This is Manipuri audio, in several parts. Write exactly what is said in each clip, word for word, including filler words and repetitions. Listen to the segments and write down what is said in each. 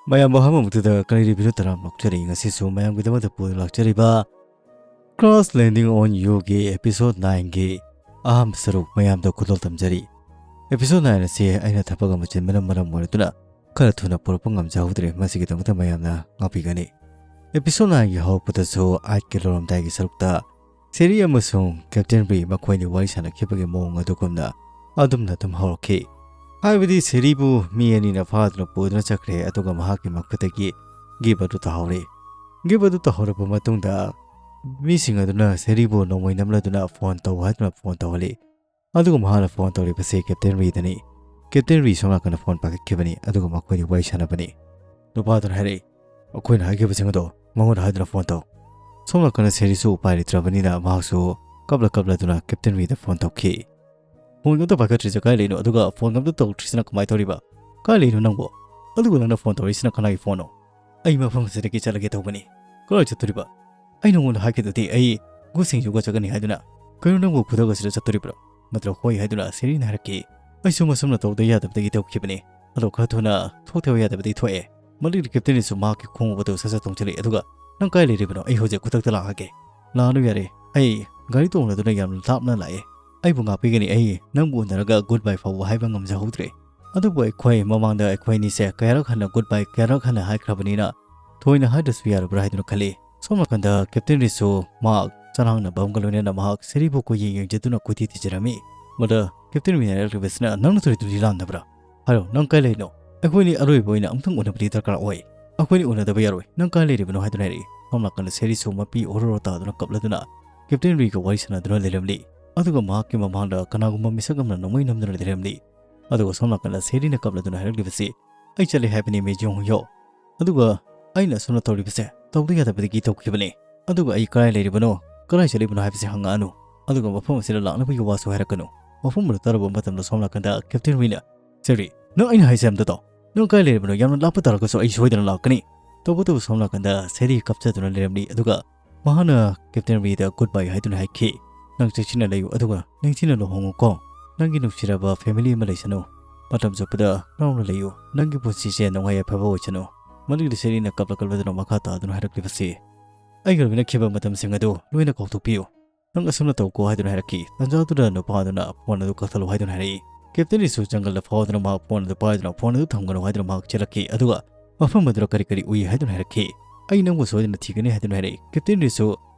ꯃꯌꯥꯝꯕꯨ ꯑꯍꯥꯟꯕꯃꯛꯇꯗ ꯀꯔꯤ ꯔꯤꯚ꯭ꯌꯨ ꯇꯔꯥ ꯂꯥꯛꯆꯔꯤ꯫ ꯉꯁꯤꯁꯨ ꯃꯌꯥꯝꯒꯤꯗꯃꯛꯇ ꯄꯨꯗꯨꯅ ꯂꯥꯛꯆꯔꯤꯕ Crash Landing on Youꯒꯤ episode nineꯒꯤ ꯑꯍꯥꯟꯕ ꯁꯔꯨꯛ ꯃꯌꯥꯝꯗ ꯈꯨꯗꯣꯜ ꯇꯝꯖꯔꯤ꯫ Episode nine ꯑꯁꯤ ꯑꯩꯅ ꯊꯕꯛ ꯑꯃ ꯆꯤꯟꯕꯅ ꯃꯔꯝ ꯑꯣꯏꯔꯗꯨꯅ ꯈꯔ ꯊꯨꯅ ꯄꯨꯔꯛꯄ ꯉꯝꯖꯍꯧꯗ꯭ꯔꯦ꯫ ꯃꯁꯤꯒꯤꯗꯃꯛꯇ ꯃꯌꯥꯝꯅ ꯉꯥꯛꯄꯤꯒꯅꯤ꯫ Episode nineꯒꯤ ꯍꯧꯔꯛꯄꯗꯁꯨ eightꯀꯤ ꯂꯣꯏꯔꯝꯗꯥꯏꯒꯤ ꯁꯔꯨꯛꯇ ꯁꯦꯔꯤ ꯑꯃꯁꯨꯡ ꯀꯦꯞꯇꯦꯟ ꯔꯤ ꯃꯈꯣꯏꯅꯤ ꯋꯥꯔꯤ ꯁꯥꯟꯅꯈꯤꯕꯒꯤ ꯃꯑꯣꯡ ꯑꯗꯨꯒꯨꯝꯅ ꯑꯗꯨꯝꯅ ꯑꯗꯨꯝ ꯍꯧꯔꯛꯈꯤ꯫ ꯍꯥꯏꯕꯗꯤ ꯁꯦꯔꯤꯕꯨ ꯃꯤ ꯑꯅꯤꯅ ꯐꯥꯗꯨꯅ ꯄꯨꯗꯨꯅ ꯆꯠꯈ꯭ꯔꯦ, ꯑꯗꯨꯒ ꯃꯍꯥꯛꯀꯤ ꯃꯈꯨꯠꯇꯒꯤ ꯒꯤꯞ ꯑꯗꯨ ꯇꯥꯍꯧꯔꯦ꯫ ꯒꯤꯞ ꯑꯗꯨ ꯇꯥꯍꯧꯔꯕ ꯃꯇꯨꯡꯗ ꯃꯤꯁꯤꯡ ꯑꯗꯨꯅ ꯁꯦꯔꯤꯕꯨ ꯅꯣꯡꯃꯩ ꯅꯝꯂꯗꯨꯅ ꯐꯣꯟ ꯇꯧ ꯍꯥꯏꯗꯨꯅ ꯐꯣꯟ ꯇꯧꯍꯜꯂꯤ꯫ ꯑꯗꯨꯒ ꯃꯍꯥꯛꯅ ꯐꯣꯟ ꯇꯧꯔꯤꯕꯁꯤ ꯀꯦꯞꯇꯦꯟ ꯔꯤꯗꯅꯤ꯫ ꯀꯦꯞꯇꯦꯟ ꯔꯤ ꯁꯣꯝ ꯅꯥꯀꯟꯗ ꯐꯣꯟ ꯄꯥꯏꯈꯠꯈꯤꯕꯅꯤ, ꯑꯗꯨꯒ ꯃꯈꯣꯏꯅꯤ ꯋꯥꯔꯤ ꯁꯥꯟꯅꯕꯅꯤ꯫ ꯅꯨꯄꯥꯗꯨꯅ ꯍꯥꯏꯔꯛꯏ, "ꯑꯩꯈꯣꯏꯅ ꯍꯥꯏꯈꯤꯕꯁꯤꯡ ꯑꯗꯣ ꯃꯉꯣꯟꯗ ꯍꯥꯏꯗꯨꯅ ꯐꯣꯟ ꯇꯧ꯫" ꯁꯣꯝ ꯅꯥꯀꯟꯗ ꯁꯦꯔꯤꯁꯨ ꯎꯄꯥꯏ ꯂꯩꯇ꯭ꯔꯕꯅꯤꯅ ꯃꯍꯥꯛꯁꯨ ꯀꯞꯂ ꯀꯞꯂꯗꯨꯅ ꯀꯦꯞꯇꯦꯟ ꯔꯤꯗ ꯐꯣꯟ ꯇꯧꯈꯤ꯫ "ꯐꯣꯟ ꯑꯝꯇ ꯄꯥꯏꯈꯠꯇ꯭ꯔꯤꯁꯦ ꯀꯥꯏ ꯂꯩꯅꯣ? ꯑꯗꯨꯒ ꯐꯣꯟ ꯑꯝꯇ ꯇꯧꯔꯛꯇ꯭ꯔꯤꯁꯤꯅ ꯀꯃꯥꯏꯅ ꯇꯧꯔꯤꯕ? ꯀꯥꯏ ꯂꯩꯅꯣ ꯅꯪꯕꯣ? ꯑꯗꯨꯒ ꯅꯪꯅ ꯐꯣꯟ ꯇꯧꯔꯛꯏꯁꯤꯅ ꯀꯅꯥꯒꯤ ꯐꯣꯟꯅꯣ?" "ꯑꯩ ꯃꯐꯝ ꯑꯁꯤꯗꯒꯤ ꯆꯠꯂꯒꯦ ꯇꯧꯕꯅꯤ꯫" "ꯀꯗꯥꯏ ꯆꯠꯇꯣꯔꯤꯕ?" "ꯑꯩ ꯅꯉꯣꯟꯗ ꯍꯥꯏꯈꯤꯗꯨꯗꯤ ꯑꯩ ꯒꯨꯁꯤꯡꯖꯨꯒ ꯆꯠꯀꯅꯤ ꯍꯥꯏꯗꯨꯅ꯫ ꯀꯩꯅꯣ ꯅꯪꯕꯨ ꯈꯨꯗꯛ ꯑꯁꯤꯗ ꯆꯠꯇꯣꯔꯤꯕ꯭ꯔꯣ? ꯅꯠꯇ꯭ꯔ ꯍꯣꯏ ꯍꯥꯏꯗꯨꯅ ꯁꯦꯔꯤꯅ ꯍꯥꯏꯔꯛꯈꯤ꯫ ꯑꯩꯁꯨ ꯃꯁꯨꯝꯅ ꯇꯧꯗ ꯌꯥꯗꯕꯗꯒꯤ ꯇꯧꯈꯤꯕꯅꯤ꯫ ꯑꯗꯣ ꯈꯔ ꯊꯨꯅ ꯊꯣꯛꯇꯕ ꯌꯥꯗꯕꯗꯒꯤ ꯊꯣꯛꯑꯦ꯫ ꯃꯂꯤꯛ ꯀꯦꯞꯇꯦꯟꯅꯁꯨ ꯃꯍꯥꯛꯀꯤ ꯈꯣꯡꯎꯞ ꯑꯗꯨ ꯁꯠ ꯁꯠ ꯇꯣꯡꯁꯤꯜꯂꯛꯏ꯫ ꯑꯗꯨꯒ, "ꯅꯪ ꯀꯥꯏ ꯂꯩꯔꯤꯕꯅꯣ? ꯑꯩ ꯍꯧꯖꯤꯛ ꯈꯨꯗꯛꯇ ꯂꯥꯛꯑꯒꯦ꯫" "ꯂꯥꯛꯑꯅꯨ ꯌꯥꯔꯦ꯫ ꯑꯩ ꯒꯥꯔꯤ ꯇꯣꯡꯂꯗꯨꯅ ꯌꯥꯝꯅ ꯂꯥꯞꯅ ꯂꯥꯛꯑꯦ꯫ ꯑꯩꯕꯨ ꯉꯥꯛꯄꯤꯒꯅꯤ꯫ ꯑꯩ ꯅꯪꯕꯨ ꯎꯅꯔꯒ ꯒꯨꯗ ꯕꯥꯏ ꯐꯥꯎꯕ ꯍꯥꯏꯕ ꯉꯝꯖꯍꯧꯗ꯭ꯔꯦ꯫ ꯑꯗꯨꯕꯨ ꯑꯩꯈꯣꯏ ꯃꯃꯥꯡꯗ ꯑꯩꯈꯣꯏ ꯑꯅꯤꯁꯦ ꯀꯌꯥꯔꯛ ꯍꯟꯅ ꯒꯨꯗ ꯕꯥꯏ ꯀꯌꯥꯔꯛ ꯍꯟꯅ ꯍꯥꯏꯈ꯭ꯔꯕꯅꯤꯅ ꯊꯣꯏꯅ ꯍꯥꯏꯗ꯭ꯔꯁꯨ ꯌꯥꯔꯕ꯭ꯔꯥ ꯍꯥꯏꯗꯨꯅ ꯈꯜꯂꯤ꯫" ꯁꯣꯝ ꯅꯥꯀꯟꯗ ꯀꯦꯞꯇꯦꯟ ꯔꯤꯁꯨ ꯃꯍꯥꯛ ꯆꯔꯥꯡꯅꯕ ꯑꯃꯒ ꯂꯣꯏꯅꯅ ꯃꯍꯥꯛ ꯁꯦꯔꯤꯕꯨ ꯀꯣꯏꯌꯦꯡ ꯌꯦꯡꯖꯗꯨꯅ ꯀꯣꯏꯊꯤ ꯊꯤꯖꯔꯝꯃꯤ꯫ ꯃꯗ ꯀꯦꯞꯇꯦꯟ ꯔꯤꯅ ꯍꯥꯏꯔꯛꯂꯤꯕꯁꯤꯅ, "ꯅꯪꯅ ꯇꯧꯔꯤꯗꯨꯗꯤ ꯂꯥꯟꯗꯕ꯭ꯔꯥ? ꯍꯥꯏꯔꯣ, ꯅꯪ ꯀꯥꯏ ꯂꯩꯔꯤꯅꯣ? ꯑꯩꯈꯣꯏꯅꯤ ꯑꯔꯣꯏꯕ ꯑꯣꯏꯅ ꯑꯃꯨꯛꯇꯪ ꯎꯅꯕꯗꯤ ꯗꯔꯀꯥꯔ ꯑꯣꯏ꯫ ꯑꯩꯈꯣꯏꯅꯤ ꯎꯅꯗꯕ ꯌꯥꯔꯣꯏ꯫ ꯅꯪ ꯀꯥꯏ ꯂꯩꯔꯤꯕꯅꯣ?" ꯍꯥꯏꯗꯨꯅ ꯍꯥꯏꯔꯛꯏ꯫ ꯁꯣꯝ ꯅꯥꯀꯟꯗ ꯁꯦꯔꯤꯁꯨ ꯃꯄꯤ ꯑꯣꯔꯣꯔꯣ ꯇꯥꯗꯨꯅ ꯀꯞꯂꯗꯨꯅ ꯀꯦꯞꯇꯦꯟ ꯔꯤꯒ ꯋꯥꯔꯤ ꯁꯥꯟꯅꯗꯨꯅ ꯂꯩꯔꯝꯂꯤ꯫ ꯑꯗꯨꯒ ꯃꯍꯥꯛꯀꯤ ꯃꯃꯥꯡꯗ ꯀꯅꯥꯒꯨꯝꯕ ꯃꯤꯁꯛ ꯑꯃꯅ ꯅꯣꯡꯃꯩ ꯅꯝꯗꯨꯅ ꯂꯩꯔꯝꯂꯤ꯫ ꯑꯗꯨꯒ ꯁꯣꯝ ꯅꯥꯀꯟꯗ ꯁꯦꯔꯤꯅ ꯀꯞꯂꯗꯨꯅ ꯍꯥꯏꯔꯛꯂꯤꯕꯁꯤ, "ꯑꯩ ꯆꯠꯂꯦ ꯍꯥꯏꯕꯅꯤ, ꯃꯦ ꯖꯤꯌꯣꯡ ꯍꯨꯌꯣ꯫ ꯑꯗꯨꯒ ꯑꯩꯅ ꯑꯁꯨꯝꯅ ꯇꯧꯔꯤꯕꯁꯦ ꯇꯧꯗ ꯌꯥꯗꯕꯗꯒꯤ ꯇꯧꯈꯤꯕꯅꯤ꯫ ꯑꯗꯨꯒ ꯑꯩ ꯀꯗꯥꯏ ꯂꯩꯔꯤꯕꯅꯣ, ꯀꯗꯥꯏ ꯆꯠꯂꯤꯕꯅꯣ ꯍꯥꯏꯕꯁꯤ ꯍꯪꯉꯛꯑꯅꯨ꯫ ꯑꯗꯨꯒ ꯃꯐꯝ ꯑꯁꯤꯗ ꯂꯥꯛꯅꯕꯒꯤ ꯋꯥꯁꯨ ꯍꯥꯏꯔꯛꯀꯅꯨ꯫" ꯃꯐꯝ ꯑꯗꯨ ꯇꯥꯔꯨꯕ ꯃꯇꯝꯗ ꯁꯣꯝ ꯅꯥꯀꯟꯗ ꯀꯦꯞꯇꯦꯟ ꯔꯤꯅ, "ꯁꯦꯔꯤ, ꯅꯪ ꯑꯩꯅ ꯍꯥꯏꯁꯦ ꯑꯝꯇ ꯇꯧ꯫ ꯅꯪ ꯀꯥꯏ ꯂꯩꯔꯤꯕꯅꯣ? ꯌꯥꯝꯅ ꯂꯥꯞꯄ ꯇꯥꯔꯒꯁꯨ ꯑꯩ ꯁꯣꯏꯗꯅ ꯂꯥꯛꯀꯅꯤ꯫" ꯇꯧꯕꯇꯕꯨ ꯁꯣꯝ ꯅꯥꯀꯟꯗ ꯁꯦꯔꯤ ꯀꯞꯆꯗꯨꯅ ꯂꯩꯔꯝꯂꯤ꯫ ꯑꯗꯨꯒ ꯃꯍꯥꯛꯅ ꯀꯦꯞꯇꯦꯟ ꯔꯤꯗ ꯒꯨꯗ ꯕꯥꯏ ꯍꯥꯏꯗꯨꯅ ꯍꯥꯏꯈꯤ꯫ "ꯅꯪ ꯆꯦꯛꯁꯤꯟꯅ ꯂꯩꯌꯨ, ꯑꯗꯨꯒ ꯅꯤꯡꯊꯤꯅ ꯂꯨꯍꯣꯡꯉꯨꯀꯣ꯫ ꯅꯪꯒꯤ ꯅꯨꯡꯁꯤꯔꯕ ꯐꯦꯃꯤꯂꯤ ꯑꯃ ꯂꯩꯁꯅꯨ꯫ ꯃꯇꯝ ꯆꯨꯞꯄꯗ ꯍꯔꯥꯎꯅ ꯂꯩꯌꯨ꯫ ꯅꯪꯒꯤ ꯄꯨꯟꯁꯤꯁꯦ ꯅꯨꯡꯉꯥꯏ ꯌꯥꯏꯐꯕ ꯑꯣꯏꯁꯅꯨ꯫" ꯃꯗꯨꯒꯤꯗꯤ ꯁꯦꯔꯤꯅ ꯀꯞꯂ ꯀꯞꯂꯗꯨꯅ ꯃꯈꯥ ꯇꯥꯗꯨꯅ ꯍꯥꯏꯔꯛꯂꯤꯕꯁꯤ, "ꯑꯩꯒ ꯂꯣꯏꯅꯈꯤꯕ ꯃꯇꯝꯁꯤꯡ ꯑꯗꯨ ꯂꯣꯏꯅ ꯀꯥꯎꯊꯣꯛꯄꯤꯌꯨ꯫ ꯅꯪ ꯑꯁꯨꯝꯅ ꯇꯧꯀꯣ" ꯍꯥꯏꯗꯨꯅ ꯍꯥꯏꯔꯛꯈꯤ꯫ ꯇꯟꯖꯥꯗꯨꯗ ꯅꯨꯄꯥ ꯑꯗꯨꯅ ꯐꯣꯟ ꯑꯗꯨ ꯀꯛꯊꯠꯂꯨ ꯍꯥꯏꯗꯨꯅ ꯍꯥꯏꯔꯛꯏ꯫ ꯀꯦꯞꯇꯦꯟ ꯔꯤꯁꯨ ꯖꯪꯒꯜꯗ ꯐꯥꯎꯗꯨꯅ ꯃꯍꯥꯛ ꯐꯣꯟ ꯑꯗꯨ ꯄꯥꯏꯗꯨꯅ ꯐꯣꯟ ꯑꯗꯨ ꯊꯝꯒꯅꯨ ꯍꯥꯏꯗꯨꯅ ꯃꯍꯥꯛ ꯆꯦꯜꯂꯛꯈꯤ꯫ ꯑꯗꯨꯒ ꯃꯐꯝ ꯑꯗꯨꯗ ꯀꯔꯤ ꯀꯔꯤ ꯎꯏ ꯍꯥꯏꯗꯨꯅ ꯍꯥꯏꯔꯛꯈꯤ꯫ "ꯑꯩ ꯅꯪꯕꯨ ꯁꯣꯏꯗꯅ ꯊꯤꯒꯅꯤ" ꯍꯥꯏꯗꯨꯅ ꯍꯥꯏꯔꯛꯏ꯫ ꯀꯦꯞꯇꯦꯟ ꯔꯤꯁꯨ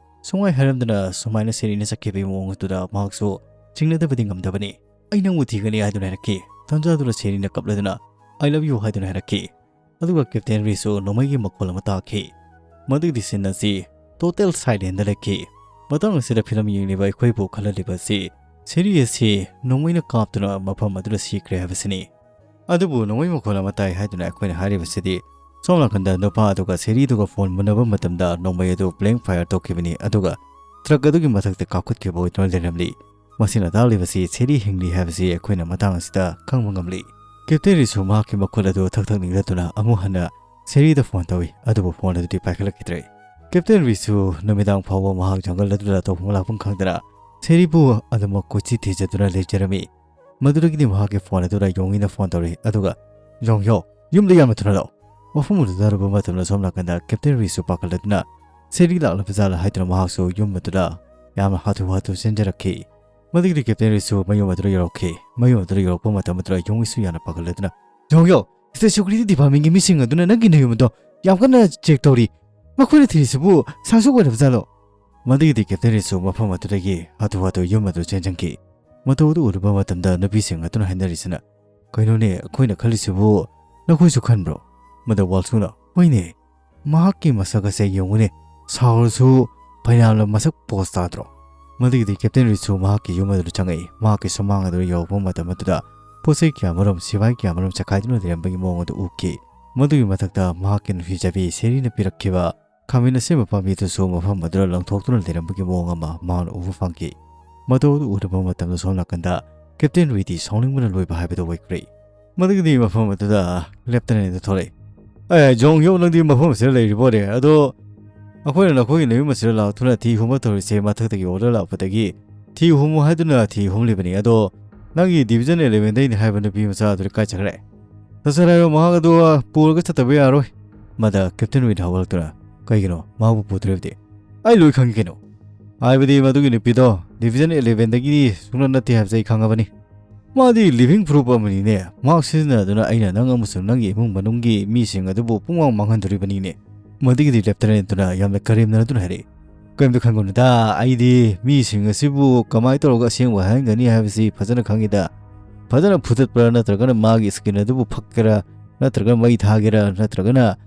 ꯁꯨꯡꯍꯥꯏ ꯍꯥꯏꯔꯝꯗꯅ ꯁꯨꯃꯥꯏꯅ ꯁꯦꯔꯤꯅ ꯆꯠꯈꯤꯕꯒꯤ ꯃꯑꯣꯡ ꯑꯗꯨꯗ ꯃꯍꯥꯛꯁꯨ ꯆꯤꯡꯅꯗꯕꯗꯤ ꯉꯝꯗꯕꯅꯤ꯫ "ꯑꯩ ꯅꯪꯕꯨ ꯊꯤꯒꯅꯤ" ꯍꯥꯏꯗꯨꯅ ꯍꯥꯏꯔꯛꯈꯤ꯫ ꯇꯟꯖꯥꯗꯨꯗ ꯁꯦꯔꯤꯅ ꯀꯞꯂꯗꯨꯅ "I love you" ꯍꯥꯏꯗꯨꯅ ꯍꯥꯏꯔꯛꯈꯤ꯫ ꯑꯗꯨꯒ ꯀꯦꯞꯇꯦꯟ ꯔꯤꯁꯨ ꯅꯣꯡꯃꯩꯒꯤ ꯃꯈꯣꯜ ꯑꯃ ꯇꯥꯈꯤ꯫ ꯃꯗꯨꯒꯤ ꯁꯤꯟ ꯑꯁꯤ ꯇꯣꯇꯦꯜ ꯁꯥꯏꯂꯦꯟꯗ ꯂꯩꯈꯤ꯫ ꯃꯇꯥꯡ ꯑꯁꯤꯗ ꯐꯤꯂꯝ ꯌꯦꯡꯂꯤꯕ ꯑꯩꯈꯣꯏꯕꯨ ꯈꯜꯍꯜꯂꯤꯕ ꯑꯁꯤ ꯁꯦꯔꯤ ꯑꯁꯤ ꯅꯣꯡꯃꯩꯅ ꯀꯥꯞꯇꯨꯅ ꯃꯐꯝ ꯑꯗꯨꯗ ꯁꯤꯈ꯭ꯔꯦ ꯍꯥꯏꯕꯁꯤꯅꯤ꯫ ꯑꯗꯨꯕꯨ ꯅꯣꯡꯃꯩ ꯃꯈꯣꯜ ꯑꯃ ꯇꯥꯏ ꯍꯥꯏꯗꯨꯅ ꯑꯩꯈꯣꯏꯅ ꯍꯥꯏꯔꯤꯕꯁꯤꯗꯤ ꯁꯣꯝ ꯅꯥꯀꯟꯗ ꯅꯨꯄꯥ ꯑꯗꯨꯒ ꯁꯦꯔꯤꯗꯨꯒ ꯐꯣꯟ ꯃꯨꯟꯅꯕ ꯃꯇꯝꯗ ꯅꯣꯡꯃꯩ ꯑꯗꯨ ꯕ꯭ꯂꯦꯡ ꯐꯥꯌꯔ ꯇꯧꯈꯤꯕꯅꯤ꯫ ꯑꯗꯨꯒ ꯇ꯭ꯔꯛ ꯑꯗꯨꯒꯤ ꯃꯊꯛꯇ ꯀꯥꯞꯈꯠꯈꯤꯕ ꯑꯣꯏꯗꯨꯅ ꯂꯩꯔꯝꯂꯤ꯫ ꯃꯁꯤꯅ ꯇꯥꯛꯂꯤꯕꯁꯤ ꯁꯦꯔꯤ ꯍꯤꯡꯂꯤ ꯍꯥꯏꯕꯁꯤ ꯑꯩꯈꯣꯏꯅ ꯃꯇꯥꯡ ꯑꯁꯤꯗ ꯈꯪꯕ ꯉꯝꯂꯤ꯫ ꯀꯦꯞꯇꯦꯟ ꯔꯤꯁꯨ ꯃꯍꯥꯛꯀꯤ ꯃꯈꯨꯠ ꯑꯗꯨ ꯊꯛ ꯊꯛ ꯅꯤꯛꯂꯗꯨꯅ ꯑꯃꯨꯛ ꯍꯟꯅ ꯁꯦꯔꯤꯗ ꯐꯣꯟ ꯇꯧꯏ, ꯑꯗꯨꯕꯨ ꯐꯣꯟ ꯑꯗꯨꯗꯤ ꯄꯥꯏꯈꯠꯂꯛꯈꯤꯗ꯭ꯔꯦ꯫ ꯀꯦꯞꯇꯦꯟ ꯔꯤꯁꯨ ꯅꯨꯃꯤꯗꯥꯡ ꯐꯥꯎꯕ ꯃꯍꯥꯛ ꯖꯪꯒꯜ ꯑꯗꯨꯗ ꯇꯧꯐꯝ ꯂꯥꯛꯐꯝ ꯈꯪꯗꯅ ꯁꯦꯔꯤꯕꯨ ꯑꯗꯨꯃꯛ ꯀꯣꯏꯊꯤ ꯊꯤꯖꯗꯨꯅ ꯂꯩꯖꯔꯝꯃꯤ꯫ ꯃꯗꯨꯗꯒꯤꯗꯤ ꯃꯍꯥꯛꯀꯤ ꯐꯣꯟ ꯑꯗꯨꯗ ꯌꯣꯡꯉꯤꯅ ꯐꯣꯟ ꯇꯧꯔꯛꯏ, ꯑꯗꯨꯒ "ꯌꯣꯡ ꯌꯣ, ꯌꯨꯝꯗ ꯌꯥꯝꯅ ꯊꯨꯅ ꯂꯥꯛꯑꯣ!" ꯃꯐꯝ ꯑꯗꯨꯗ ꯌꯧꯔꯕ ꯃꯇꯝꯗ ꯁꯣꯝ ꯅꯥꯀꯟꯗ ꯀꯦꯞꯇꯦꯟ ꯔꯤꯁꯨ ꯄꯥꯈꯠꯂꯗꯨꯅ "ꯁꯦꯔꯤ ꯂꯥꯛꯂꯕ ꯖꯥꯠꯂ?" ꯍꯥꯏꯗꯨꯅ ꯃꯍꯥꯛꯁꯨ ꯌꯨꯝ ꯑꯗꯨꯗ ꯌꯥꯝꯅ ꯍꯥꯊꯨ ꯍꯥꯊꯨ ꯆꯦꯟꯖꯔꯛꯈꯤ꯫ ꯃꯗꯨꯒꯤꯗꯤ ꯀꯦꯞꯇꯦꯟ ꯔꯤꯁꯨ ꯃꯌꯨꯝ ꯑꯗꯨꯗ ꯌꯧꯔꯛꯈꯤ꯫ ꯃꯌꯨꯝ ꯑꯗꯨꯗ ꯌꯧꯔꯛꯄ ꯃꯇꯝ ꯑꯗꯨꯗ ꯌꯣꯡꯉꯤꯁꯨ ꯌꯥꯝꯅ ꯄꯥꯈꯠꯂꯗꯨꯅ, "ꯌꯣꯡ ꯌꯣ, ꯁꯤꯗ ꯁꯦꯀ꯭ꯌꯨꯔꯤꯇꯤ ꯗꯤꯄꯥꯔꯠꯃꯦꯟꯒꯤ ꯃꯤꯁꯤꯡ ꯑꯗꯨꯅ ꯅꯪꯒꯤ ꯅꯌꯨꯝ ꯑꯗꯣ ꯌꯥꯝ ꯀꯟꯅ ꯆꯦꯛ ꯇꯧꯔꯤ꯫ ꯃꯈꯣꯏꯅ ꯊꯤꯔꯤꯁꯤꯕꯨ ꯁꯥꯡꯁꯨ ꯑꯣꯏꯔꯕ ꯖꯥꯠꯂꯣ?" ꯃꯗꯨꯒꯤꯗꯤ ꯀꯦꯞꯇꯦꯟ ꯔꯤꯁꯨ ꯃꯐꯝ ꯑꯗꯨꯗꯒꯤ ꯍꯥꯊꯨ ꯍꯥꯊꯨ ꯌꯨꯝ ꯑꯗꯨ ꯆꯦꯟꯁꯤꯟꯈꯤ꯫ ꯃꯇꯧ ꯑꯗꯨ ꯎꯔꯨꯕ ꯃꯇꯝꯗ ꯅꯨꯄꯤꯁꯤꯡ ꯑꯗꯨꯅ ꯍꯥꯏꯅꯔꯤꯁꯤꯅ, "ꯀꯩꯅꯣꯅꯦ, ꯑꯩꯈꯣꯏꯅ ꯈꯜꯂꯤꯁꯤꯕꯨ ꯅꯈꯣꯏꯁꯨ ꯈꯟꯕ꯭ꯔꯣ?" ꯃꯗ ꯋꯥꯜꯁꯨꯅ, "ꯍꯣꯏꯅꯦ, ꯃꯍꯥꯛꯀꯤ ꯃꯁꯛ ꯑꯁꯦ ꯌꯦꯡꯉꯨꯅꯦ, ꯁꯥꯎꯔꯁꯨ ꯐꯩꯅꯥꯝꯅ ꯃꯁꯛ ꯄꯣꯁ ꯇꯥꯗ꯭ꯔꯣ?" ꯃꯗꯨꯒꯤꯗꯤ ꯀꯦꯞꯇꯦꯟ ꯔꯤꯁꯨ ꯃꯍꯥꯛꯀꯤ ꯌꯨꯝ ꯑꯗꯨꯗ ꯆꯪꯉꯛꯏ꯫ ꯃꯍꯥꯛꯀꯤ ꯁꯨꯃꯥꯡ ꯑꯗꯨꯗ ꯌꯧꯔꯛꯄ ꯃꯇꯝ ꯑꯗꯨꯗ ꯄꯣꯠ ꯆꯩ ꯀꯌꯥꯃꯔꯨꯝ, ꯁꯤꯐꯥꯏ ꯀꯌꯥꯃꯔꯨꯝ ꯆꯈꯥꯏꯗꯨꯅ ꯂꯩꯔꯝꯕꯒꯤ ꯃꯑꯣꯡ ꯑꯗꯨ ꯎꯈꯤ꯫ ꯃꯗꯨꯒꯤ ꯃꯊꯛꯇ ꯃꯍꯥꯛꯀꯤ ꯅꯨꯡꯁꯤꯖꯕꯤ ꯁꯦꯔꯤꯅ ꯄꯤꯔꯛꯈꯤꯕ ꯈꯥꯃꯦꯟ ꯑꯁꯤꯟꯕ ꯄꯥꯝꯕꯤꯗꯨꯁꯨ ꯃꯐꯝ ꯑꯗꯨꯗ ꯂꯪꯊꯣꯛꯇꯨꯅ ꯂꯩꯔꯝꯕꯒꯤ ꯃꯑꯣꯡ ꯑꯃ ꯃꯍꯥꯛꯅ ꯎꯕ ꯐꯪꯈꯤ꯫ ꯃꯗꯨ ꯑꯗꯨ ꯎꯔꯕ ꯃꯇꯝꯗ ꯁꯣꯝ ꯅꯥꯀꯟꯗ ꯀꯦꯞꯇꯦꯟ ꯔꯤꯗꯤ ꯁꯥꯎꯅꯤꯡꯕꯅ ꯂꯣꯏꯕ ꯍꯥꯏꯕꯗꯨ ꯑꯣꯏꯈ꯭ꯔꯦ꯫ ꯃꯗꯨꯒꯤꯗꯤ ꯃꯐꯝ ꯑꯗꯨꯗ ꯂꯦꯞꯇꯅ ꯊꯣꯛꯂꯛꯏ꯫ "ꯑꯦ, ꯖꯣꯡ ꯌꯣ, ꯅꯪꯗꯤ ꯃꯐꯝ ꯑꯁꯤꯗ ꯂꯩꯔꯤꯕꯣꯔꯦ? ꯑꯗꯣ ꯑꯩꯈꯣꯏꯅ ꯅꯈꯣꯏꯒꯤ ꯅꯌꯨꯝ ꯑꯁꯤꯗ ꯂꯥꯛꯇꯨꯅ ꯊꯤ ꯍꯨꯝꯕ ꯇꯧꯔꯤꯁꯦ ꯃꯊꯛꯇꯒꯤ ꯑꯣꯔꯗꯔ ꯂꯥꯛꯄꯗꯒꯤ ꯊꯤ ꯍꯨꯝꯃꯨ ꯍꯥꯏꯗꯨꯅ ꯊꯤ ꯍꯨꯝꯂꯤꯕꯅꯤ꯫ ꯑꯗꯣ ꯅꯪꯒꯤ ꯗꯤꯚꯤꯖꯟ ꯑꯦꯂꯦꯚꯦꯟꯗꯩꯅꯤ ꯍꯥꯏꯕ ꯅꯨꯄꯤ ꯃꯆꯥ ꯑꯗꯨꯗꯤ ꯀꯥꯏ ꯆꯠꯈ꯭ꯔꯦ? ꯆꯠꯆꯔꯣ ꯍꯥꯏꯔꯣ, ꯃꯍꯥꯛ ꯑꯗꯨ ꯄꯨꯔꯒ ꯆꯠꯇꯕ ꯌꯥꯔꯣꯏ꯫ ꯃꯗ ꯀꯦꯞꯇꯦꯟ ꯔꯤꯅ ꯍꯧꯒꯠꯂꯛꯇꯨꯅ, "ꯀꯩꯒꯤꯅꯣ ꯃꯥꯕꯨ ꯄꯨꯗꯣꯔꯤꯕꯗꯤ?" "ꯑꯩ ꯂꯣꯏ ꯈꯪꯉꯤ ꯀꯩꯅꯣ꯫ ꯍꯥꯏꯕꯗꯤ ꯃꯗꯨꯒꯤ ꯅꯨꯄꯤꯗꯣ ꯗꯤꯕꯤꯖꯟ ꯑꯦꯂꯦꯚꯦꯟꯗꯒꯤꯗꯤ ꯁꯨꯡꯅ ꯅꯠꯇꯦ ꯍꯥꯏꯕꯁꯦ ꯑꯩ ꯈꯪꯉꯕꯅꯤ꯫ ꯃꯥꯗꯤ ꯂꯤꯚꯤꯡ ꯄ꯭ꯔꯨꯐ ꯑꯃꯅꯤꯅꯦ꯫ ꯃꯍꯥꯛ ꯁꯤꯖꯤꯟꯅꯗꯨꯅ ꯑꯩꯅ ꯅꯪ ꯑꯃꯁꯨꯡ ꯅꯪꯒꯤ ꯏꯃꯨꯡ ꯃꯅꯨꯡꯒꯤ ꯃꯤꯁꯤꯡ ꯑꯗꯨꯕꯨ ꯄꯨꯡꯃꯥꯡ ꯃꯥꯡꯍꯟꯗꯣꯔꯤꯕꯅꯤꯅꯦ꯫" ꯃꯗꯨꯒꯤꯗꯤ ꯂꯦꯞꯇꯅꯦꯟꯠ ꯑꯗꯨꯅ ꯌꯥꯝꯅ ꯀꯔꯦꯝꯅꯗꯨꯅ ꯍꯥꯏꯔꯛꯏ, "ꯀꯔꯤꯝꯇ ꯈꯟꯒꯅꯨꯗ, ꯑꯩꯗꯤ ꯃꯤꯁꯤꯡ ꯑꯁꯤꯕꯨ ꯀꯃꯥꯏꯅ ꯇꯧꯔꯒ ꯑꯁꯦꯡꯕ ꯍꯥꯏꯍꯟꯒꯅꯤ ꯍꯥꯏꯕꯁꯤ ꯐꯖꯅ ꯈꯪꯉꯤꯗ꯫ ꯐꯖꯅ ꯐꯨꯗꯠꯄ꯭ꯔꯥ, ꯅꯠꯇ꯭ꯔꯒꯅ ꯃꯥꯒꯤ ꯁ꯭ꯀꯤꯟ ꯑꯗꯨꯕꯨ ꯐꯛꯀꯦꯔꯥ, ꯅꯠꯇ꯭ꯔꯒ ꯃꯩ ꯊꯥꯒꯦꯔꯥ, ꯅꯠꯇ꯭ꯔꯒꯅ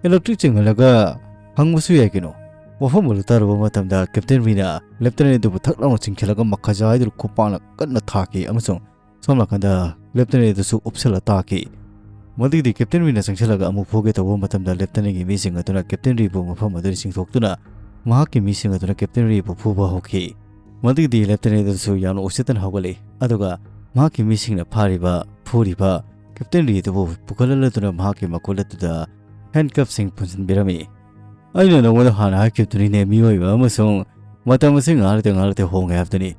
ꯏꯂꯦꯛꯇ꯭ꯔꯤꯛ ꯆꯤꯡꯍꯜꯂꯒ ꯍꯪꯕꯁꯨ ꯌꯥꯏ ꯀꯩꯅꯣ?" ꯋꯥꯐꯝ ꯑꯗꯨ ꯇꯥꯔꯨꯕ ꯃꯇꯝꯗ ꯀꯦꯞꯇꯦꯟ ꯔꯤꯅ ꯂꯦꯞꯇꯅꯦꯟꯠ ꯑꯗꯨꯕꯨ ꯊꯛ ꯂꯥꯎꯅ ꯆꯤꯡꯈꯠꯂꯒ ꯃꯈꯥꯖꯥꯏꯗꯨꯗ ꯈꯨꯄꯥꯛꯅ ꯀꯟꯅ ꯊꯥꯈꯤ ꯑꯃꯁꯨꯡ ꯁꯣꯝ ꯅꯥꯀꯟꯗ ꯂꯦꯞꯇꯅꯦꯟꯠ ꯑꯗꯨꯁꯨ ꯎꯞꯁꯜꯂ ꯇꯥꯈꯤ꯫ ꯃꯗꯨꯒꯤꯗꯤ ꯀꯦꯞꯇꯦꯟ ꯔꯤꯅ ꯆꯪꯁꯤꯜꯂꯒ ꯑꯃꯨꯛ ꯐꯨꯒꯦ ꯇꯧꯕ ꯃꯇꯝꯗ ꯂꯦꯞꯇꯅꯦꯟꯠꯀꯤ ꯃꯤꯁꯤꯡ ꯑꯗꯨꯅ ꯀꯦꯞꯇꯦꯟ ꯔꯤꯕꯨ ꯃꯐꯝ ꯑꯗꯨꯗ ꯆꯤꯡꯊꯣꯛꯇꯨꯅ ꯃꯍꯥꯛꯀꯤ ꯃꯤꯁꯤꯡ ꯑꯗꯨꯅ ꯀꯦꯞꯇꯦꯟ ꯔꯤꯕꯨ ꯐꯨꯕ ꯍꯧꯈꯤ꯫ ꯃꯗꯨꯒꯤꯗꯤ ꯂꯦꯞꯇꯅꯦꯟꯠ ꯑꯗꯨꯁꯨ ꯌꯥꯝꯅ ꯎꯁꯤꯠꯇꯅ ꯍꯧꯒꯠꯂꯤ, ꯑꯗꯨꯒ ꯃꯍꯥꯛꯀꯤ ꯃꯤꯁꯤꯡꯅ ꯐꯥꯔꯤꯕ, ꯐꯨꯔꯤꯕ ꯀꯦꯞꯇꯦꯟ ꯔꯤ ꯑꯗꯨꯕꯨ ꯄꯨꯈꯠꯍꯜꯂꯗꯨꯅ ꯃꯍꯥꯛꯀꯤ ꯃꯈꯨꯠ ꯑꯗꯨꯗ ꯍꯦꯟꯀꯐꯁꯤꯡ ꯄꯨꯟꯁꯤꯟꯕꯤꯔꯝꯃꯤ꯫ "ꯑꯩꯅ ꯅꯉꯣꯟꯗ ꯍꯥꯟꯅ ꯍꯥꯏꯈꯤꯕꯗꯨꯅꯤꯅꯦ, ꯃꯤꯑꯣꯏꯕ ꯑꯃꯁꯨꯡ ꯃꯇꯝ ꯑꯁꯤ ꯉꯥꯏꯍꯥꯛ ꯂꯩꯇ ꯉꯥꯏꯍꯥꯛ ꯂꯩꯇ ꯍꯣꯡꯉꯦ ꯍꯥꯏꯕꯗꯨꯅꯤ꯫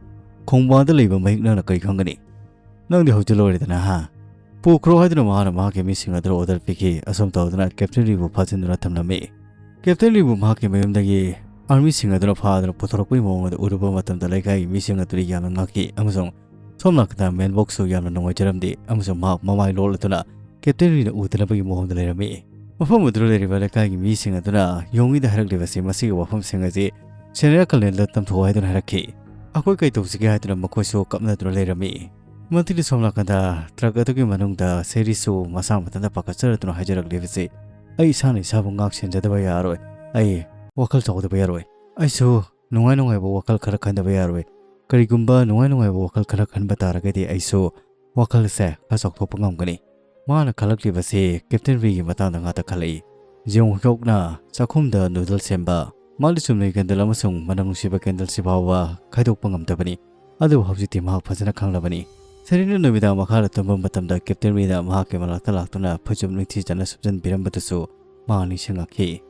ꯈꯣꯡꯕꯥꯟꯗ ꯂꯩꯕ ꯃꯍꯤꯛ ꯅꯪꯅ ꯀꯔꯤ ꯈꯪꯒꯅꯤ? ꯅꯪꯗꯤ ꯍꯧꯖꯤꯛ ꯂꯣꯏꯔꯦꯗꯅ, ꯍꯥ?" ꯄꯨꯈ꯭ꯔꯣ ꯍꯥꯏꯗꯨꯅ ꯃꯍꯥꯛꯅ ꯃꯍꯥꯛꯀꯤ ꯃꯤꯁꯤꯡ ꯑꯗꯨꯗ ꯑꯣꯔꯗꯔ ꯄꯤꯈꯤ꯫ ꯑꯁꯨꯝ ꯇꯧꯗꯨꯅ ꯀꯦꯞꯇꯦꯟ ꯔꯤꯕꯨ ꯐꯥꯖꯤꯟꯗꯨꯅ ꯊꯝꯂꯝꯃꯤ꯫ ꯀꯦꯞꯇꯦꯟ ꯔꯤꯕꯨ ꯃꯍꯥꯛꯀꯤ ꯃꯌꯨꯝꯗꯒꯤ ꯑꯥꯔꯃꯤꯁꯤꯡ ꯑꯗꯨꯅ ꯐꯥꯗꯨꯅ ꯄꯨꯊꯣꯔꯛꯄꯒꯤ ꯃꯑꯣꯡ ꯑꯗꯨ ꯎꯔꯨꯕ ꯃꯇꯝꯗ ꯂꯩꯀꯥꯏꯒꯤ ꯃꯤꯁꯤꯡ ꯑꯗꯨꯗꯤ ꯌꯥꯝꯅ ꯉꯛꯈꯤ, ꯑꯃꯁꯨꯡ ꯁꯣꯝ ꯅꯥꯀꯟꯗ ꯃꯦꯟꯕꯣꯛꯁꯨ ꯌꯥꯝꯅ ꯅꯨꯡꯉꯥꯏꯖꯔꯝꯗꯦ, ꯑꯃꯁꯨꯡ ꯃꯍꯥꯛ ꯃꯃꯥꯏ ꯂꯣꯠꯂꯗꯨꯅ ꯀꯦꯞꯇꯦꯟ ꯔꯤꯅ ꯎꯗꯅꯕꯒꯤ ꯃꯑꯣꯡꯗ ꯂꯩꯔꯝꯃꯤ꯫ ꯃꯐꯝ ꯑꯗꯨꯗ ꯂꯩꯔꯤꯕ ꯂꯩꯀꯥꯏꯒꯤ ꯃꯤꯁꯤꯡ ꯑꯗꯨꯅ ꯌꯣꯡꯉꯤꯗ ꯍꯥꯏꯔꯛꯂꯤꯕꯁꯤ, ꯃꯁꯤꯒꯤ ꯋꯥꯐꯝꯁꯤꯡ ꯑꯁꯤ ꯁꯦꯅꯤꯌꯔ ꯀꯔꯅꯦꯜꯗ ꯇꯝꯊꯣꯛꯑꯣ ꯍꯥꯏꯗꯨꯅ ꯍꯥꯏꯔꯛꯈꯤ꯫ "ꯑꯩꯈꯣꯏ ꯀꯩ ꯇꯧꯁꯤꯒꯦ?" ꯍꯥꯏꯗꯨꯅ ꯃꯈꯣꯏꯁꯨ ꯀꯞꯅꯗꯨꯅ ꯂꯩꯔꯝꯃꯤ꯫ ꯃꯗꯨꯗꯤ ꯁꯣꯝ ꯅꯥꯀꯟꯗ ꯇ꯭ꯔꯛ ꯑꯗꯨꯒꯤ ꯃꯅꯨꯡꯗ ꯁꯦꯔꯤꯁꯨ ꯃꯁꯥ ꯃꯊꯟꯇ ꯄꯥꯈꯠꯆꯔꯗꯨꯅ ꯍꯥꯏꯖꯔꯛꯂꯤꯕꯁꯤ, "ꯑꯩ ꯏꯁꯥꯅ ꯏꯁꯥꯕꯨ ꯉꯥꯛ ꯁꯦꯟꯖꯗꯕ ꯌꯥꯔꯣꯏ꯫ ꯑꯩ ꯋꯥꯈꯜ ꯆꯥꯎꯗꯕ ꯌꯥꯔꯣꯏ꯫ ꯑꯩꯁꯨ ꯅꯨꯡꯉꯥꯏ ꯅꯨꯡꯉꯥꯏꯕ ꯋꯥꯈꯜ ꯈꯔ ꯈꯟꯗꯕ ꯌꯥꯔꯣꯏ꯫ ꯀꯔꯤꯒꯨꯝꯕ ꯅꯨꯡꯉꯥꯏ ꯅꯨꯡꯉꯥꯏꯕ ꯋꯥꯈꯜ ꯈꯔ ꯈꯟꯕ ꯇꯥꯔꯒꯗꯤ ꯑꯩꯁꯨ ꯋꯥꯈꯜꯁꯦ ꯈꯔ ꯆꯥꯎꯊꯣꯛꯄ ꯉꯝꯒꯅꯤ꯫" ꯃꯥꯅ ꯈꯜꯂꯛꯂꯤꯕꯁꯤ ꯀꯦꯞꯇꯦꯟ ꯔꯤꯒꯤ ꯃꯇꯥꯡꯗ ꯉꯥꯛꯇ ꯈꯜꯂꯛꯏ꯫ ꯖꯤꯌꯣꯡ ꯍ꯭ꯌꯣꯛꯅ ꯆꯥꯛꯈꯨꯝꯗ ꯅꯨꯗꯜ ꯁꯦꯝꯕ, ꯃꯥꯗꯤ ꯆꯨꯝꯅꯒꯤ ꯀꯦꯟꯗꯜ ꯑꯃꯁꯨꯡ ꯃꯅꯝ ꯅꯨꯡꯁꯤꯕ ꯀꯦꯟꯗꯜꯁꯤ ꯐꯥꯎꯕ ꯈꯥꯏꯗꯣꯛꯄ ꯉꯝꯗꯕꯅꯤ꯫ ꯑꯗꯨꯕꯨ ꯍꯧꯖꯤꯛꯇꯤ ꯃꯍꯥꯛ ꯐꯖꯅ ꯈꯪꯂꯕꯅꯤ꯫ ꯁꯦꯔꯤꯅ ꯅꯨꯃꯤꯗꯥꯡ ꯃꯈꯥꯗ ꯇꯨꯝꯕ ꯃꯇꯝꯗ ꯀꯦꯞꯇꯦꯟ ꯔꯤꯅ ꯃꯍꯥꯛꯀꯤ ꯃꯅꯥꯛꯇ ꯂꯥꯛꯇꯨꯅ ꯐꯩꯖꯨꯞ ꯅꯤꯡꯊꯤꯖꯅ ꯁꯨꯞꯆꯟꯕꯤꯔꯝꯕꯗꯨꯁꯨ ꯃꯍꯥꯛ ꯅꯤꯡꯁꯤꯡꯂꯛꯈꯤ꯫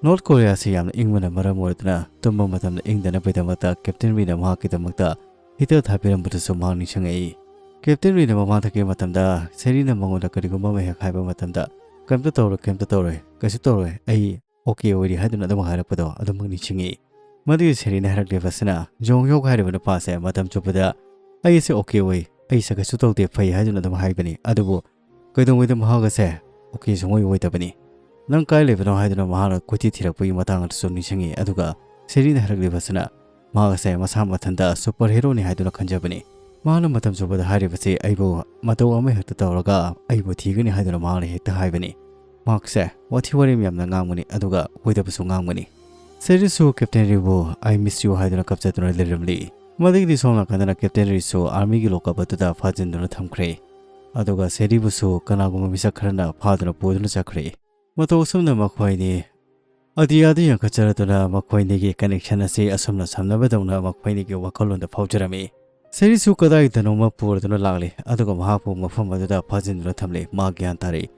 ꯅꯣꯔꯠ ꯀꯣꯔꯤꯌꯥ ꯑꯁꯤ ꯌꯥꯝꯅ ꯏꯪꯕꯅ ꯃꯔꯝ ꯑꯣꯏꯗꯨꯅ ꯇꯨꯝꯕ ꯃꯇꯝꯗ ꯏꯪꯗꯅꯕꯒꯤꯗꯃꯛꯇ ꯀꯦꯞꯇꯦꯟ ꯔꯤꯅ ꯃꯍꯥꯛꯀꯤꯗꯃꯛꯇ ꯍꯤꯇꯔ ꯊꯥꯕꯤꯔꯝꯕꯗꯨꯁꯨ ꯃꯍꯥꯛ ꯅꯤꯡꯁꯤꯡꯂꯛꯏ꯫ ꯀꯦꯞꯇꯦꯟ ꯔꯤꯅ ꯃꯃꯥꯡ ꯊꯛꯈꯤꯕ ꯃꯇꯝꯗ ꯁꯦꯔꯤꯅ ꯃꯉꯣꯟꯗ ꯀꯔꯤꯒꯨꯝꯕ ꯑꯃ ꯍꯦꯛ ꯍꯥꯏꯕ ꯃꯇꯝꯗ "ꯀꯩꯝꯇ ꯇꯧꯔꯣꯏ, ꯀꯩꯝꯇ ꯇꯧꯔꯣꯏ, ꯀꯩꯁꯨ ꯇꯧꯔꯣꯏ, ꯑꯩ ꯑꯣꯀꯦ ꯑꯣꯏꯔꯤ" ꯍꯥꯏꯗꯨꯅ ꯑꯗꯨꯝ ꯍꯥꯏꯔꯛꯄꯗꯣ ꯑꯗꯨꯃꯛ ꯅꯤꯡꯁꯤꯡꯉꯤ꯫ ꯃꯗꯨꯒꯤ ꯁꯦꯔꯤꯅ ꯍꯥꯏꯔꯛꯂꯤꯕꯁꯤꯅ, ꯖꯣꯡ ꯍ꯭ꯌꯣꯛ ꯍꯥꯏꯔꯤꯕ ꯅꯨꯄꯥꯁꯦ ꯃꯇꯝ ꯆꯨꯞꯄꯗ "ꯑꯩꯁꯦ ꯑꯣꯀꯦ ꯑꯣꯏ, ꯑꯩꯁꯦ ꯀꯩꯁꯨ ꯇꯧꯗꯦ, ꯐꯩ" ꯍꯥꯏꯗꯨꯅ ꯑꯗꯨꯝ ꯍꯥꯏꯕꯅꯤ꯫ ꯑꯗꯨꯕꯨ ꯀꯩꯗꯧꯉꯩꯗ ꯃꯍꯥꯛ ꯑꯁꯦ ꯑꯣꯀꯦ ꯁꯨꯡꯑꯣꯏ ꯑꯣꯏꯗꯕꯅꯤ꯫ "ꯅꯪ ꯀꯥꯏ ꯂꯩꯕꯅꯣ?" ꯍꯥꯏꯗꯨꯅ ꯃꯍꯥꯛꯅ ꯀꯣꯏꯊꯤ ꯊꯤꯔꯛꯄꯒꯤ ꯃꯇꯥꯡ ꯑꯗꯨꯁꯨ ꯅꯤꯡꯁꯤꯡꯉꯤ꯫ ꯑꯗꯨꯒ ꯁꯦꯔꯤꯅ ꯍꯥꯏꯔꯛꯂꯤꯕꯁꯤꯅ, ꯃꯍꯥꯛ ꯑꯁꯦ ꯃꯁꯥ ꯃꯊꯟꯇ ꯁꯨꯄꯔ ꯍꯤꯔꯣꯅꯤ ꯍꯥꯏꯗꯨꯅ ꯈꯟꯖꯕꯅꯤ꯫ ꯃꯍꯥꯛꯅ ꯃꯇꯝ ꯆꯨꯞꯄꯗ ꯍꯥꯏꯔꯤꯕꯁꯤ, "ꯑꯩꯕꯨ ꯃꯇꯧ ꯑꯃ ꯍꯦꯛꯇ ꯇꯧꯔꯒ ꯑꯩꯕꯨ ꯊꯤꯒꯅꯤ" ꯍꯥꯏꯗꯨꯅ ꯃꯍꯥꯛꯅ ꯍꯦꯛꯇ ꯍꯥꯏꯕꯅꯤ꯫ ꯃꯍꯥꯛꯁꯦ ꯋꯥꯊꯤ ꯋꯥꯔꯦꯝ ꯌꯥꯝꯅ ꯉꯥꯡꯕꯅꯤ, ꯑꯗꯨꯒ ꯑꯣꯏꯗꯕꯁꯨ ꯉꯥꯡꯕꯅꯤ꯫ ꯁꯦꯔꯤꯁꯨ ꯀꯦꯞꯇꯦꯟ ꯔꯤꯕꯨ "I miss you" ꯍꯥꯏꯗꯨꯅ ꯀꯞꯆꯗꯨꯅ ꯂꯩꯔꯝꯂꯤ꯫ ꯃꯗꯨꯒꯤꯗꯤ ꯁꯣꯝ ꯅꯥꯀꯟꯗꯅ ꯀꯦꯞꯇꯦꯟ ꯔꯤꯁꯨ ꯑꯥꯔꯃꯤꯒꯤ ꯂꯣꯀꯞ ꯑꯗꯨꯗ ꯐꯥꯖꯤꯟꯗꯨꯅ ꯊꯝꯈ꯭ꯔꯦ꯫ ꯑꯗꯨꯒ ꯁꯦꯔꯤꯕꯨꯁꯨ ꯀꯅꯥꯒꯨꯝꯕ ꯃꯤꯁꯛ ꯈꯔꯅ ꯐꯥꯗꯨꯅ ꯄꯨꯗꯨꯅ ꯆꯠꯈ꯭ꯔꯦ꯫ ꯃꯇꯧ ꯑꯁꯨꯝꯅ ꯃꯈꯣꯏ ꯑꯅꯤ ꯑꯇꯤꯌꯥꯗ ꯌꯦꯡꯈꯠꯆꯔꯗꯨꯅ ꯃꯈꯣꯏ ꯑꯅꯤꯒꯤ ꯀꯅꯦꯛꯁꯟ ꯑꯁꯤ ꯑꯁꯨꯝꯅ ꯁꯝꯅꯕꯗꯧꯅ ꯃꯈꯣꯏ ꯑꯅꯤꯒꯤ ꯋꯥꯈꯜꯂꯣꯟꯗ ꯐꯥꯎꯖꯔꯝꯃꯤ꯫ ꯁꯦꯔꯤꯁꯨ ꯀꯗꯥꯏꯗꯅꯣꯃ ꯄꯨꯔꯗꯨꯅ ꯂꯥꯛꯂꯤ, ꯑꯗꯨꯒ ꯃꯍꯥꯛꯄꯨ ꯃꯐꯝ ꯑꯗꯨꯗ ꯐꯥꯖꯤꯟꯗꯨꯅ ꯊꯝꯂꯤ꯫ ꯃꯥ ꯒ꯭ꯌꯥꯟ ꯇꯥꯔꯛꯏ꯫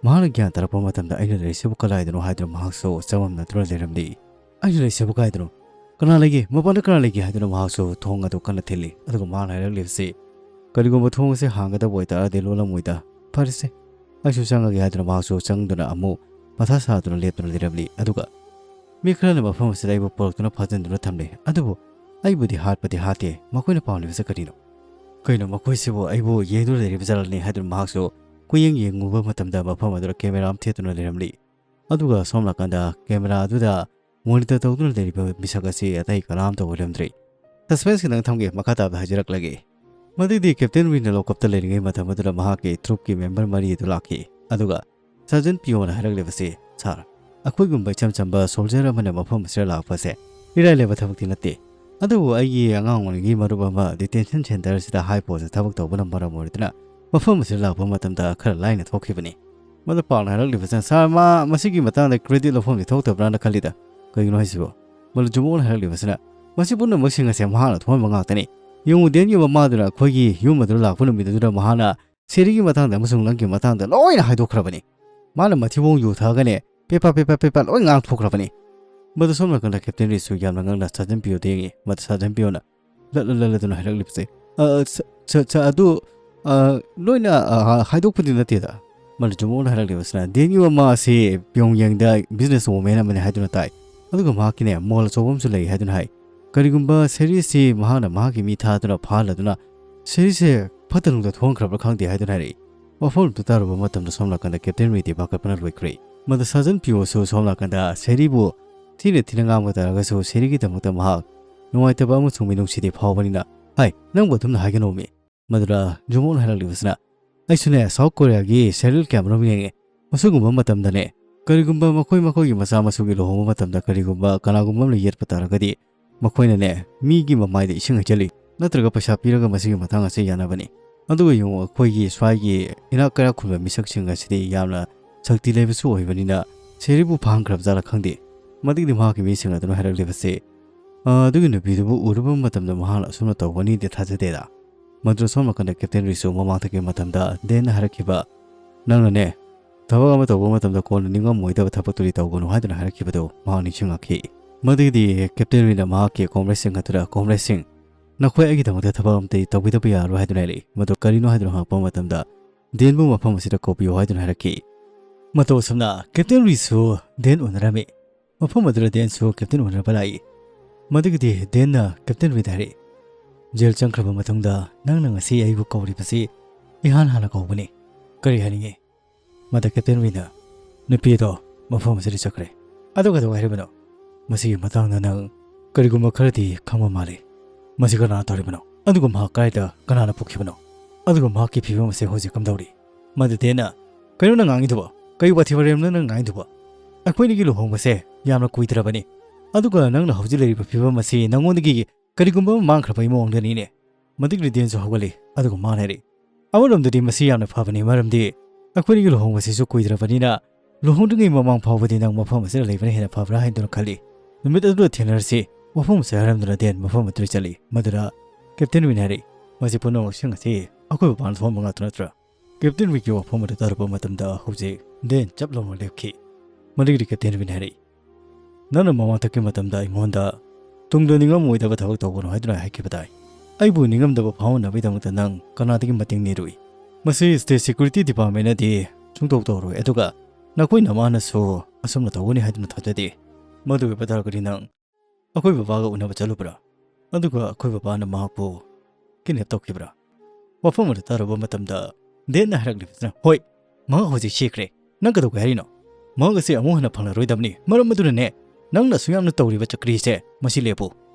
ꯃꯍꯥꯛꯅ ꯒ꯭ꯌꯥꯟ ꯇꯥꯔꯛꯄ ꯃꯇꯝꯗ, "ꯑꯩꯅ ꯂꯩꯔꯤꯁꯤꯕꯨ ꯀꯗꯥꯏꯗꯅꯣ?" ꯍꯥꯏꯗꯨꯅ ꯃꯍꯥꯛꯁꯨ ꯆꯃꯝꯅꯗꯨꯅ ꯂꯩꯔꯝꯂꯤ꯫ "ꯑꯩꯅ ꯂꯩꯔꯤꯁꯤꯕꯨ ꯀꯗꯥꯏꯗꯅꯣ? ꯀꯅꯥ ꯂꯩꯒꯦ? ꯃꯄꯥꯟꯗ ꯀꯅꯥ ꯂꯩꯒꯦ?" ꯍꯥꯏꯗꯨꯅ ꯃꯍꯥꯛꯁꯨ ꯊꯣꯡ ꯑꯗꯨ ꯀꯟꯅ ꯊꯤꯜꯂꯤ꯫ ꯑꯗꯨꯒ ꯃꯍꯥꯛꯅ ꯍꯥꯏꯔꯛꯂꯤꯕꯁꯤ, "ꯀꯔꯤꯒꯨꯝꯕ ꯊꯣꯡ ꯑꯁꯤ ꯍꯥꯡꯒꯗꯕ ꯑꯣꯏꯇꯥꯔꯗꯤ ꯂꯣꯜꯂꯝꯃꯣꯏꯗ꯫ ꯐꯔꯦꯁꯦ, ꯑꯩꯁꯨ ꯆꯪꯉꯒꯦ" ꯍꯥꯏꯗꯨꯅ ꯃꯍꯥꯛꯁꯨ ꯆꯪꯗꯨꯅ ꯑꯃꯨꯛ ꯃꯊꯥ ꯁꯥꯗꯨꯅ ꯂꯦꯞꯇꯨꯅ ꯂꯩꯔꯝꯂꯤ꯫ ꯑꯗꯨꯒ ꯃꯤ ꯈꯔꯅ ꯃꯐꯝ ꯑꯁꯤꯗ ꯑꯩꯕꯨ ꯄꯨꯔꯛꯇꯨꯅ ꯐꯥꯖꯤꯟꯗꯨꯅ ꯊꯝꯂꯦ, ꯑꯗꯨꯕꯨ ꯑꯩꯕꯨꯗꯤ ꯍꯥꯠꯄꯗꯤ ꯍꯥꯠꯇꯦ꯫ ꯃꯈꯣꯏꯅ ꯄꯥꯝꯂꯤꯕꯁꯤ ꯀꯔꯤꯅꯣ? "ꯀꯩꯅꯣ, ꯃꯈꯣꯏꯁꯤꯕꯨ ꯑꯩꯕꯨ ꯌꯦꯡꯗꯨꯅ ꯂꯩꯔꯤꯕ ꯖꯥꯠꯂꯅꯦ?" ꯍꯥꯏꯗꯨꯅ ꯃꯍꯥꯛꯁꯨ ꯀꯨꯌꯦꯡ ꯌꯦꯡꯉꯨꯕ ꯃꯇꯝꯗ ꯃꯐꯝ ꯑꯗꯨꯗ ꯀꯦꯃꯦꯔꯥ ꯑꯃ ꯊꯦꯠꯇꯨꯅ ꯂꯩꯔꯝꯂꯤ꯫ ꯑꯗꯨꯒ ꯁꯣꯝ ꯅꯥꯀꯟꯗ ꯀꯦꯃꯦꯔꯥ ꯑꯗꯨꯗ ꯃꯣꯅꯤꯇꯔ ꯇꯧꯗꯨꯅ ꯂꯩꯔꯤꯕ ꯃꯤꯁꯛ ꯑꯁꯤ ꯑꯇꯩ ꯀꯅꯥꯝꯇ ꯑꯣꯏꯔꯝꯗ꯭ꯔꯦ꯫ ꯁꯁꯄꯦꯟꯁ ꯈꯤꯇꯪ ꯊꯝꯒꯦ, ꯃꯈꯥ ꯇꯥꯕꯗ ꯍꯥꯏꯖꯔꯛꯂꯒꯦ꯫ ꯃꯗꯨꯗꯤ ꯀꯦꯞꯇꯦꯟ ꯋꯤꯟꯅ ꯂꯣꯀꯞꯇ ꯂꯩꯔꯤꯉꯩ ꯃꯇꯝ ꯑꯗꯨꯗ ꯃꯍꯥꯛꯀꯤ ꯇ꯭ꯔꯨꯞꯀꯤ ꯃꯦꯝꯕꯔ ꯃꯔꯤ ꯑꯗꯨ ꯂꯥꯛꯈꯤ꯫ ꯑꯗꯨꯒ ꯁꯥꯔꯖꯦꯟ ꯄꯤꯌꯣꯅ ꯍꯥꯏꯔꯛꯂꯤꯕꯁꯤ, "ꯁꯥꯔ, ꯑꯩꯈꯣꯏꯒꯨꯝꯕ ꯏꯆꯝ ꯆꯝꯕ ꯁꯣꯜꯖꯔ ꯑꯃꯅ ꯃꯐꯝ ꯑꯁꯤꯗ ꯂꯥꯛꯄꯁꯦ ꯏꯔꯥꯏ ꯂꯥꯏꯕ ꯊꯕꯛꯇꯤ ꯅꯠꯇꯦ꯫ ꯑꯗꯨꯕꯨ ꯑꯩꯒꯤ ꯑꯉꯥꯡ ꯑꯣꯏꯔꯤꯉꯩꯒꯤ ꯃꯔꯨꯞ ꯑꯃ ꯗꯤꯇꯦꯟꯁꯟ ꯁꯦꯟꯇꯔ ꯑꯁꯤꯗ ꯍꯥꯏ ꯄꯣꯁꯇ ꯊꯕꯛ ꯇꯧꯕꯅ ꯃꯔꯝ ꯑꯣꯏꯗꯨꯅ ꯃꯐꯝ ꯑꯁꯤꯗ ꯂꯥꯛꯄ ꯃꯇꯝꯗ ꯈꯔ ꯂꯥꯏꯅ ꯊꯣꯛꯈꯤꯕꯅꯤ"꯫ ꯃꯗꯨ ꯄꯥꯎꯅ ꯍꯥꯏꯔꯛꯂꯤꯕꯁꯤꯅ, "ꯁꯥꯔ, ꯃꯥ ꯃꯁꯤꯒꯤ ꯃꯇꯥꯡꯗ ꯀ꯭ꯔꯦꯗꯤꯠ ꯂꯧꯐꯝꯗꯤ ꯊꯣꯛꯇꯕ꯭ꯔꯥꯅ ꯈꯜꯂꯤꯗ꯫ ꯀꯩꯒꯤꯅꯣ ꯍꯥꯏꯁꯤꯕꯣ?" ꯃꯗꯨ ꯖꯨꯃꯣꯜꯅ ꯍꯥꯏꯔꯛꯂꯤꯕꯁꯤꯅ, "ꯃꯁꯤ ꯄꯨꯝꯅꯃꯛꯁꯤꯡ ꯑꯁꯦ ꯃꯍꯥꯛꯅ ꯊꯣꯛꯍꯟꯕ ꯉꯥꯛꯇꯅꯤ꯫ ꯌꯦꯡꯉꯨ, ꯗꯦꯟꯒꯤ ꯃꯃꯥꯗꯨꯅ ꯑꯩꯈꯣꯏꯒꯤ ꯌꯨꯝ ꯑꯗꯨꯗ ꯂꯥꯛꯄ ꯅꯨꯃꯤꯠ ꯑꯗꯨꯗ ꯃꯍꯥꯛꯅ ꯁꯦꯔꯤꯒꯤ ꯃꯇꯥꯡꯗ ꯑꯃꯁꯨꯡ ꯅꯪꯒꯤ ꯃꯇꯥꯡꯗ ꯂꯣꯏꯅ ꯍꯥꯏꯗꯣꯛꯈ꯭ꯔꯕꯅꯤ꯫ ꯃꯥꯅ ꯃꯊꯤꯕꯣꯡ ꯌꯨ ꯊꯛꯑꯒꯅꯦ, ꯄꯦꯄꯥ, ꯄꯦꯄꯥ, ꯄꯦꯄꯥ ꯂꯣꯏ ꯉꯥꯡꯊꯣꯛꯈ꯭ꯔꯕꯅꯤ"꯫ ꯃꯗꯨ ꯁꯣꯝ ꯅꯥꯀꯟꯗ ꯀꯦꯞꯇꯦꯟ ꯔꯤꯁꯨ ꯌꯥꯝꯅ ꯉꯛꯅ ꯁꯥꯔꯖꯦꯟ ꯄꯤꯌꯣꯗ ꯌꯦꯡꯉꯤ꯫ ꯃꯗꯨ ꯁꯥꯔꯖꯦꯟ ꯄꯤꯌꯣꯅ ꯂꯠꯂ ꯂꯠꯂꯗꯨꯅ ꯍꯥꯏꯔꯛꯂꯤꯕꯁꯦ, "ꯑ, ꯁ-, ꯁ-, ꯁ-, ꯑꯗꯨ, ꯑ, ꯂꯣꯏꯅ, ꯑ, ꯍꯥꯏꯗꯣꯛꯄꯗꯤ ꯅꯠꯇꯦꯗ꯫ ꯃꯗꯨꯗ ꯖꯨꯃꯣꯟꯅ ꯍꯥꯏꯔꯛꯂꯤꯕꯁꯤꯅ, ꯗꯦꯟꯒꯤ ꯃꯃꯥ ꯑꯁꯤ ꯄꯤꯌꯣꯡꯌꯦꯡꯗ business woman ꯑꯃꯅꯤ ꯍꯥꯏꯗꯨꯅ ꯇꯥꯏ, ꯑꯗꯨꯒ ꯃꯍꯥꯛꯀꯤꯅꯦ mall ꯑꯆꯧꯕ ꯑꯃꯁꯨ ꯂꯩ ꯍꯥꯏꯗꯨꯅ ꯍꯥꯏ꯫ ꯀꯔꯤꯒꯨꯝꯕ ꯁꯦꯔꯤꯁꯤ ꯃꯍꯥꯛꯅ ꯃꯍꯥꯛꯀꯤ ꯃꯤ ꯊꯥꯗꯨꯅ ꯐꯥꯍꯜꯂꯗꯨꯅ ꯁꯦꯔꯤꯁꯦ ꯐꯠꯇ ꯅꯨꯡꯗ ꯊꯣꯛꯍꯟꯈ꯭ꯔꯕ꯭ꯔꯥ ꯈꯪꯗꯦ ꯍꯥꯏꯗꯨꯅ ꯍꯥꯏꯔꯛꯏ꯫ ꯋꯥꯐꯝꯗꯨ ꯇꯥꯔꯨꯕ ꯃꯇꯝꯗ ꯁꯣꯝ ꯅꯥꯀꯟꯗ ꯀꯦꯞꯇꯦꯟ ꯔꯤꯗꯤ ꯄꯥꯈꯠꯄꯅ ꯂꯣꯏꯈ꯭ꯔꯦ꯫ ꯃꯗꯨ ꯁꯥꯖꯟ ꯄꯤꯌꯣꯁꯨ ꯁꯣꯝ ꯅꯥꯀꯟꯗ ꯁꯦꯔꯤꯕꯨ ꯊꯤꯅ ꯊꯤꯅ ꯉꯥꯡꯕ ꯇꯥꯔꯒꯁꯨ ꯁꯦꯔꯤꯒꯤꯗꯃꯛꯇ ꯃꯍꯥꯛ ꯅꯨꯡꯉꯥꯏꯇꯕ ꯑꯃꯁꯨꯡ ꯃꯤꯅꯨꯡꯁꯤꯗꯤ ꯐꯥꯎꯕꯅꯤꯅ, "ꯍꯥꯏ, ꯅꯪꯕꯨ ꯑꯗꯨꯝꯅ ꯍꯥꯏꯒꯅꯣꯃꯤ"꯫ ꯃꯗꯨꯗ ꯖꯨꯃꯣꯟ ꯍꯥꯏꯔꯛꯂꯤꯕꯁꯤꯅ, "ꯑꯩꯁꯨꯅꯦ ꯁꯥꯎꯠ ꯀꯣꯔꯤꯌꯥꯒꯤ ꯁꯦꯔꯤꯌꯦꯜ ꯀꯌꯥꯃꯔꯨꯝ ꯌꯦꯡꯉꯦ꯫ ꯃꯁꯤꯒꯨꯝꯕ ꯃꯇꯝꯗꯅꯦ, ꯀꯔꯤꯒꯨꯝꯕ ꯃꯈꯣꯏ ꯃꯈꯣꯏꯒꯤ ꯃꯆꯥ ꯃꯁꯨꯒꯤ ꯂꯨꯍꯣꯡꯕ ꯃꯇꯝꯗ ꯀꯔꯤꯒꯨꯝꯕ ꯀꯅꯥꯒꯨꯝꯕ ꯑꯃꯅ ꯌꯦꯠꯄ ꯇꯥꯔꯒꯗꯤ, ꯃꯈꯣꯏꯅꯅꯦ ꯃꯤꯒꯤ ꯃꯃꯥꯏꯗ ꯏꯁꯤꯡ ꯍꯩꯖꯤꯜꯂꯤ, ꯅꯠꯇ꯭ꯔꯒ ꯄꯩꯁꯥ ꯄꯤꯔꯒ ꯃꯁꯤꯒꯤ ꯃꯇꯥꯡ ꯑꯁꯤ ꯌꯥꯅꯕꯅꯤ꯫ ꯑꯗꯨꯒ ꯌꯦꯡꯉꯨ, ꯑꯩꯈꯣꯏꯒꯤ ꯁ꯭ꯋꯥꯏꯒꯤ ꯏꯅꯥꯛ ꯀꯩꯔꯥꯛ ꯈꯨꯟꯕ ꯃꯤꯁꯛꯁꯤꯡ ꯑꯁꯤꯗꯤ ꯌꯥꯝꯅ ꯁꯛꯇꯤ ꯂꯩꯕꯁꯨ ꯑꯣꯏꯕꯅꯤꯅ ꯁꯦꯔꯤꯕꯨ ꯐꯥꯍꯟꯈ꯭ꯔꯕ ꯖꯥꯠꯂ ꯈꯪꯗꯦ"꯫ ꯃꯗꯨꯒꯤꯗꯤ ꯃꯍꯥꯛꯀꯤ ꯃꯤꯁꯤꯡ ꯑꯗꯨꯅ ꯍꯥꯏꯔꯛꯂꯤꯕꯁꯤ, "ꯑ, ꯑꯗꯨꯒꯤ ꯅꯨꯄꯤꯗꯨꯕꯨ ꯎꯔꯨꯕ ꯃꯇꯝꯗ ꯃꯍꯥꯛꯅ ꯑꯁꯨꯝꯅ ꯇꯧꯒꯅꯤꯗꯤ ꯊꯥꯖꯗꯦꯗ"꯫ ꯃꯗꯨꯗ ꯁꯣꯝ ꯅꯥꯀꯟꯗ ꯀꯦꯞꯇꯦꯟ ꯔꯤꯁꯨ ꯃꯃꯥꯡꯊꯛꯀꯤ ꯃꯇꯝꯗ ꯗꯦꯟꯅ ꯍꯥꯏꯔꯛꯈꯤꯕ, "ꯅꯪꯅꯅꯦ ꯊꯕꯛ ꯑꯃ ꯇꯧꯕ ꯃꯇꯝꯗ ꯀꯣꯟꯅ ꯅꯤꯡꯉꯝꯃꯣꯏꯗꯕ ꯊꯕꯛꯇꯨꯗꯤ ꯇꯧꯒꯅꯨ" ꯍꯥꯏꯗꯨꯅ ꯍꯥꯏꯔꯛꯈꯤꯕꯗꯣ ꯃꯍꯥꯛ ꯅꯤꯡꯁꯤꯡꯂꯛꯈꯤ꯫ ꯃꯗꯨꯒꯤꯗꯤ ꯀꯦꯞꯇꯦꯟ ꯔꯤꯅ ꯃꯍꯥꯛꯀꯤ ꯀꯣꯝꯔꯦꯗꯁꯤꯡ ꯑꯗꯨꯗ, "ꯀꯣꯝꯔꯦꯗꯁꯤꯡ, ꯅꯈꯣꯏ ꯑꯩꯒꯤꯗꯃꯛꯇ ꯊꯕꯛ ꯑꯃꯠꯇ ꯇꯧꯕꯤꯗꯕ ꯌꯥꯔꯣꯏ" ꯍꯥꯏꯗꯨꯅ ꯍꯥꯏꯔꯛꯏ꯫ ꯃꯗꯨ ꯀꯔꯤꯅꯣ ꯍꯥꯏꯗꯨꯅ ꯍꯪꯉꯛꯄ ꯃꯇꯝꯗ, "ꯗꯦꯟꯕꯨ ꯃꯐꯝ ꯑꯁꯤꯗ ꯀꯧꯕꯤꯌꯨ" ꯍꯥꯏꯗꯨꯅ ꯍꯥꯏꯔꯛꯈꯤ꯫ ꯃꯇꯧ ꯑꯁꯨꯝꯅ ꯀꯦꯞꯇꯦꯟ ꯔꯤꯁꯨ ꯗꯦꯟ ꯎꯅꯔꯝꯃꯤ꯫ ꯃꯐꯝ ꯑꯗꯨꯗ ꯗꯦꯟꯁꯨ ꯀꯦꯞꯇꯦꯟ ꯎꯅꯔꯕ ꯂꯥꯛꯏ꯫ ꯃꯗꯨꯒꯤꯗꯤ ꯗꯦꯟꯅ ꯀꯦꯞꯇꯦꯟ ꯔꯤꯗ ꯍꯥꯏꯔꯛꯏ, "ꯖꯦꯜ ꯆꯪꯈ꯭ꯔꯕ ꯃꯇꯨꯡꯗ ꯅꯪꯅ ꯉꯁꯤ ꯑꯩꯕꯨ ꯀꯧꯔꯤꯕꯁꯤ ꯏꯍꯥꯟ ꯍꯥꯟꯅ ꯀꯧꯕꯅꯤ꯫ ꯀꯔꯤ ꯍꯥꯏꯅꯤꯡꯉꯤ?" ꯃꯗ ꯀꯦꯞꯇꯦꯟ ꯔꯤꯅ, "ꯅꯨꯄꯤ ꯑꯗꯣ ꯃꯐꯝ ꯑꯁꯤꯗ ꯆꯠꯈ꯭ꯔꯦ꯫ ꯑꯗꯨ ꯀꯩꯗꯧ ꯍꯥꯏꯔꯤꯕꯅꯣ? ꯃꯁꯤꯒꯤ ꯃꯇꯥꯡꯗ ꯅꯪ ꯀꯔꯤꯒꯨꯝꯕ ꯈꯔꯗꯤ ꯈꯪꯕ ꯃꯥꯜꯂꯤ꯫ ꯃꯁꯤ ꯀꯅꯥꯅ ꯇꯧꯔꯤꯕꯅꯣ? ꯑꯗꯨꯒ ꯃꯍꯥꯛ ꯀꯗꯥꯏꯗ ꯀꯅꯥꯅ ꯄꯨꯈꯤꯕꯅꯣ? ꯑꯗꯨꯒ ꯃꯍꯥꯛꯀꯤ ꯐꯤꯕꯝ ꯑꯁꯤ ꯍꯧꯖꯤꯛ ꯀꯝꯗꯧꯔꯤ?" ꯃꯗ ꯗꯦꯟꯅ, "ꯀꯩꯅꯣ ꯅꯪ ꯉꯥꯡꯉꯤꯗꯨꯕꯣ? ꯀꯩ ꯋꯥꯊꯤ ꯋꯥꯔꯦꯝꯅꯣ ꯅꯪ ꯉꯥꯡꯉꯤꯗꯨꯕꯣ? ꯑꯩꯈꯣꯏꯅꯤꯒꯤ ꯂꯨꯍꯣꯡꯕꯁꯦ ꯌꯥꯝꯅ ꯀꯨꯏꯗ꯭ꯔꯕꯅꯤ꯫ ꯑꯗꯨꯒ ꯅꯪꯅ ꯍꯧꯖꯤꯛ ꯂꯩꯔꯤꯕ ꯐꯤꯕꯝ ꯑꯁꯤ ꯅꯉꯣꯟꯗꯒꯤ ꯀꯔꯤꯒꯨꯝꯕ ꯑꯃ ꯃꯥꯡꯈ꯭ꯔꯕꯒꯤ ꯃꯑꯣꯡꯗꯅꯤꯅꯦ"꯫ ꯃꯗꯨꯒꯤ ꯗꯦꯟꯁꯨ ꯍꯧꯒꯠꯂꯤ, ꯑꯗꯨꯒ ꯃꯥꯅ ꯍꯥꯏꯔꯛꯏ, "ꯑꯃꯔꯣꯝꯗꯗꯤ ꯃꯁꯤ ꯌꯥꯝꯅ ꯐꯕꯅꯤ, ꯃꯔꯝꯗꯤ ꯑꯩꯈꯣꯏꯅꯤꯒꯤ ꯂꯨꯍꯣꯡꯕꯁꯤꯁꯨ ꯀꯨꯏꯗ꯭ꯔꯕꯅꯤꯅ ꯂꯨꯍꯣꯡꯗ꯭ꯔꯤꯉꯩ ꯃꯃꯥꯡ ꯐꯥꯎꯕꯗꯤ ꯅꯪ ꯃꯐꯝ ꯑꯁꯤꯗ ꯂꯩꯕꯅ ꯍꯦꯟꯅ ꯐꯕ꯭ꯔꯥ ꯍꯥꯏꯗꯨꯅ ꯈꯜꯂꯤ꯫ ꯅꯨꯃꯤꯠ ꯑꯗꯨꯗ ꯊꯦꯡꯅꯔꯁꯤ, ꯋꯥꯐꯝ ꯑꯁꯤ ꯍꯥꯏꯔꯝꯗꯨꯅ ꯗꯦꯟ ꯃꯐꯝ ꯑꯗꯨꯗ ꯆꯠꯂꯤ꯫ ꯃꯗꯨꯗ ꯀꯦꯞꯇꯦꯟ ꯔꯤꯅ ꯍꯥꯏꯔꯛꯏ, "ꯃꯁꯤ ꯄꯨꯝꯅꯃꯛꯁꯤꯡ ꯑꯁꯤ ꯑꯩꯈꯣꯏ ꯃꯄꯥꯟꯗ ꯊꯣꯛꯍꯟꯕ ꯉꯥꯛꯇ ꯅꯠꯇ꯭ꯔꯥ?" ꯀꯦꯞꯇꯦꯟ ꯔꯤꯒꯤ ꯋꯥꯐꯝ ꯑꯗꯨ ꯇꯥꯔꯨꯕ ꯃꯇꯝꯗ ꯍꯧꯖꯤꯛ ꯗꯦꯟ ꯆꯞ ꯂꯥꯎꯅ ꯂꯦꯞꯈꯤ꯫ ꯃꯗꯨꯒꯤꯗꯤ ꯀꯦꯞꯇꯦꯟ ꯔꯤꯅ ꯍꯥꯏꯔꯛꯏ, "ꯅꯪꯅ ꯃꯃꯥꯡꯊꯛꯀꯤ ꯃꯇꯝꯗ ꯑꯩꯉꯣꯟꯗ ꯇꯨꯡꯗ ꯅꯤꯡꯉꯝꯃꯣꯏꯗꯕ ꯊꯕꯛ ꯇꯧꯒꯅꯨ ꯍꯥꯏꯗꯨꯅ ꯍꯥꯏꯈꯤꯕ ꯇꯥꯏ꯫ ꯑꯩꯕꯨ ꯅꯤꯡꯉꯝꯗꯕ ꯐꯥꯎꯍꯟꯅꯕꯒꯤꯗꯃꯛꯇ ꯅꯪ ꯀꯅꯥꯗꯒꯤ ꯃꯇꯦꯡ ꯅꯤꯔꯨꯏ? ꯃꯁꯤ ꯁ꯭ꯇꯦꯠ ꯁꯦꯀ꯭ꯌꯨꯔꯤꯇꯤ ꯗꯤꯄꯥꯔꯠꯃꯦꯟꯅꯗꯤ ꯁꯨꯡꯇꯧ ꯇꯧꯔꯣꯏ꯫ ꯑꯗꯨꯒ ꯅꯈꯣꯏ ꯅꯃꯥꯅꯁꯨ ꯑꯁꯨꯝꯅ ꯇꯧꯒꯅꯤ ꯍꯥꯏꯗꯨꯅ ꯊꯥꯖꯗꯦ꯫ ꯃꯗꯨ ꯑꯣꯏꯕ ꯇꯥꯔꯒꯗꯤ ꯅꯪ ꯑꯩꯈꯣꯏ ꯕꯕꯥꯒ ꯎꯅꯕ ꯆꯠꯂꯨꯕ꯭ꯔꯥ? ꯑꯗꯨꯒ ꯑꯩꯈꯣꯏ ꯕꯕꯥꯅ ꯃꯍꯥꯛꯄꯨ ꯀꯤꯗꯅꯦꯞ ꯇꯧꯈꯤꯕ꯭ꯔꯥ? ꯋꯥꯐꯝ ꯑꯗꯨ ꯇꯥꯔꯨꯕ ꯃꯇꯝꯗ ꯗꯦꯟꯅ ꯍꯥꯏꯔꯛꯂꯤꯕꯁꯤꯅ, "ꯍꯣꯏ, ꯃꯍꯥꯛ ꯍꯧꯖꯤꯛ ꯁꯤꯈ꯭ꯔꯦ꯫ ꯅꯪ ꯀꯩꯗꯧꯒꯦ ꯍꯥꯏꯔꯤꯅꯣ? ꯃꯍꯥꯛ ꯑꯁꯤ ꯑꯃꯨꯛ ꯍꯟꯅ ꯐꯪꯂꯔꯣꯏꯗꯕꯅꯤ꯫ ꯃꯔꯝ ꯑꯗꯨꯅꯅꯦ ꯅꯪꯅ ꯑꯁꯨꯛ ꯌꯥꯝꯅ ꯇꯧꯔꯤꯕ ꯆꯀ꯭ꯔꯤꯁꯦ꯫ ꯃꯁꯤ ꯂꯦꯞꯄꯨ"꯫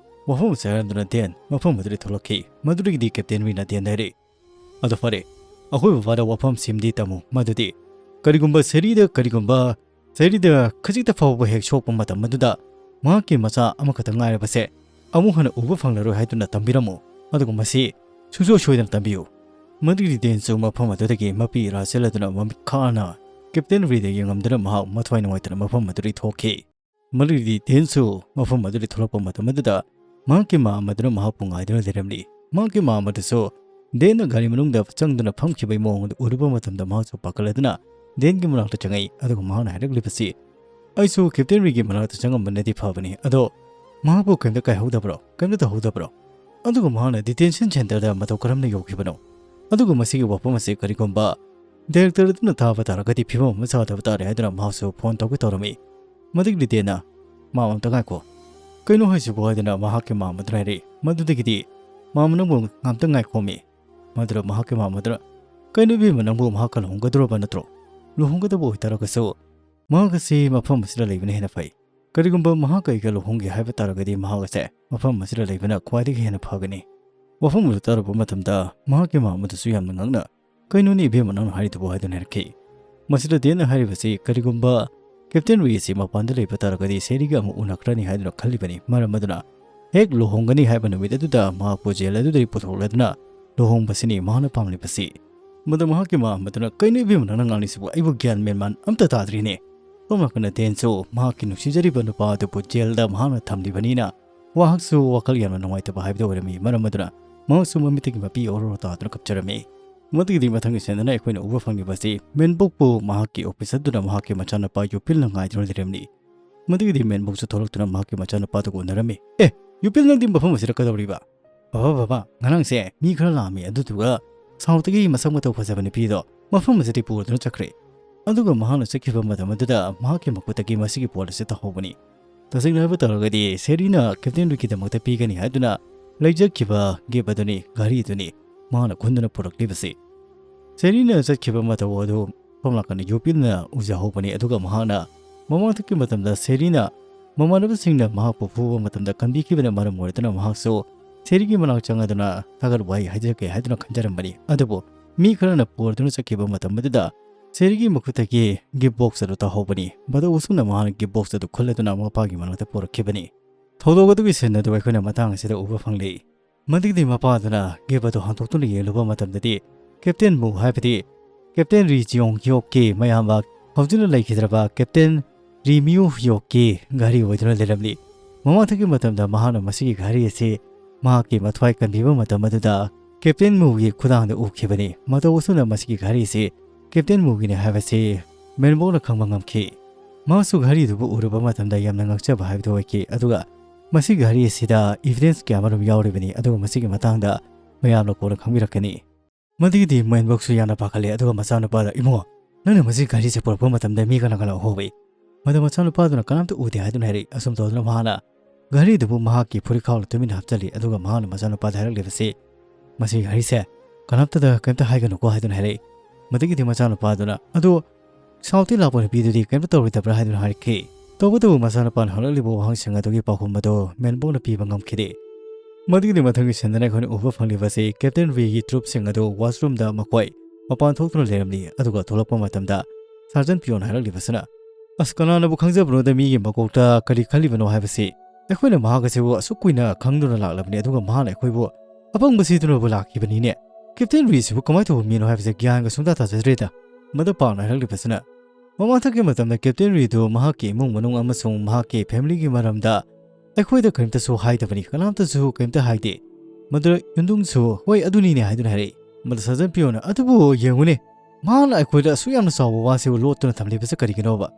ꯋꯥꯐꯝ ꯑꯁꯤ ꯍꯥꯏꯔꯝꯗꯨꯅ ꯗꯦꯟ ꯃꯐꯝ ꯑꯗꯨꯗꯒꯤ ꯊꯣꯛꯂꯛꯈꯤ꯫ ꯃꯗꯨꯗꯒꯤꯗꯤ ꯀꯦꯞꯇꯦꯟ ꯔꯤꯅ ꯗꯦꯟꯗ ꯍꯥꯏꯔꯛꯏ, "ꯑꯗꯣ ꯐꯔꯦ, ꯑꯩꯈꯣꯏ ꯕꯕꯥꯗ ꯋꯥꯐꯝ ꯁꯤꯝꯗꯤ ꯇꯝꯃꯨ꯫ ꯃꯗꯨꯗꯤ ꯀꯔꯤꯒꯨꯝꯕ ꯁꯦꯔꯤꯗ, ꯀꯔꯤꯒꯨꯝꯕ ꯁꯦꯔꯤꯗ ꯈꯖꯤꯛꯇ ꯐꯥꯎꯕ ꯍꯦꯛ ꯁꯣꯛꯄ ꯃꯇꯝ ꯑꯗꯨꯗ ꯃꯍꯥꯛꯀꯤ ꯃꯆꯥ ꯑꯃꯈꯛꯇ ꯉꯥꯏꯔꯕꯁꯦ ꯑꯃꯨꯛ ꯍꯟꯅ ꯎꯕ ꯐꯪꯂꯔꯣꯏ ꯍꯥꯏꯗꯨꯅ ꯇꯝꯕꯤꯔꯝꯃꯨ꯫ ꯑꯗꯨꯒ ꯃꯁꯤ ꯁꯨꯡꯁꯣꯏ ꯁꯣꯏꯗꯅ ꯇꯝꯕꯤꯌꯨ"꯫ ꯃꯗꯨꯒꯤ ꯗꯦꯟꯁꯨ ꯃꯐꯝ ꯑꯗꯨꯗꯒꯤ ꯃꯄꯤ ꯏꯔꯥ ꯆꯦꯜꯂꯗꯨꯅ ꯃꯃꯤꯠ ꯈꯥꯅ ꯀꯦꯞꯇꯦꯟ ꯔꯤꯗ ꯌꯦꯡꯉꯝꯗꯨꯅ ꯃꯍꯥꯛ ꯃꯊ꯭ꯋꯥꯏ ꯅꯨꯡꯉꯥꯏꯇꯅ ꯃꯐꯝ ꯑꯗꯨꯗꯒꯤ ꯊꯣꯛꯈꯤ꯫ ꯃꯗꯨꯒꯤ ꯗꯦꯟꯁꯨ ꯃꯐꯝ ꯑꯗꯨꯗꯒꯤ ꯊꯣꯛꯂꯛꯄ ꯃꯇꯝ ꯑꯗꯨꯗ ꯃꯍꯥꯛꯀꯤ ꯃꯥꯝꯃ ꯑꯗꯨꯅ ꯃꯍꯥꯛꯄꯨ ꯉꯥꯏꯗꯨꯅ ꯂꯩꯔꯝꯂꯤ꯫ ꯃꯍꯥꯛꯀꯤ ꯃꯥꯝꯃ ꯑꯗꯨꯁꯨ ꯗꯦꯟꯅ ꯒꯥꯔꯤ ꯃꯅꯨꯡꯗ ꯆꯪꯗꯨꯅ ꯐꯝꯈꯤꯕꯒꯤ ꯃꯑꯣꯡ ꯑꯗꯨ ꯎꯔꯨꯕ ꯃꯇꯝꯗ ꯃꯍꯥꯛꯁꯨ ꯄꯥꯈꯠꯂꯗꯨꯅ ꯗꯦꯟꯒꯤ ꯃꯅꯥꯛꯇ ꯆꯪꯉꯛꯏ꯫ ꯑꯗꯨꯒ ꯃꯍꯥꯛꯅ ꯍꯥꯏꯔꯛꯂꯤꯕꯁꯤ, "ꯑꯩꯁꯨ ꯀꯦꯞꯇꯦꯟ ꯔꯤꯒꯤ ꯃꯅꯥꯛꯇ ꯆꯪꯉꯝꯕꯅꯗꯤ ꯐꯕꯅꯤ, ꯑꯗꯣ ꯃꯍꯥꯛꯄꯨ ꯀꯔꯤꯝꯇ ꯀꯥꯏꯍꯧꯗꯕ꯭ꯔꯣ? ꯀꯔꯤꯝꯇ ꯇꯧꯍꯧꯗꯕ꯭ꯔꯣ?" ꯑꯗꯨꯒ ꯃꯍꯥꯛꯅ ꯗꯤꯇꯦꯟꯁꯟ ꯁꯦꯟꯇꯔꯗ ꯃꯇꯧ ꯀꯔꯝꯅ ꯌꯧꯈꯤꯕꯅꯣ? ꯑꯗꯨꯒ ꯃꯁꯤꯒꯤ ꯋꯥꯐꯝ ꯑꯁꯤ ꯀꯔꯤꯒꯨꯝꯕ ꯗꯥꯏꯔꯦꯛꯇꯔ ꯑꯗꯨꯅ ꯇꯥꯕ ꯇꯥꯔꯒꯗꯤ ꯐꯤꯕꯝ ꯑꯃ ꯆꯥꯗꯕ ꯇꯥꯔꯦ ꯍꯥꯏꯗꯨꯅ ꯃꯍꯥꯛꯁꯨ ꯐꯣꯟ ꯇꯧꯒꯦ ꯇꯧꯔꯝꯃꯤ꯫ ꯃꯗꯨꯒꯤ ꯗꯦꯟꯅ, "ꯃꯥꯝꯃ, ꯑꯝꯇ ꯉꯥꯏꯈꯣ꯫ ꯀꯩꯅꯣ ꯍꯥꯏꯁꯤꯕꯣ?" ꯍꯥꯏꯗꯨꯅ ꯃꯍꯥꯛꯀꯤ ꯃꯥꯝꯃ ꯑꯗꯨꯅ ꯍꯥꯏꯔꯛꯏ꯫ ꯃꯗꯨꯗꯒꯤꯗꯤ, "ꯃꯥꯝꯃ, ꯅꯪꯕꯨ ꯉꯥꯝꯇ ꯉꯥꯏꯈꯣꯃꯤ"꯫ ꯃꯗꯨꯗ ꯃꯍꯥꯛꯀꯤ ꯃꯥꯝꯃ ꯑꯗꯨꯅ, "ꯀꯩꯅꯣ ꯏꯕꯦꯝꯃ, ꯅꯪꯕꯨ ꯃꯍꯥꯛꯀ ꯂꯨꯍꯣꯡꯒꯗꯧꯔꯕ ꯅꯠꯇ꯭ꯔꯣ? ꯂꯨꯍꯣꯡꯒꯗꯕ ꯑꯣꯏꯇꯥꯔꯒꯁꯨ ꯃꯍꯥꯛ ꯑꯁꯤ ꯃꯐꯝ ꯑꯁꯤꯗ ꯂꯩꯕꯅ ꯍꯦꯟꯅ ꯐꯩ꯫ ꯀꯔꯤꯒꯨꯝꯕ ꯃꯍꯥꯛꯀ ꯑꯩꯒ ꯂꯨꯍꯣꯡꯒꯦ ꯍꯥꯏꯕ ꯇꯥꯔꯒꯗꯤ ꯃꯍꯥꯛ ꯑꯁꯦ ꯃꯐꯝ ꯑꯁꯤꯗ ꯂꯩꯕꯅ ꯈ꯭ꯋꯥꯏꯗꯒꯤ ꯍꯦꯟꯅ ꯐꯒꯅꯤ"꯫ ꯋꯥꯐꯝ ꯑꯗꯨ ꯇꯥꯔꯨꯕ ꯃꯇꯝꯗ ꯃꯍꯥꯛꯀꯤ ꯃꯥꯝꯃ ꯑꯗꯨꯁꯨ ꯌꯥꯝꯅ ꯉꯛꯅ, "ꯀꯩꯅꯣꯅꯦ ꯏꯕꯦꯝꯃ, ꯅꯪꯅ ꯍꯥꯏꯔꯤꯗꯨꯕꯨ?" ꯍꯥꯏꯗꯨꯅ ꯍꯥꯏꯔꯛꯈꯤ꯫ ꯃꯁꯤꯗ ꯗꯦꯟꯅ ꯍꯥꯏꯔꯤꯕꯁꯤ, ꯀꯔꯤꯒꯨꯝꯕ ꯀꯦꯞꯇꯦꯟ ꯔꯤ ꯑꯁꯤ ꯃꯄꯥꯟꯗ ꯂꯩꯕ ꯇꯥꯔꯒꯗꯤ ꯁꯦꯔꯤꯒ ꯑꯃꯨꯛ ꯎꯅꯈ꯭ꯔꯅꯤ ꯍꯥꯏꯗꯨꯅ ꯈꯜꯂꯤꯕꯅꯤ꯫ ꯃꯔꯝ ꯑꯗꯨꯅ ꯍꯦꯛ ꯂꯨꯍꯣꯡꯒꯅꯤ ꯍꯥꯏꯕ ꯅꯨꯃꯤꯠ ꯑꯗꯨꯗ ꯃꯍꯥꯛꯄꯨ ꯖꯦꯜ ꯑꯗꯨꯗꯒꯤ ꯄꯨꯊꯣꯛꯂꯗꯨꯅ ꯂꯨꯍꯣꯡꯕꯁꯤꯅꯤ ꯃꯍꯥꯛꯅ ꯄꯥꯝꯂꯤꯕꯁꯤ꯫ ꯃꯗꯨ ꯃꯍꯥꯛꯀꯤ ꯃꯥꯝꯃ ꯑꯗꯨꯅ, "ꯀꯩꯅꯣ ꯏꯕꯦꯝꯃ, ꯅꯪꯅ ꯉꯥꯡꯂꯤꯁꯤꯕꯨ? ꯑꯩꯕꯨ ꯒ꯭ꯌꯥꯟ ꯃꯦꯟꯃꯥꯟ ꯑꯝꯇ ꯇꯥꯗ꯭ꯔꯤꯅꯦ"꯫ ꯁꯣꯝ ꯅꯥꯀꯟꯗ ꯗꯦꯟꯁꯨ ꯃꯍꯥꯛꯀꯤ ꯅꯨꯡꯁꯤꯖꯔꯤꯕ ꯅꯨꯄꯥ ꯑꯗꯨꯕꯨ ꯖꯦꯜꯗ ꯃꯍꯥꯛꯅ ꯊꯝꯂꯤꯕꯅꯤꯅ ꯃꯍꯥꯛꯁꯨ ꯋꯥꯈꯜ ꯌꯥꯝꯅ ꯅꯨꯡꯉꯥꯏꯇꯕ ꯍꯥꯏꯕꯗꯨ ꯑꯣꯏꯔꯝꯃꯤ꯫ ꯃꯔꯝ ꯑꯗꯨꯅ ꯃꯍꯥꯛꯁꯨ ꯃꯃꯤꯠꯇꯒꯤ ꯃꯄꯤ ꯑꯣꯔꯣ ꯇꯥꯗꯨꯅ ꯀꯞꯆꯔꯝꯃꯤ꯫ ꯃꯗꯨꯒꯤꯗꯤ ꯃꯊꯪꯒꯤ ꯁꯦꯟꯗꯅ ꯑꯩꯈꯣꯏꯅ ꯎꯕ ꯐꯪꯂꯤꯕꯁꯤ ꯃꯦꯟꯕꯣꯛꯄꯨ ꯃꯍꯥꯛꯀꯤ ꯑꯣꯐꯤꯁ ꯑꯗꯨꯅ ꯃꯍꯥꯛꯀꯤ ꯃꯆꯥꯅꯨꯄꯥ ꯌꯨꯄꯤꯜꯅ ꯉꯥꯏꯗꯨꯅ ꯂꯩꯔꯝꯂꯤ꯫ ꯃꯗꯨꯒꯤꯗꯤ ꯃꯦꯟꯕꯣꯛꯁꯨ ꯊꯣꯛꯂꯛꯇꯨꯅ ꯃꯍꯥꯛꯀꯤ ꯃꯆꯥꯅꯨꯄꯥꯗꯨꯒ ꯎꯅꯔꯝꯃꯤ꯫ "ꯑꯦ, ꯌꯨꯄꯤꯜ, ꯅꯪꯗꯤ ꯃꯐꯝ ꯑꯁꯤꯗ ꯀꯩꯗꯧꯔꯤꯕ?" "ꯕꯕꯥ, ꯕꯕꯥ, ꯉꯔꯥꯡꯁꯦ ꯃꯤ ꯈꯔ ꯂꯥꯛꯑꯝꯃꯤ, ꯑꯗꯨꯗꯨꯒ ꯁꯥꯎꯠꯇꯒꯤ ꯃꯁꯛ ꯃꯇꯧ ꯐꯖꯕ ꯅꯨꯄꯤꯗꯣ ꯃꯐꯝ ꯑꯁꯤꯗꯒꯤ ꯄꯨꯔꯗꯨꯅ ꯆꯠꯈ꯭ꯔꯦ꯫ ꯑꯗꯨꯒ ꯃꯍꯥꯛꯅ ꯆꯠꯈꯤꯕ ꯃꯇꯝ ꯑꯗꯨꯗ ꯃꯍꯥꯛꯀꯤ ꯃꯈꯨꯠꯇꯒꯤ ꯃꯁꯤꯒꯤ ꯄꯣꯠ ꯑꯁꯤ ꯇꯥꯍꯧꯕꯅꯤ꯫ ꯇꯁꯦꯡꯅ ꯍꯥꯏꯕ ꯇꯥꯔꯒꯗꯤ ꯁꯦꯔꯤꯅ ꯀꯦꯞꯇꯦꯟ ꯔꯤꯒꯤꯗꯃꯛꯇ ꯄꯤꯒꯅꯤ ꯍꯥꯏꯗꯨꯅ ꯂꯩꯖꯈꯤꯕ ꯒꯤꯐ ꯑꯗꯨꯅꯤ, ꯘꯔꯤ ꯑꯗꯨꯅꯤ ꯃꯍꯥꯛꯅ ꯈꯨꯟꯗꯨꯅ ꯄꯨꯔꯛꯂꯤꯕꯁꯤ꯫ ꯁꯦꯔꯤꯅ ꯆꯠꯈꯤꯕ ꯃꯇꯧ ꯑꯗꯨ ꯁꯣꯝ ꯅꯥꯀꯟꯗ ꯌꯣꯄꯤꯟꯅ ꯎꯖꯍꯧꯕꯅꯤ, ꯑꯗꯨꯒ ꯃꯍꯥꯛꯅ ꯃꯃꯥꯡꯊꯛꯀꯤ ꯃꯇꯝꯗ ꯁꯦꯔꯤꯅ ꯃꯃꯥꯟꯅꯕꯁꯤꯡꯅ ꯃꯍꯥꯛꯄꯨ ꯐꯨꯕ ꯃꯇꯝꯗ ꯀꯟꯕꯤꯈꯤꯕꯅ ꯃꯔꯝ ꯑꯣꯏꯔꯗꯨꯅ ꯃꯍꯥꯛꯁꯨ ꯁꯦꯔꯤꯒꯤ ꯃꯅꯥꯛ ꯆꯪꯉꯗꯨꯅ ꯊꯥꯒꯠ ꯋꯥꯍꯩ ꯍꯥꯏꯖꯔꯛꯀꯦ ꯍꯥꯏꯗꯨꯅ ꯈꯟꯖꯔꯝꯕꯅꯤ꯫ ꯑꯗꯨꯕꯨ ꯃꯤ ꯈꯔꯅ ꯄꯨꯔꯗꯨꯅ ꯆꯠꯈꯤꯕ ꯃꯇꯝ ꯑꯗꯨꯗ ꯁꯦꯔꯤꯒꯤ ꯃꯈꯨꯠꯇꯒꯤ ꯒꯤꯐ ꯕꯣꯛꯁ ꯑꯗꯨ ꯇꯥꯍꯧꯕꯅꯤ꯫ ꯃꯗꯨ ꯎꯁꯨꯝꯅ ꯃꯍꯥꯛꯅ ꯒꯤꯐ ꯕꯣꯛꯁ ꯑꯗꯨ ꯈꯨꯜꯂꯗꯨꯅ ꯃꯄꯥꯒꯤ ꯃꯅꯥꯛꯇ ꯄꯨꯔꯛꯈꯤꯕꯅꯤ꯫ ꯊꯧꯗꯣꯛ ꯑꯗꯨꯒꯤ ꯁꯤꯟ ꯑꯗꯨ ꯑꯩꯈꯣꯏꯅ ꯃꯇꯥꯡ ꯑꯁꯤꯗ ꯎꯕ ꯐꯪꯂꯤ꯫ ꯃꯗꯨꯒꯤꯗꯤ ꯃꯄꯥꯗꯨꯅ ꯒꯤꯐ ꯑꯗꯨ ꯍꯥꯡꯗꯣꯛꯇꯨꯅ ꯌꯦꯡꯂꯨꯕ ꯃꯇꯝꯗꯗꯤ ꯀꯦꯞꯇꯦꯟ ꯃꯨ ꯍꯥꯏꯕꯗꯤ ꯀꯦꯞꯇꯦꯟ ꯔꯤ ꯖꯤꯌꯣꯡ ꯍꯤꯌꯣꯛꯀꯤ ꯃꯌꯥꯝꯕ ꯍꯧꯖꯤꯛꯅ ꯂꯩꯈꯤꯗ꯭ꯔꯕ ꯀꯦꯞꯇꯦꯟ ꯔꯤ ꯃꯤꯌꯨ ꯍꯤꯌꯣꯛꯀꯤ ꯘꯔꯤ ꯑꯣꯏꯗꯨꯅ ꯂꯩꯔꯝꯂꯤ꯫ ꯃꯃꯥꯡꯊꯛꯀꯤ ꯃꯇꯝꯗ ꯃꯍꯥꯛꯅ ꯃꯁꯤꯒꯤ ꯘꯔꯤ ꯑꯁꯤ ꯃꯍꯥꯛꯀꯤ ꯃꯊ꯭ꯋꯥꯏ ꯀꯟꯕꯤꯕ ꯃꯇꯝ ꯑꯗꯨꯗ ꯀꯦꯞꯇꯦꯟ ꯃꯨꯒꯤ ꯈꯨꯗꯥꯡꯗ ꯎꯈꯤꯕꯅꯤ꯫ ꯃꯇꯧ ꯑꯁꯨꯝꯅ ꯃꯁꯤꯒꯤ ꯘꯔꯤ ꯑꯁꯤ ꯀꯦꯞꯇꯦꯟ ꯃꯨꯒꯤꯅꯤ ꯍꯥꯏꯕꯁꯤ ꯃꯦꯟꯕꯣꯛꯅ ꯈꯪꯕ ꯉꯝꯈꯤ꯫ ꯃꯍꯥꯛꯁꯨ ꯘꯔꯤꯗꯨꯕꯨ ꯎꯔꯨꯕ ꯃꯇꯝꯗ ꯌꯥꯝꯅ ꯉꯛꯆꯕ ꯍꯥꯏꯕꯗꯨ ꯑꯣꯏꯈꯤ꯫ ꯑꯗꯨꯒ ꯃꯁꯤꯒꯤ ꯘꯔꯤ ꯑꯁꯤꯗ ꯏꯚꯤꯗꯦꯟꯁ ꯀꯌꯥ ꯑꯃꯔꯣꯝ ꯌꯥꯎꯔꯤꯕꯅꯤ, ꯑꯗꯨꯒ ꯃꯁꯤꯒꯤ ꯃꯇꯥꯡꯗ ꯃꯌꯥꯝꯅ ꯀꯣꯟꯅ ꯈꯪꯕꯤꯔꯛꯀꯅꯤ꯫ ꯃꯗꯨꯒꯤꯗꯤ ꯃꯦꯟꯕꯣꯛꯁꯨ ꯌꯥꯝꯅ ꯄꯥꯈꯠꯂꯦ, ꯑꯗꯨꯒ ꯃꯆꯥꯅꯨꯄꯥꯗ, "ꯏꯕꯨꯡꯉꯣ, ꯅꯪꯅ ꯃꯁꯤꯒꯤ ꯘꯔꯤꯁꯦ ꯄꯨꯔꯛꯄ ꯃꯇꯝꯗ ꯃꯤ ꯀꯅꯥ ꯀꯅꯥ ꯎꯍꯧꯏ?" ꯃꯗꯨ ꯃꯆꯥꯅꯨꯄꯥꯗꯨꯅ ꯀꯅꯥꯝꯇ ꯎꯗꯦ ꯍꯥꯏꯗꯨꯅ ꯍꯥꯏꯔꯛꯏ꯫ ꯑꯁꯨꯝ ꯇꯧꯗꯨꯅ ꯃꯍꯥꯛꯅ ꯘꯔꯤꯗꯨꯕꯨ ꯃꯍꯥꯛꯀꯤ ꯐꯨꯔꯤꯠꯈꯥꯎꯗ ꯇꯨꯃꯤꯟꯅ ꯍꯥꯞꯆꯤꯜꯂꯤ, ꯑꯗꯨꯒ ꯃꯍꯥꯛꯅ ꯃꯆꯥꯅꯨꯄꯥꯗ ꯍꯥꯏꯔꯛꯂꯤꯕꯁꯤ, "ꯃꯁꯤꯒꯤ ꯘꯔꯤꯁꯦ ꯀꯅꯥꯝꯇꯗ ꯀꯔꯤꯝꯇ ꯍꯥꯏꯒꯅꯨꯀꯣ" ꯍꯥꯏꯗꯨꯅ ꯍꯥꯏꯔꯛꯏ꯫ ꯃꯗꯨꯒꯤꯗꯤ ꯃꯆꯥꯅꯨꯄꯥꯗꯨꯅ, "ꯑꯗꯨ ꯁꯥꯎꯠꯇꯒꯤ ꯂꯥꯛꯄ ꯅꯨꯄꯤꯗꯨꯗꯤ ꯀꯔꯤꯝꯇ ꯇꯧꯔꯣꯏꯗꯕ꯭ꯔꯥ?" ꯍꯥꯏꯗꯨꯅ ꯍꯥꯏꯔꯛꯈꯤ꯫ ꯇꯧꯕꯇꯕꯨ ꯃꯆꯥꯅꯨꯄꯥꯅ ꯍꯪꯂꯛꯂꯤꯕ ꯋꯥꯍꯪꯁꯤꯡ ꯑꯗꯨꯒꯤ ꯄꯥꯎꯈꯨꯝ ꯑꯗꯨ ꯃꯦꯟꯕꯣꯛꯅ ꯄꯤꯕ ꯉꯝꯈꯤꯗꯦ꯫ ꯃꯗꯨꯒꯤꯗꯤ ꯃꯊꯪꯒꯤ ꯁꯤꯟꯗꯅ ꯑꯩꯈꯣꯏꯅ ꯎꯕ ꯐꯪꯂꯤꯕꯁꯤ ꯀꯦꯞꯇꯦꯟ ꯔꯤꯒꯤ ꯇ꯭ꯔꯨꯞꯁꯤꯡ ꯑꯗꯨ ꯋꯥꯁꯔꯨꯝꯗ ꯃꯈꯣꯏ ꯃꯄꯥꯟ ꯊꯣꯛꯇꯨꯅ ꯂꯩꯔꯝꯂꯤ꯫ ꯑꯗꯨꯒ ꯊꯣꯛꯂꯛꯄ ꯃꯇꯝꯗ ꯁꯥꯔꯖꯟ ꯄꯤꯌꯣꯟ ꯍꯥꯏꯔꯛꯂꯤꯕꯁꯤꯅ, "ꯑꯁ, ꯀꯅꯥꯅꯕꯨ ꯈꯪꯖꯕꯅꯣꯗ ꯃꯤꯒꯤ ꯃꯀꯣꯛꯇ ꯀꯔꯤ ꯈꯜꯂꯤꯕꯅꯣ ꯍꯥꯏꯕꯁꯤ꯫ ꯑꯩꯈꯣꯏꯅ ꯃꯍꯥꯛ ꯑꯁꯤꯕꯨ ꯑꯁꯨꯛ ꯀꯨꯏꯅ ꯈꯪꯗꯨꯅ ꯂꯥꯛꯂꯕꯅꯤ, ꯑꯗꯨꯒ ꯃꯍꯥꯛꯅ ꯑꯩꯈꯣꯏꯕꯨ ꯑꯄꯪꯕ ꯁꯤꯗꯨꯅꯕꯨ ꯂꯥꯛꯈꯤꯕꯅꯤꯅꯦ꯫ ꯀꯦꯞꯇꯦꯟ ꯔꯤꯁꯤꯕꯨ ꯀꯃꯥꯏꯅ ꯇꯧꯕ ꯃꯤꯅꯣ ꯍꯥꯏꯕꯁꯦ ꯒ꯭ꯌꯥꯟꯒ ꯁꯨꯡꯇꯥ ꯇꯥꯖꯗ꯭ꯔꯦꯗ"꯫ ꯃꯗꯨ ꯄꯥꯎꯅ ꯍꯥꯏꯔꯛꯂꯤꯕꯁꯤꯅ, ꯃꯃꯥꯡꯊꯛꯀꯤ ꯃꯇꯝꯗ ꯀꯦꯞꯇꯦꯟ ꯔꯤꯗꯨ ꯃꯍꯥꯛꯀꯤ ꯏꯃꯨꯡ ꯃꯅꯨꯡ ꯑꯃꯁꯨꯡ ꯃꯍꯥꯛꯀꯤ ꯐꯦꯃꯤꯂꯤꯒꯤ ꯃꯔꯝꯗ ꯑꯩꯈꯣꯏꯗ ꯀꯔꯤꯝꯇꯁꯨ ꯍꯥꯏꯗꯕꯅꯤ, ꯀꯅꯥꯝꯇꯁꯨ ꯀꯔꯤꯝꯇ ꯍꯥꯏꯗꯦ꯫ ꯃꯗꯨ ꯌꯨꯝꯗꯨꯡꯁꯨ, "ꯍꯣꯏ, ꯑꯗꯨꯅꯤꯅꯦ" ꯍꯥꯏꯗꯨꯅ ꯍꯥꯏꯔꯛꯏ꯫ ꯃꯗꯨ ꯁꯥꯔꯖꯟ ꯄꯤꯌꯣꯅ, "ꯑꯗꯨꯕꯨ ꯌꯦꯡꯉꯨꯅꯦ, ꯃꯍꯥꯛꯅ ꯑꯩꯈꯣꯏꯗ ꯑꯁꯨꯛ ꯌꯥꯝꯅ ꯆꯥꯎꯕ ꯋꯥꯁꯤꯕꯨ ꯂꯣꯠꯇꯨꯅ ꯊꯝꯂꯤꯕꯁꯤ ꯀꯔꯤꯒꯤꯅꯣꯕ?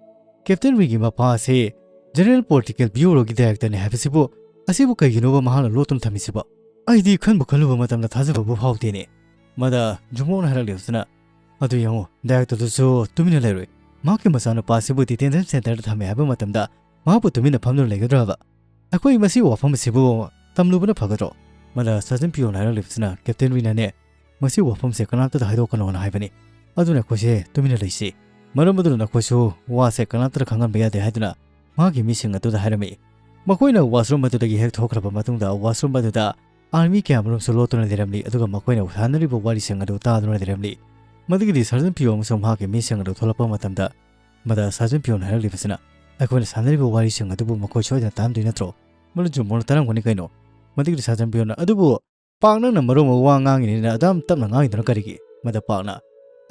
ꯀꯦꯞꯇꯦꯟ ꯔꯤꯒꯤ ꯃꯄꯥ ꯑꯁꯤ ꯖꯦꯅꯔꯦꯜ ꯄꯣꯂꯤꯇꯤꯀꯦꯜ ꯕ꯭ꯌꯨꯔꯣꯒꯤ ꯗꯥꯏꯔꯦꯛꯇꯔꯅꯤ ꯍꯥꯏꯕꯁꯤꯕꯨ, ꯑꯁꯤꯕꯨ ꯀꯩꯒꯤꯅꯣꯕ ꯃꯍꯥꯛꯅ ꯂꯣꯠꯇꯨꯅ ꯊꯝꯃꯤꯁꯤꯕꯣ? ꯑꯩꯗꯤ ꯈꯟꯕꯨ ꯈꯜꯂꯨꯕ ꯃꯇꯝꯗ ꯊꯥꯖꯕꯕꯨ ꯐꯥꯎꯗꯦꯅꯦ"꯫ ꯃꯗ ꯖꯨꯃꯣꯛꯅ ꯍꯥꯏꯔꯛꯂꯤꯕꯁꯤꯅ, ꯑꯗꯨ ꯌꯦꯡꯉꯨ, ꯗꯥꯏꯔꯦꯛꯇꯔꯗꯨꯁꯨ ꯇꯨꯃꯤꯟꯅ ꯂꯩꯔꯣꯏ꯫ ꯃꯍꯥꯛꯀꯤ ꯃꯆꯥꯅꯨꯄꯥ ꯑꯁꯤꯕꯨ ꯗꯤꯇꯦꯟꯁꯟ ꯁꯦꯟꯇꯔꯗ ꯊꯝꯃꯦ ꯍꯥꯏꯕ ꯃꯇꯝꯗ ꯃꯍꯥꯛꯄꯨ ꯇꯨꯃꯤꯟꯅ ꯐꯝꯗꯨꯅ ꯂꯩꯒꯗ꯭ꯔꯕ? ꯑꯩꯈꯣꯏ ꯃꯁꯤꯒꯤ ꯋꯥꯐꯝ ꯑꯁꯤꯕꯨ ꯇꯝꯂꯨꯕꯅ ꯐꯒꯗ꯭ꯔꯣ? ꯃꯗ ꯁꯥꯔꯖꯟ ꯄꯤꯌꯣꯅ ꯍꯥꯏꯔꯛꯂꯤꯕꯁꯤꯅ, ꯀꯦꯞꯇꯦꯟ ꯔꯤꯅꯅꯦ, ꯃꯁꯤꯒꯤ ꯋꯥꯐꯝꯁꯦ ꯀꯅꯥꯝꯇꯗ ꯍꯥꯏꯗꯣꯛꯀꯅꯣꯅ ꯍꯥꯏꯕꯅꯤ꯫ ꯑꯗꯨꯅ ꯑꯩꯈꯣꯏꯁꯦ ꯇꯨꯃꯤꯟꯅ ꯂꯩꯁꯤ꯫ ꯃꯔꯝ ꯑꯗꯨꯅ ꯅꯈꯣꯏꯁꯨ ꯋꯥꯁꯦ ꯀꯅꯥꯝꯇꯗ ꯈꯪꯍꯟꯕ ꯌꯥꯗꯦ ꯍꯥꯏꯗꯨꯅ ꯃꯍꯥꯛꯀꯤ ꯃꯤꯁꯤꯡ ꯑꯗꯨꯗ ꯍꯥꯏꯔꯝꯃꯤ꯫ ꯃꯈꯣꯏꯅ ꯋꯥꯁꯔꯨꯝ ꯑꯗꯨꯗꯒꯤ ꯍꯦꯛ ꯊꯣꯛꯈ꯭ꯔꯕ ꯃꯇꯨꯡꯗ ꯋꯥꯁꯔꯨꯝ ꯑꯗꯨꯗ ꯑꯥꯔꯃꯤ ꯀꯌꯥꯃꯔꯨꯝꯁꯨ ꯂꯣꯠꯇꯨꯅ ꯂꯩꯔꯝꯂꯤ, ꯑꯗꯨꯒ ꯃꯈꯣꯏꯅ ꯁꯥꯟꯅꯔꯤꯕ ꯋꯥꯔꯤꯁꯤꯡ ꯑꯗꯨ ꯇꯥꯗꯨꯅ ꯂꯩꯔꯝꯂꯤ꯫ ꯃꯗꯨꯒꯤꯗꯤ ꯁꯥꯔꯖꯟ ꯄꯤꯌꯣ ꯑꯃꯁꯨꯡ ꯃꯍꯥꯛꯀꯤ ꯃꯤꯁꯤꯡ ꯑꯗꯨ ꯊꯣꯛꯂꯛꯄ ꯃꯇꯝꯗ, ꯃꯗ ꯁꯥꯔꯖꯟ ꯄꯤꯌꯣꯅ ꯍꯥꯏꯔꯛꯂꯤꯕꯁꯤꯅ, ꯑꯩꯈꯣꯏꯅ ꯁꯥꯟꯅꯔꯤꯕ ꯋꯥꯔꯤꯁꯤꯡ ꯑꯗꯨꯕꯨ ꯃꯈꯣꯏ ꯁꯣꯏꯗꯅ ꯇꯥꯔꯝꯗꯣꯏ ꯅꯠꯇ꯭ꯔꯣ? ꯃꯗꯨ ꯆꯨꯝꯕꯅ ꯇꯥꯔꯝꯒꯅꯤ ꯀꯩꯅꯣ꯫ ꯃꯗꯨꯒꯤꯗꯤ ꯁꯥꯔꯖꯟ ꯄꯤꯌꯣꯅ, ꯑꯗꯨꯕꯨ ꯄꯥꯛ, ꯅꯪꯅ ꯃꯔꯣꯟ ꯑꯃ ꯋꯥ ꯉꯥꯡꯉꯤꯅꯤꯅ ꯑꯗꯨꯝ ꯇꯞꯅ ꯉꯥꯡꯉꯤꯗꯨꯅ ꯀꯔꯤꯒꯤ? ꯃꯗ ꯄꯥꯛꯅ,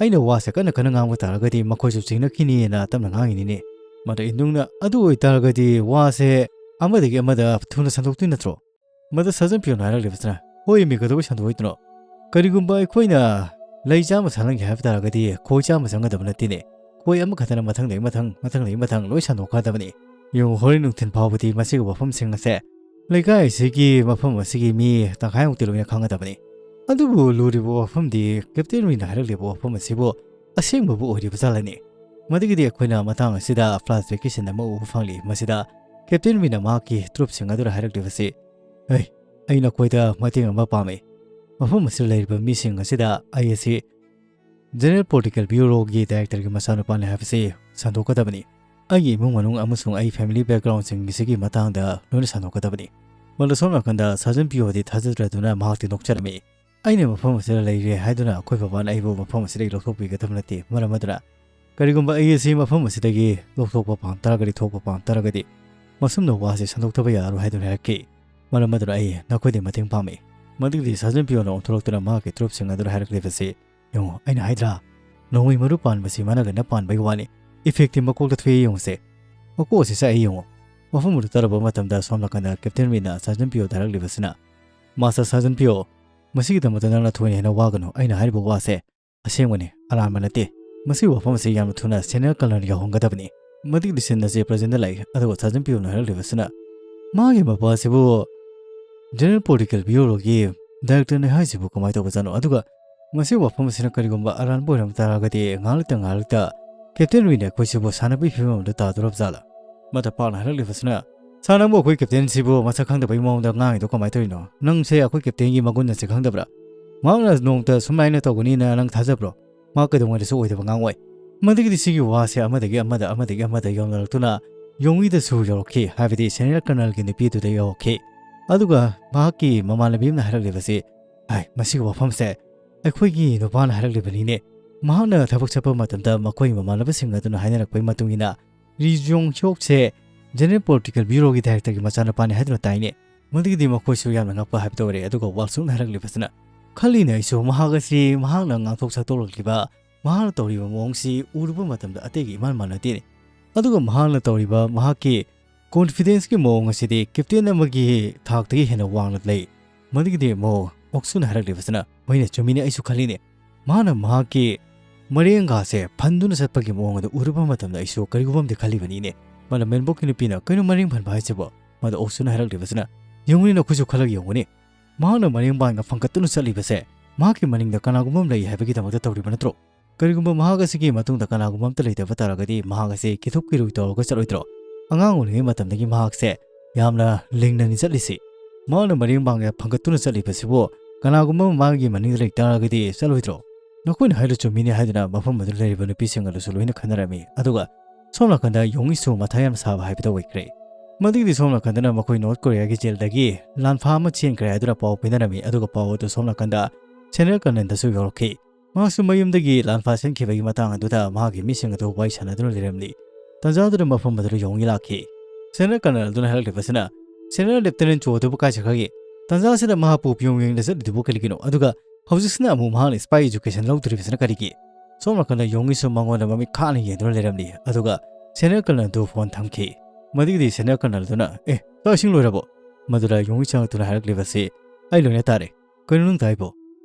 ꯑꯩꯅ ꯋꯥꯁꯦ ꯀꯟꯅ ꯀꯟꯅ ꯉꯥꯡꯕ ꯇꯥꯔꯒꯗꯤ ꯃꯈꯣꯏꯁꯨ ꯆꯤꯡꯅꯈꯤꯅꯤꯅ ꯇꯞꯅ ꯉꯥꯡꯉꯤꯅꯤꯅꯦ꯫ ꯃꯗ ꯏꯟꯗꯨꯡꯅ, ꯑꯗꯨ ꯑꯣꯏꯇꯥꯔꯒꯗꯤ ꯋꯥꯁꯦ ꯑꯃꯗꯒꯤ ꯑꯃꯗ ꯊꯨꯅ ꯁꯟꯗꯣꯛꯇꯣꯏ ꯅꯠꯇ꯭ꯔꯣ? ꯃꯗ ꯁꯥꯔꯖꯟ ꯄꯤꯌꯣꯅ ꯍꯥꯏꯔꯛꯂꯤꯕꯁꯤꯅ, ꯍꯣꯏ ꯃꯤ, ꯀꯩꯗꯧꯕꯩ ꯁꯟꯗꯣꯛꯑꯣꯏꯗꯣꯏꯅꯣ? ꯀꯔꯤꯒꯨꯝꯕ ꯑꯩꯈꯣꯏꯅ ꯂꯩ ꯆꯥꯝꯃ ꯁꯥꯠꯍꯟꯒꯦ ꯍꯥꯏꯕ ꯇꯥꯔꯒꯗꯤ ꯈꯣꯏ ꯆꯥꯝꯃ ꯆꯪꯒꯗꯕ ꯅꯠꯇꯦꯅꯦ꯫ ꯈꯣꯏ ꯑꯃꯈꯛꯇꯅ ꯃꯊꯪꯗꯒꯤ ꯃꯊꯪ, ꯃꯊꯪꯗꯒꯤ ꯃꯊꯪ ꯂꯣꯏ ꯁꯟꯗꯣꯛꯈ꯭ꯔꯗꯕꯅꯤ꯫ ꯌꯦꯡꯉꯨ, ꯍꯣꯔꯦꯟ ꯅꯨꯡꯊꯤꯜ ꯐꯥꯎꯕꯗꯤ ꯃꯁꯤꯒꯤ ꯋꯥꯐꯝꯁꯤꯡ ꯑꯁꯦ ꯂꯩꯀꯥꯏ ꯑꯁꯤꯒꯤ ꯃꯐꯝ ꯑꯁꯤꯒꯤ ꯃꯤ ꯇꯪꯈꯥꯏꯃꯨꯛꯇꯤ ꯂꯣꯏꯅ ꯈꯪꯒꯗꯕꯅꯤ꯫ ꯑꯗꯨꯕꯨ ꯂꯨꯔꯤꯕ ꯋꯥꯐꯝꯗꯤ ꯀꯦꯞꯇꯦꯟ ꯔꯤꯅ ꯍꯥꯏꯔꯛꯂꯤꯕ ꯋꯥꯐꯝ ꯑꯁꯤꯕꯨ ꯑꯁꯦꯡꯕꯕꯨ ꯑꯣꯏꯔꯤꯕ ꯖꯥꯠꯂꯅꯤ? ꯃꯗꯨꯒꯤꯗꯤ ꯑꯩꯈꯣꯏꯅ ꯃꯇꯥꯡ ꯑꯁꯤꯗ flashbackꯀꯤ scene ꯑꯃ ꯎꯕ ꯐꯪꯂꯤ꯫ ꯃꯁꯤꯗ ꯀꯦꯞꯇꯦꯟ ꯔꯤꯅ ꯃꯍꯥꯛꯀꯤ ꯇ꯭ꯔꯨꯞꯁꯤꯡ ꯑꯗꯨꯗ ꯍꯥꯏꯔꯛꯂꯤꯕꯁꯤ, "ꯑꯩ, ꯑꯩ ꯅꯈꯣꯏꯗ ꯃꯇꯦꯡ ꯑꯃ ꯄꯥꯝꯃꯤ꯫ ꯃꯐꯝ ꯑꯁꯤꯗ ꯂꯩꯔꯤꯕ ꯃꯤꯁꯤꯡ ꯑꯁꯤꯗ ꯑꯩ ꯑꯁꯤ ꯖꯦꯅꯔꯦꯜ ꯄꯣꯂꯤꯇꯤꯀꯦꯜ ꯕ꯭ꯌꯨꯔꯣꯒꯤ ꯗꯥꯏꯔꯦꯛꯇꯔꯒꯤ ꯃꯆꯥꯅꯨꯄꯥꯅꯤ ꯍꯥꯏꯕꯁꯤ ꯁꯟꯗꯣꯛꯀꯗꯕꯅꯤ꯫ ꯑꯩꯒꯤ ꯏꯃꯨꯡ ꯃꯅꯨꯡ ꯑꯃꯁꯨꯡ ꯑꯩ family backgroundꯁꯤꯡ ꯑꯁꯤꯒꯤ ꯃꯇꯥꯡꯗ ꯂꯣꯏꯅ ꯁꯟꯗꯣꯛꯀꯗꯕꯅꯤ꯫" ꯃꯗꯨ ꯁꯣꯝ ꯅꯥꯀꯟꯗ ꯁꯥꯔꯖꯟ ꯄꯤꯌꯣꯗꯤ ꯊꯥꯖꯗ꯭ꯔꯗꯨꯅ ꯃꯍꯥꯛꯇꯤ ꯅꯣꯛꯆꯔꯝꯃꯤ꯫ "ꯑꯩꯅ ꯃꯐꯝ ꯑꯁꯤꯗ ꯂꯩꯔꯦ ꯍꯥꯏꯗꯨꯅ ꯑꯩꯈꯣꯏ ꯕꯕꯥꯅ ꯑꯩꯕꯨ ꯃꯐꯝ ꯑꯁꯤꯗꯒꯤ ꯂꯧꯊꯣꯛꯄꯤꯒꯗꯕ ꯅꯠꯇꯦ꯫ ꯃꯔꯝ ꯑꯗꯨꯅ ꯀꯔꯤꯒꯨꯝꯕ ꯑꯩ ꯑꯁꯤ ꯃꯐꯝ ꯑꯁꯤꯗꯒꯤ ꯂꯧꯊꯣꯛꯄ ꯄꯥꯝ ꯇꯥꯔꯒꯗꯤ, ꯊꯣꯛꯄ ꯄꯥꯝ ꯇꯥꯔꯒꯗꯤ, ꯃꯁꯨꯝꯅ ꯋꯥꯁꯦ ꯁꯟꯗꯣꯛꯇꯕ ꯌꯥꯔꯣꯏ ꯍꯥꯏꯗꯨꯅ ꯍꯥꯏꯔꯛꯈꯤ꯫ ꯃꯔꯝ ꯑꯗꯨꯅ ꯑꯩ ꯅꯈꯣꯏꯗꯒꯤ ꯃꯇꯦꯡ ꯄꯥꯝꯃꯤ꯫" ꯃꯗꯨꯒꯤꯗꯤ ꯁꯥꯔꯖꯟ ꯄꯤꯌꯣꯅ ꯑꯣꯟꯊꯣꯔꯛꯇꯨꯅ ꯃꯍꯥꯛꯀꯤ ꯇ꯭ꯔꯨꯞꯁꯤꯡ ꯑꯗꯨꯗ ꯍꯥꯏꯔꯛꯂꯤꯕꯁꯤ, "ꯌꯦꯡꯉꯨ, ꯑꯩꯅ ꯍꯥꯏꯗ꯭ꯔꯥ? ꯅꯣꯡꯃꯩ ꯃꯔꯨ ꯄꯥꯟꯕꯁꯤ ꯃꯅꯒꯟꯅ ꯄꯥꯟꯕꯒꯤ ꯋꯥꯅꯤ꯫ Effectꯇꯤ ꯃꯀꯣꯛꯇ ꯊꯣꯛꯑꯦ ꯌꯦꯡꯉꯨꯁꯦ꯫ ꯃꯀꯣꯛ ꯑꯁꯤ ꯆꯥꯛꯑꯦ ꯌꯦꯡꯉꯨ꯫" ꯃꯐꯝ ꯑꯗꯨ ꯇꯥꯔꯕ ꯃꯇꯝꯗ ꯁꯣꯝ ꯅꯥꯀꯟꯗ ꯀꯦꯞꯇꯦꯟ ꯔꯤꯅ ꯁꯥꯔꯖꯟ ꯄꯤꯌꯣꯗ ꯍꯥꯏꯔꯛꯂꯤꯕꯁꯤꯅ, "ꯃꯥꯁꯇꯔ ꯁꯥꯔꯖꯟ ꯄꯤꯌꯣ, ꯃꯁꯤꯒꯤꯗꯃꯛꯇ ꯅꯪꯅ ꯊꯣꯏꯅ ꯍꯦꯟꯅ ꯋꯥꯒꯅꯨ꯫ ꯑꯩꯅ ꯍꯥꯏꯔꯤꯕ ꯋꯥꯁꯦ ꯑꯁꯦꯡꯕꯅꯤ, ꯑꯔꯥꯟꯕ ꯅꯠꯇꯦ꯫ ꯃꯁꯤꯒꯤ ꯋꯥꯐꯝ ꯑꯁꯤ ꯌꯥꯝꯅ ꯊꯨꯅ ꯁꯦꯅꯤꯌꯔ ꯀꯔꯅꯦꯜ ꯌꯧꯍꯟꯒꯗꯕꯅꯤ꯫" ꯃꯗꯨꯒꯤ scene ꯑꯁꯤ presentꯇ ꯂꯩ꯫ ꯑꯗꯨꯒ ꯁꯥꯔꯖꯟ ꯄꯤꯌꯣꯅ ꯍꯥꯏꯔꯛꯂꯤꯕꯁꯤꯅ, "ꯃꯥꯒꯤ ꯃꯄꯥ ꯑꯁꯤꯕꯨ ꯖꯦꯅꯔꯦꯜ ꯄꯣꯂꯤꯇꯤꯀꯦꯜ ꯕ꯭ꯌꯨꯔꯣꯒꯤ ꯗꯥꯏꯔꯦꯛꯇꯔꯅꯤ ꯍꯥꯏꯁꯤꯕꯨ ꯀꯃꯥꯏꯅ ꯇꯧꯕꯖꯥꯠꯅꯣ? ꯑꯗꯨꯒ ꯃꯁꯤꯒꯤ ꯋꯥꯐꯝ ꯑꯁꯤꯅ ꯀꯔꯤꯒꯨꯝꯕ ꯑꯔꯥꯟꯕ ꯑꯣꯏꯔꯝꯕ ꯇꯥꯔꯒꯗꯤ, ꯉꯥꯏꯍꯥꯛ ꯂꯩꯇ ꯉꯥꯏꯍꯥꯛ ꯂꯩꯇ ꯀꯦꯞꯇꯦꯟ ꯔꯤꯅ ꯑꯩꯈꯣꯏꯁꯤꯕꯨ ꯁꯥꯟꯅꯕꯒꯤ ꯐꯤꯕꯝ ꯑꯃꯗ ꯇꯥꯗꯣꯔꯕ ꯖꯥꯠꯂꯥ? ꯃꯥꯇ ꯄꯥꯛꯅ ꯍꯥꯏꯔꯛꯂꯤꯕꯁꯤꯅ, "ꯁꯥꯔ, ꯅꯪꯕꯨ ꯑꯩꯈꯣꯏ ꯀꯦꯞꯇꯦꯟꯁꯤꯕꯨ ꯃꯁꯛ ꯈꯪꯗꯕꯒꯤ ꯃꯑꯣꯡꯗ ꯉꯥꯡꯉꯤꯗꯣ ꯀꯃꯥꯏꯅ ꯇꯧꯔꯤꯅꯣ? ꯅꯪꯁꯦ ꯑꯩꯈꯣꯏ ꯀꯦꯞꯇꯦꯟꯒꯤ ꯃꯒꯨꯟ ꯑꯁꯤ ꯈꯪꯗꯕ꯭ꯔꯥ? ꯃꯍꯥꯛꯅ ꯅꯣꯡꯃꯇ ꯁꯨꯃꯥꯏꯅ ꯇꯧꯒꯅꯤꯅ ꯅꯪ ꯊꯥꯖꯕ꯭ꯔꯣ? ꯃꯥ ꯀꯩꯗꯧꯉꯩꯗꯁꯨ ꯑꯣꯏꯗꯕ ꯉꯥꯡꯉꯣꯏ꯫" ꯃꯗꯨꯒꯤꯗꯤ ꯁꯤꯒꯤ ꯋꯥꯁꯦ ꯑꯃꯗꯒꯤ ꯑꯃꯗ, ꯑꯃꯗꯒꯤ ꯑꯃꯗ ꯌꯧꯅꯔꯛꯇꯨꯅ ꯌꯣꯡꯉꯤꯗꯁꯨ ꯌꯧꯔꯛꯈꯤ, ꯍꯥꯏꯕꯗꯤ ꯁꯦꯅꯤꯌꯔ ꯀꯔꯅꯜꯒꯤ ꯅꯨꯄꯤ ꯑꯗꯨꯗ ꯌꯧꯔꯛꯈꯤ꯫ ꯑꯗꯨꯒ ꯃꯍꯥꯛꯀꯤ ꯃꯃꯥꯟꯅꯕꯤ ꯑꯃꯅ ꯍꯥꯏꯔꯛꯂꯤꯕꯁꯤ, "ꯍꯥꯏ, ꯃꯁꯤꯒꯤ ꯋꯥꯐꯝꯁꯦ ꯑꯩꯈꯣꯏꯒꯤ ꯅꯨꯄꯥꯅ ꯍꯥꯏꯔꯛꯂꯤꯕꯅꯤꯅꯦ꯫ ꯃꯍꯥꯛꯅ ꯊꯕꯛ ꯆꯠꯄ ꯃꯇꯝꯗ ꯃꯈꯣꯏ ꯃꯃꯥꯟꯅꯕꯁꯤꯡ ꯑꯗꯨꯅ ꯍꯥꯏꯅꯔꯛꯄꯒꯤ ꯃꯇꯨꯡ ꯏꯟꯅ, ꯔꯤ ꯖꯣꯡ ꯍ꯭ꯌꯣꯛꯁꯦ ꯖꯦꯅꯔꯦꯜ ꯄꯣꯂꯤꯇꯤꯀꯦꯜ ꯕ꯭ꯌꯨꯔꯣꯒꯤ ꯗꯥꯏꯔꯦꯛꯇꯔꯒꯤ ꯃꯆꯥꯅꯨꯄꯥꯅꯤ ꯍꯥꯏꯗꯨꯅ ꯇꯥꯏꯅꯦ꯫" ꯃꯗꯨꯒꯤꯗꯤ ꯃꯈꯣꯏꯁꯨ ꯌꯥꯝꯅ ꯉꯛꯄ ꯍꯥꯏꯕꯗꯨ ꯑꯣꯏꯔꯦ꯫ ꯑꯗꯨꯒ ꯋꯥꯜꯁꯨꯛꯅ ꯍꯥꯏꯔꯛꯂꯤꯕꯁꯤꯅ, "ꯈꯜꯂꯤꯅꯦ ꯑꯩꯁꯨ, ꯃꯍꯥꯛ ꯑꯁꯤ ꯃꯍꯥꯛꯅ ꯉꯥꯡꯊꯣꯛ ꯁꯛꯇꯣꯛꯂꯛꯂꯤꯕ, ꯃꯍꯥꯛꯅ ꯇꯧꯔꯤꯕ ꯃꯑꯣꯡꯁꯤ ꯎꯔꯨꯕ ꯃꯇꯝꯗ ꯑꯇꯩꯒ ꯏꯃꯥꯟ ꯃꯥꯟꯅꯗꯦꯅꯦ꯫ ꯑꯗꯨꯒ ꯃꯍꯥꯛꯅ ꯇꯧꯔꯤꯕ ꯃꯍꯥꯛꯀꯤ ꯀꯣꯟꯐꯤꯗꯦꯟꯁꯀꯤ ꯃꯑꯣꯡ ꯑꯁꯤꯗꯤ ꯀꯦꯞꯇꯦꯟ ꯑꯃꯒꯤ ꯊꯥꯛꯇꯒꯤ ꯍꯦꯟꯅ ꯋꯥꯡꯅ ꯂꯩ꯫" ꯃꯗꯨꯒꯤꯗꯤ ꯑꯃꯨꯛ ꯑꯣꯛꯁꯨꯅ ꯍꯥꯏꯔꯛꯂꯤꯕꯁꯤꯅ, "ꯍꯣꯏꯅꯦ, ꯆꯨꯝꯃꯤꯅꯦ, ꯑꯩꯁꯨ ꯈꯜꯂꯤꯅꯦ꯫ ꯃꯍꯥꯛꯅ ꯃꯍꯥꯛꯀꯤ ꯃꯔꯦꯡꯒꯥꯁꯦ ꯐꯟꯗꯨꯅ ꯆꯠꯄꯒꯤ ꯃꯑꯣꯡ ꯑꯗꯨ ꯎꯔꯨꯕ ꯃꯇꯝꯗ ꯑꯩꯁꯨ ꯀꯔꯤꯒꯨꯝꯕ ꯑꯃꯗꯤ ꯈꯜꯂꯤꯕꯅꯤꯅꯦ꯫" ꯃꯥꯅ ꯃꯦꯟꯕꯣꯛꯀꯤ ꯅꯨꯄꯤꯅ, "ꯀꯩꯅꯣ ꯃꯔꯦꯡ ꯐꯟꯕ ꯍꯥꯏꯁꯤꯕꯣ?" ꯃꯗꯨ ꯑꯣꯛꯁꯨꯅ ꯍꯥꯏꯔꯛꯂꯤꯕꯁꯤꯅ, "ꯌꯦꯡꯉꯨꯅꯦ, ꯅꯈꯣꯏꯁꯨ ꯈꯜꯂꯒ ꯌꯦꯡꯉꯨꯅꯦ꯫ ꯃꯍꯥꯛꯅ ꯃꯔꯦꯡ ꯄꯥꯟꯒ ꯐꯟꯒꯠꯇꯨꯅ ꯆꯠꯂꯤꯕꯁꯦ ꯃꯍꯥꯛꯀꯤ ꯃꯅꯤꯡꯗ ꯀꯅꯥꯒꯨꯝꯕ ꯑꯃ ꯂꯩ ꯍꯥꯏꯕꯒꯤꯗꯃꯛꯇ ꯇꯧꯔꯤꯕ ꯅꯠꯇ꯭ꯔꯣ? ꯀꯔꯤꯒꯨꯝꯕ ꯃꯍꯥꯛ ꯑꯁꯤꯒꯤ ꯃꯇꯨꯡꯗ ꯀꯅꯥꯒꯨꯝꯕ ꯑꯃꯠꯇ ꯂꯩꯇꯕ ꯇꯥꯔꯒꯗꯤ ꯃꯍꯥꯛ ꯑꯁꯤ ꯀꯤꯊꯨꯞ ꯀꯤꯔꯨ ꯇꯧꯔꯒ ꯆꯠꯂꯣꯏꯗ꯭ꯔꯣ? ꯑꯉꯥꯡ ꯑꯣꯏꯔꯤꯉꯩ ꯃꯇꯝꯗꯒꯤ ꯃꯍꯥꯛꯁꯦ ꯌꯥꯝꯅ ꯂꯤꯡꯅꯅꯤ ꯆꯠꯂꯤꯁꯤ꯫ ꯃꯍꯥꯛꯅ ꯃꯔꯦꯡ ꯄꯥꯡꯒ ꯐꯪꯒꯠꯇꯨꯅ ꯆꯠꯂꯤꯕꯁꯤꯕꯨ ꯀꯅꯥꯒꯨꯝꯕ ꯑꯃ ꯃꯥꯒꯤ ꯃꯅꯤꯡꯗ ꯂꯩ ꯇꯥꯔꯒꯗꯤ ꯆꯠꯂꯣꯏꯗ꯭ꯔꯣ?" ꯅꯈꯣꯏꯅ ꯍꯥꯏꯔꯤꯗꯣ ꯆꯨꯝꯃꯤꯅꯦ ꯍꯥꯏꯗꯨꯅ ꯃꯐꯝ ꯑꯗꯨꯗ ꯂꯩꯔꯤꯕ ꯅꯨꯄꯤꯁꯤꯡ ꯑꯗꯨꯁꯨ ꯂꯣꯏꯅ ꯈꯟꯅꯔꯝꯃꯤ꯫ ꯑꯗꯨꯒ ꯁꯣꯝ ꯅꯥꯀꯟꯗ ꯌꯣꯡꯉꯤꯁꯨ ꯃꯊꯥ ꯌꯥꯝ ꯁꯥꯕ ꯍꯥꯏꯕꯗꯨ ꯑꯣꯏꯈ꯭ꯔꯦ꯫ ꯃꯗꯨꯒꯤꯗꯤ ꯁꯣꯝ ꯅꯥꯀꯟꯗꯅ ꯃꯈꯣꯏ ꯅꯣꯔꯠ ꯀꯣꯔꯤꯌꯥꯒꯤ ꯖꯦꯜꯗꯒꯤ ꯂꯥꯟꯐꯥ ꯑꯃ ꯆꯦꯟꯈ꯭ꯔꯦ ꯍꯥꯏꯗꯨꯅ ꯄꯥꯎ ꯄꯤꯅꯔꯝꯃꯤ꯫ ꯑꯗꯨꯒ ꯄꯥꯎ ꯑꯗꯨ ꯁꯣꯝ ꯅꯥꯀꯟꯗ ꯁꯦꯅꯤꯌꯔ ꯀꯔꯅꯜꯗꯁꯨ ꯌꯧꯔꯛꯈꯤ꯫ ꯃꯍꯥꯛꯁꯨ ꯃꯌꯨꯝꯗꯒꯤ ꯂꯥꯟꯐꯥ ꯆꯦꯟꯈꯤꯕꯒꯤ ꯃꯇꯥꯡ ꯑꯗꯨꯗ ꯃꯍꯥꯛꯀꯤ ꯃꯤꯁꯤꯡ ꯑꯗꯨ ꯋꯥꯔꯤ ꯁꯥꯟꯅꯗꯨꯅ ꯂꯩꯔꯝꯂꯤ꯫ ꯇꯟꯖꯥꯗꯨꯗ ꯃꯐꯝ ꯑꯗꯨꯗ ꯌꯣꯡꯉꯤ ꯂꯥꯛꯈꯤ꯫ ꯁꯦꯅꯤꯌꯔ ꯀꯔꯅꯜ ꯑꯗꯨꯅ ꯍꯥꯏꯔꯛꯂꯤꯕꯁꯤꯅ, "ꯁꯦꯅꯤꯌꯔ ꯂꯦꯐꯇꯤꯅꯦꯟ ꯆꯣ ꯑꯗꯨꯕꯨ ꯀꯥꯏ ꯆꯠꯈ꯭ꯔꯒꯦ? ꯇꯟꯖꯥꯁꯤꯗ ꯃꯍꯥꯛꯄꯨ ꯄꯤꯌꯣꯡ ꯌꯦꯡꯗ ꯆꯠꯂꯤꯗꯨꯕꯨ ꯀꯔꯤꯒꯤꯅꯣ? ꯑꯗꯨꯒ ꯍꯧꯖꯤꯛꯁꯤꯅ ꯑꯃꯨꯛ ꯃꯍꯥꯛꯅ ꯁ꯭ꯄꯥꯏ ꯑꯦꯖꯨꯀꯦꯁꯟ ꯂꯧꯗꯣꯔꯤꯕꯁꯤꯅ ꯀꯔꯤꯒꯤ?" ꯁꯣꯝ ꯅꯥꯀꯟꯗ ꯌꯣꯡꯉꯤꯁꯨ ꯃꯉꯣꯟꯗ ꯃꯃꯤꯠ ꯈꯥꯅ ꯌꯦꯡꯗꯨꯅ ꯂꯩꯔꯝꯂꯤ꯫ ꯑꯗꯨꯒ ꯁꯦꯅꯤꯌꯔ ꯀꯔꯅꯜ ꯑꯗꯨ ꯐꯣꯟ ꯊꯝꯈꯤ꯫ ꯃꯗꯨꯒꯤꯗꯤ ꯁꯦꯅꯤꯌꯔ ꯀꯔꯅꯜ ꯑꯗꯨꯅ, "ꯑꯦ, ꯆꯥꯛ ꯏꯁꯤꯡ ꯂꯣꯏꯔꯕꯣ?" ꯃꯗꯨꯗ ꯌꯣꯡꯉꯤ ꯆꯪꯂꯛꯇꯨꯅ ꯍꯥꯏꯔꯛꯂꯤꯕꯁꯤ, "ꯑꯩ ꯂꯣꯏꯅ ꯇꯥꯔꯦ꯫ ꯀꯩꯅꯣ ꯅꯪ ꯇꯥꯏꯕꯣ?"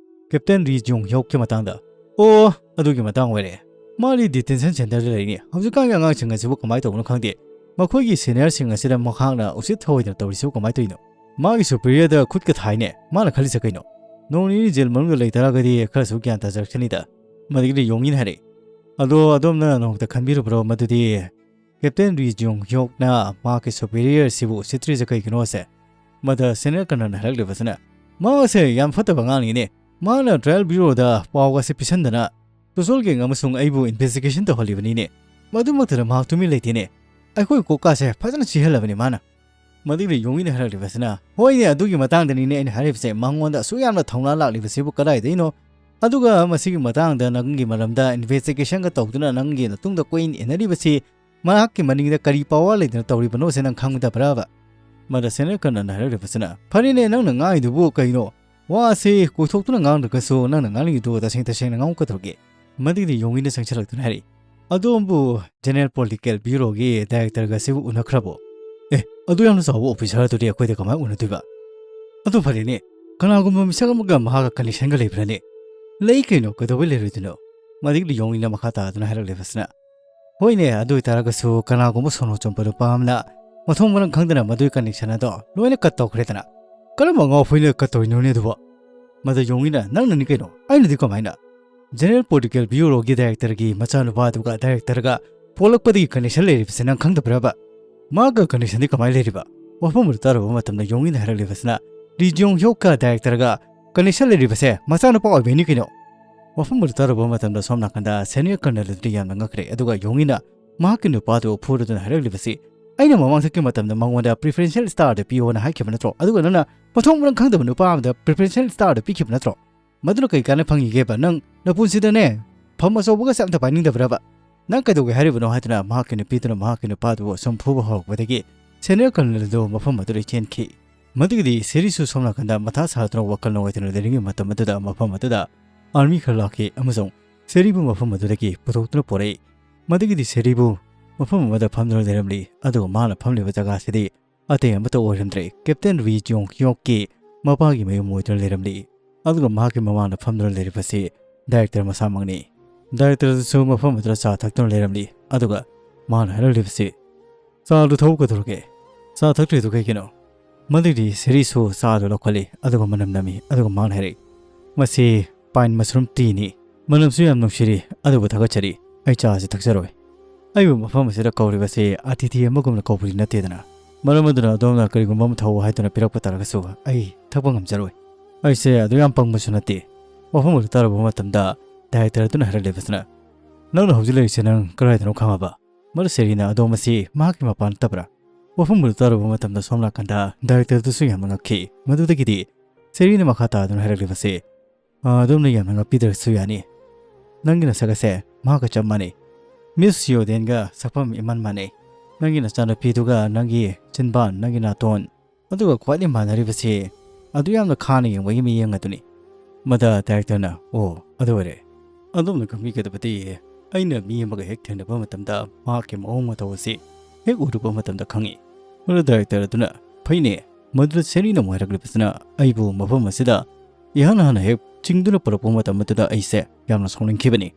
"ꯀꯦꯞꯇꯦꯟ ꯔꯤ ꯖꯣꯡ ꯍ꯭ꯌꯣꯛꯀꯤ ꯃꯇꯥꯡꯗ?" "ꯑꯣ, ꯑꯗꯨꯒꯤ ꯃꯇꯥꯡ ꯑꯣꯏꯔꯦ꯫ ꯃꯥꯗꯤ ꯗꯤꯇꯦꯟꯁꯟ ꯁꯦꯟꯇꯔꯗ ꯂꯩꯔꯤ꯫ ꯍꯧꯖꯤꯛꯀꯥꯟꯒꯤ ꯑꯉꯥꯡꯁꯤꯡ ꯑꯁꯤꯕꯨ ꯀꯃꯥꯏꯅ ꯇꯧꯕꯅꯣ ꯈꯪꯗꯦ꯫ ꯃꯈꯣꯏꯒꯤ ꯁꯦꯅꯤꯌꯔꯁꯤꯡ ꯑꯁꯤꯗ ꯃꯍꯥꯛꯅ ꯎꯁꯤꯠ ꯊꯑꯣꯏꯗꯅ ꯇꯧꯔꯤꯁꯤꯕꯨ ꯀꯃꯥꯏꯅ ꯇꯧꯔꯤꯅꯣ? ꯃꯥꯒꯤ ꯁꯨꯄꯤꯔꯤꯌꯔꯗ ꯈꯨꯠꯀ ꯊꯥꯏꯅꯦ꯫ ꯃꯥꯅ ꯈꯜꯂꯤꯁꯦ ꯀꯩꯅꯣ?" ꯅꯣꯡ ꯅꯤꯅꯤ ꯖꯦꯜ ꯃꯅꯨꯡꯗ ꯂꯩ ꯇꯥꯔꯒꯗꯤ ꯈꯔꯁꯨ ꯒ꯭ꯌꯥꯟ ꯇꯥꯖꯔꯛꯀꯅꯤꯗ꯫ ꯃꯗꯒꯤꯗꯤ ꯌꯣꯡꯉꯤꯅ ꯍꯥꯏꯔꯛꯏ, "ꯑꯗꯣ ꯑꯗꯣꯝꯅ ꯅꯣꯡꯃꯇ ꯈꯟꯕꯤꯔꯨꯕ꯭ꯔꯣ ꯃꯗꯨꯗꯤ ꯀꯦꯞꯇꯦꯟ ꯔꯤ ꯖꯤꯌꯣꯡ ꯍ꯭ꯌꯣꯛꯅ ꯃꯍꯥꯛꯀꯤ superior ꯁꯤꯕꯨ ꯎꯁꯤꯠꯇ꯭ꯔꯤꯁꯦ ꯀꯩꯒꯤꯅꯣꯁꯦ?" ꯃꯗ ꯁꯦꯅꯤꯌꯔ ꯀꯔꯅꯜꯅ ꯍꯥꯏꯔꯛꯂꯤꯕꯁꯤꯅ, "ꯃꯍꯥꯛ ꯑꯁꯦ ꯌꯥꯝ ꯐꯠꯇꯕ ꯑꯉꯥꯡꯅꯤꯅꯦ꯫ ꯃꯍꯥꯛꯅ trial bureauꯗ ꯄꯥꯎꯒꯁꯦ ꯄꯤꯁꯟꯗꯅ ꯇꯨꯁꯣꯜ ꯒꯦꯡ ꯑꯃꯁꯨꯡ ꯑꯩꯕꯨ investigation ꯇꯧꯍꯜꯂꯤꯕꯅꯤꯅꯦ꯫ ꯃꯗꯨꯃꯛꯇꯗ ꯃꯍꯥꯛ ꯇꯨꯃꯤꯟ ꯂꯩꯇꯦꯅꯦ꯫ ꯑꯩꯈꯣꯏ ꯀꯣꯀꯥꯁꯦ ꯐꯖꯅ ꯆꯤꯍꯜꯂꯕꯅꯤ ꯃꯥꯅ꯫" ꯃꯗꯨꯒꯤ ꯌꯣꯡꯉꯤꯅ ꯍꯥꯏꯔꯛꯂꯤꯕꯁꯤꯅ, "ꯍꯣꯏꯅꯦ, ꯑꯗꯨꯒꯤ ꯃꯇꯥꯡꯗꯅꯤꯅꯦ ꯑꯩꯅ ꯍꯥꯏꯔꯤꯕꯁꯦ, ꯃꯉꯣꯟꯗ ꯑꯁꯨꯛ ꯌꯥꯝꯅ ꯊꯧꯅꯥ ꯂꯥꯛꯂꯤꯕꯁꯤꯕꯨ ꯀꯗꯥꯏꯗꯩꯅꯣ? ꯑꯗꯨꯒ ꯃꯁꯤꯒꯤ ꯃꯇꯥꯡꯗ ꯅꯪꯒꯤ ꯃꯔꯝꯗ investigationꯒ ꯇꯧꯗꯨꯅ ꯅꯪꯒꯤ ꯃꯇꯨꯡꯗ ꯀꯣꯏꯏꯟ ꯏꯟꯅꯔꯤꯕꯁꯤ ꯃꯍꯥꯛꯀꯤ ꯃꯅꯤꯡꯗ ꯀꯔꯤ power ꯂꯩꯗꯅ ꯇꯧꯔꯤꯕꯅꯣꯁꯦ ꯅꯪ ꯈꯪꯗꯕ꯭ꯔꯕ?" ꯃꯗ ꯁꯦꯅꯤꯌꯔ ꯀꯔꯅꯜꯅ ꯍꯥꯏꯔꯛꯂꯤꯕꯁꯤꯅ, "ꯐꯔꯦꯅꯦ, ꯅꯪꯅ ꯉꯥꯡꯉꯤꯗꯨꯕꯨ ꯀꯩꯅꯣ? ꯋꯥꯁꯤ ꯀꯣꯏꯊꯣꯛꯇꯨꯅ ꯉꯥꯡꯗ꯭ꯔꯒꯁꯨ ꯅꯪꯅ ꯉꯥꯡꯅꯤꯡꯉꯤꯗꯨ ꯇꯁꯦꯡ ꯇꯁꯦꯡꯅ ꯉꯥꯡꯉꯨ ꯀꯩꯗꯧꯔꯒꯦ?" ꯃꯗꯒꯤꯗꯤ ꯌꯣꯡꯉꯤꯅ ꯆꯪꯁꯤꯜꯂꯛꯇꯨꯅ ꯍꯥꯏꯔꯛꯏ, "ꯑꯗꯣꯝꯕꯨ General Political Bureauꯒꯤ directorꯒ ꯑꯁꯤꯕꯨ ꯎꯅꯈ꯭ꯔꯕꯣ?" "ꯑꯦ, ꯑꯗꯨ ꯌꯥꯝꯅ ꯆꯥꯎꯕ officer ꯑꯗꯨꯗꯤ ꯑꯩꯈꯣꯏꯗ ꯀꯃꯥꯏꯅ ꯎꯅꯗꯣꯏꯕ?" "ꯑꯗꯨ ꯐꯔꯦꯅꯦ, ꯀꯅꯥꯒꯨꯝꯕ ꯃꯤꯁꯛ ꯑꯃꯒ ꯃꯍꯥꯛꯀ connectionꯒ ꯂꯩꯕ꯭ꯔꯅꯦ?" "ꯂꯩ ꯀꯩꯅꯣ, ꯀꯩꯗꯧꯕꯩ ꯂꯩꯔꯣꯏꯗꯣꯏꯅꯣ?" ꯃꯗꯒꯤꯗꯤ ꯌꯣꯡꯉꯤꯅ ꯃꯈꯥ ꯇꯥꯗꯨꯅ ꯍꯥꯏꯔꯛꯂꯤꯕꯁꯤꯅ, "ꯍꯣꯏꯅꯦ, ꯑꯗꯨ ꯑꯣꯏꯇꯥꯔꯒꯁꯨ ꯀꯅꯥꯒꯨꯝꯕ ꯁꯣꯅꯣ ꯆꯨꯝꯕ ꯅꯨꯄꯥ ꯑꯃꯅ ꯃꯊꯣꯡ ꯃꯔꯝ ꯈꯪꯗꯅ ꯃꯗꯨꯒꯤ connection ꯑꯗꯣ ꯂꯣꯏꯅ cut ꯇꯧꯈ꯭ꯔꯦꯗꯅ꯫ ꯀꯔꯝꯕ ꯑꯉꯥꯎ ꯑꯐꯩꯅ cut ꯇꯧꯔꯤꯅꯣꯅꯦ ꯑꯗꯨꯕꯣ?" ꯃꯗ ꯌꯣꯡꯉꯤꯅ, "ꯅꯪꯅꯅꯤ ꯀꯩꯅꯣ, ꯑꯩꯅꯗꯤ ꯀꯃꯥꯏꯅ?" "General Political Bureauꯒꯤ directorꯒꯤ ꯃꯆꯥꯅꯨꯄꯥꯗꯨꯒ directorꯒ ꯄꯣꯛꯂꯛꯄꯗꯒꯤ connection ꯂꯩꯔꯤꯕꯁꯦ ꯅꯪ ꯈꯪꯗꯕ꯭ꯔꯕ?" "ꯃꯥꯒ connectionꯗꯤ ꯀꯃꯥꯏꯅ ꯂꯩꯔꯤꯕ?" ꯋꯥꯐꯝ ꯑꯗꯨ ꯇꯥꯔꯨꯕ ꯃꯇꯝꯗ ꯌꯣꯡꯉꯤꯅ ꯍꯥꯏꯔꯛꯂꯤꯕꯁꯤꯅ, "ꯔꯤ ꯖꯤꯌꯣꯡ ꯍ꯭ꯌꯣꯛꯀ directorꯒ connection ꯂꯩꯔꯤꯕꯁꯦ ꯃꯆꯥꯅꯨꯄꯥ ꯑꯣꯏꯕꯩꯅꯤ ꯀꯩꯅꯣ꯫" ꯋꯥꯐꯝ ꯑꯗꯨ ꯇꯥꯔꯨꯕ ꯃꯇꯝꯗ ꯁꯣꯝ ꯅꯥꯀꯟꯗ senior colonel ꯑꯗꯨꯗꯤ ꯌꯥꯝꯅ ꯉꯛꯈ꯭ꯔꯦ, ꯑꯗꯨꯒ ꯌꯣꯡꯉꯤꯅ ꯃꯍꯥꯛꯀꯤ ꯅꯨꯄꯥꯗꯨ ꯐꯨꯔꯗꯨꯅ ꯍꯥꯏꯔꯛꯂꯤꯕꯁꯤ, "ꯑꯩꯅ ꯃꯃꯥꯡꯊꯛꯀꯤ ꯃꯇꯝꯗ ꯃꯉꯣꯟꯗ preferential starꯗ ꯄꯤꯌꯣꯅ ꯍꯥꯏꯈꯤꯕ ꯅꯠꯇ꯭ꯔꯣ? ꯑꯗꯨꯒ ꯅꯪꯅ ꯃꯊꯣꯡ ꯃꯔꯝ ꯈꯪꯗꯕ ꯅꯨꯄꯥ ꯑꯃꯗ preferential starꯗ ꯄꯤꯈꯤꯕ ꯅꯠꯇ꯭ꯔꯣ? ꯃꯗꯨꯅ ꯀꯩ ꯀꯥꯟꯅ ꯐꯪꯉꯤꯒꯦꯕ? ꯅꯪ ꯅꯄꯨꯟꯁꯤꯗꯅꯦ ꯐꯝ ꯑꯆꯧꯕꯒꯁꯦ ꯑꯝꯇ ꯄꯥꯏꯅꯤꯡꯗꯕ꯭ꯔꯕ? ꯅꯪ ꯀꯩꯗꯧꯒꯦ ꯍꯥꯏꯔꯤꯕꯅꯣ?" ꯍꯥꯏꯗꯨꯅ ꯃꯍꯥꯛꯀꯤ ꯅꯨꯄꯤꯗꯨꯅ ꯃꯍꯥꯛꯀꯤ ꯅꯨꯄꯥꯗꯨꯕꯨ ꯑꯁꯨꯝ ꯐꯨꯕ ꯍꯧꯔꯛꯄꯗꯒꯤ senior colonel ꯑꯗꯨ ꯃꯐꯝ ꯑꯗꯨꯗ ꯆꯦꯟꯈꯤ꯫ ꯃꯗꯨꯒꯤꯗꯤ ꯁꯦꯔꯤꯁꯨ ꯁꯣꯝ ꯅꯥꯀꯟꯗ ꯃꯊꯥ ꯁꯥꯗꯨꯅ ꯋꯥꯈꯜ ꯅꯨꯡꯉꯥꯏꯇꯅ ꯂꯩꯔꯤꯉꯩ ꯃꯇꯝ ꯑꯗꯨꯗ ꯃꯐꯝ ꯑꯗꯨꯗ army ꯈꯔ ꯂꯥꯛꯈꯤ ꯑꯃꯁꯨꯡ ꯁꯦꯔꯤꯕꯨ ꯃꯐꯝ ꯑꯗꯨꯗꯒꯤ ꯄꯨꯊꯣꯛꯇꯨꯅ ꯄꯨꯔꯛꯏ꯫ ꯃꯗꯨꯒꯤꯗꯤ ꯁꯦꯔꯤꯕꯨ ꯃꯐꯝ ꯑꯃꯗ ꯐꯝꯗꯨꯅ ꯂꯩꯔꯝꯂꯤ, ꯑꯗꯨꯒ ꯃꯥꯅ ꯐꯝꯂꯤꯕ ꯖꯒꯥꯁꯤꯗꯤ ꯑꯇꯩ ꯑꯃꯠꯇ ꯑꯣꯏꯔꯝꯗ꯭ꯔꯦ, ꯀꯦꯞꯇꯦꯟ ꯔꯤ ꯖꯤꯌꯣꯡ ꯍꯤꯌꯣꯛꯀꯤ ꯃꯄꯥꯒꯤ ꯃꯌꯨꯝ ꯑꯣꯏꯗꯨꯅ ꯂꯩꯔꯝꯂꯤ꯫ ꯑꯗꯨꯒ ꯃꯍꯥꯛꯀꯤ ꯃꯃꯥꯡꯗ ꯐꯝꯗꯨꯅ ꯂꯩꯔꯤꯕꯁꯤ director ꯃꯁꯥꯃꯛꯅꯤ꯫ Director ꯑꯗꯨꯁꯨ ꯃꯐꯝ ꯑꯗꯨꯗ ꯆꯥ ꯊꯛꯇꯨꯅ ꯂꯩꯔꯝꯂꯤ, ꯑꯗꯨꯒ ꯃꯥꯅ ꯍꯥꯏꯔꯛꯂꯤꯕꯁꯤ, "ꯆꯥ ꯑꯗꯨ ꯊꯛꯎ ꯀꯩꯗꯧꯔꯒꯦ? ꯆꯥ ꯊꯛꯇ꯭ꯔꯤꯗꯨ ꯀꯩꯒꯤꯅꯣ?" ꯃꯗꯨꯒꯤꯗꯤ ꯁꯦꯔꯤꯁꯨ ꯆꯥ ꯑꯗꯨ ꯂꯧꯈꯠꯂꯤ, ꯑꯗꯨꯒ ꯃꯅꯝ ꯅꯝꯃꯤ, ꯑꯗꯨꯒ ꯃꯥꯅ ꯍꯥꯏꯔꯛꯏ, "ꯃꯁꯤ pine mushroom teaꯅꯤ꯫ ꯃꯅꯝꯁꯨ ꯌꯥꯝ ꯅꯨꯡꯁꯤꯔꯤ, ꯑꯗꯨꯕꯨ ꯊꯥꯒꯠꯆꯔꯤ꯫ ꯑꯩ ꯆꯥ ꯑꯁꯤ ꯊꯛꯆꯔꯣꯏ꯫ ꯑꯩꯕꯨ ꯃꯐꯝ ꯑꯁꯤꯗ ꯀꯧꯔꯤꯕꯁꯤ ꯑꯇꯤꯊꯤ ꯑꯃꯒꯨꯝꯅ ꯀꯧꯕꯗꯤ ꯅꯠꯇꯦꯗꯅ꯫ ꯃꯔꯝ ꯑꯗꯨꯅ ꯑꯗꯣꯝꯅ ꯀꯔꯤꯒꯨꯝꯕ ꯑꯃ ꯊꯛꯎ ꯍꯥꯏꯗꯨꯅ ꯄꯤꯔꯛꯄ ꯇꯥꯔꯒꯁꯨ ꯑꯩ ꯊꯛꯄ ꯉꯝꯖꯔꯣꯏ꯫ ꯑꯩꯁꯦ ꯑꯗꯨ ꯌꯥꯝ ꯄꯪꯕꯁꯨ ꯅꯠꯇꯦ꯫" ꯋꯥꯐꯝ ꯑꯗꯨ ꯇꯥꯔꯨꯕ ꯃꯇꯝꯗ director ꯑꯗꯨꯅ ꯍꯥꯏꯔꯛꯂꯤꯕꯁꯤꯅ, "ꯅꯪꯅ ꯍꯧꯖꯤꯛ ꯂꯩꯔꯤꯁꯦ ꯅꯪ ꯀꯗꯥꯏꯗꯅꯣ ꯈꯪꯉꯕ?" ꯃꯗꯨ ꯁꯦꯔꯤꯅ ꯑꯗꯣ ꯃꯁꯤ ꯃꯍꯥꯛꯀꯤ ꯃꯄꯥ ꯅꯠꯇꯕ꯭ꯔꯥ? ꯋꯥꯐꯝ ꯑꯗꯨ ꯇꯥꯔꯨꯕ ꯃꯇꯝꯗ ꯁꯣꯝ ꯅꯥꯀꯟꯗ director ꯑꯗꯨꯁꯨ ꯌꯥꯝꯅ ꯉꯛꯈꯤ꯫ ꯃꯗꯨꯗꯒꯤꯗꯤ ꯁꯦꯔꯤꯅ ꯃꯈꯥ ꯇꯥꯗꯨꯅ ꯍꯥꯏꯔꯛꯂꯤꯕꯁꯤ, "ꯑ, ꯑꯗꯣꯝꯅ ꯌꯥꯝꯅ ꯉꯛꯄꯤꯗ꯭ꯔꯁꯨ ꯌꯥꯅꯤ꯫ ꯅꯪꯒꯤ ꯅꯁꯛ ꯑꯁꯦ ꯃꯍꯥꯛꯀ ꯆꯞ ꯃꯥꯟꯅꯩ꯫ Miss Yodenꯒ ꯁꯛꯐꯝ ꯏꯃꯥꯟ ꯃꯥꯟꯅꯩ꯫ ꯅꯪꯒꯤ ꯅꯆꯥꯅꯨꯄꯤꯗꯨꯒ ꯅꯪꯒꯤ ꯆꯤꯟꯕꯥꯟ, ꯅꯪꯒꯤ ꯅꯥꯇꯣꯟ, ꯑꯗꯨꯒ ꯈ꯭ꯋꯥꯏꯗꯒꯤ ꯃꯥꯟꯅꯔꯤꯕꯁꯤ ꯑꯗꯨ ꯌꯥꯝꯅ ꯈꯥꯅ ꯌꯦꯡꯕꯒꯤ ꯃꯤꯠꯌꯦꯡ ꯑꯗꯨꯅꯤ꯫" ꯃꯗ directorꯅ, "ꯑꯣ, ꯑꯗꯨ ꯑꯣꯏꯔꯦ꯫ ꯑꯗꯣꯝꯅ ꯈꯪꯕꯤꯒꯗꯕꯗꯤ, ꯑꯩꯅ ꯃꯤ ꯑꯃꯒ ꯍꯦꯛ ꯊꯦꯡꯅꯕ ꯃꯇꯝꯗ ꯃꯍꯥꯛꯀꯤ ꯃꯑꯣꯡ ꯃꯇꯧ ꯑꯁꯤ ꯍꯦꯛ ꯎꯔꯨꯕ ꯃꯇꯝꯗ ꯈꯪꯏ꯫" ꯃꯗꯨ director ꯑꯗꯨꯅ, "ꯐꯩꯅꯦ꯫" ꯃꯗꯨꯗ ꯁꯦꯔꯤꯅ ꯑꯃꯨꯛ ꯍꯥꯏꯔꯛꯂꯤꯕꯁꯤꯅ, "ꯑꯩꯕꯨ ꯃꯐꯝ ꯑꯁꯤꯗ ꯏꯍꯥꯟ ꯍꯥꯟꯅ ꯍꯦꯛ ꯆꯤꯡꯗꯨꯅ ꯄꯨꯔꯛꯄ ꯃꯇꯝ ꯑꯗꯨꯗ ꯑꯩꯁꯦ ꯌꯥꯝꯅ ꯁꯥꯎꯅꯤꯡꯈꯤꯕꯅꯤ꯫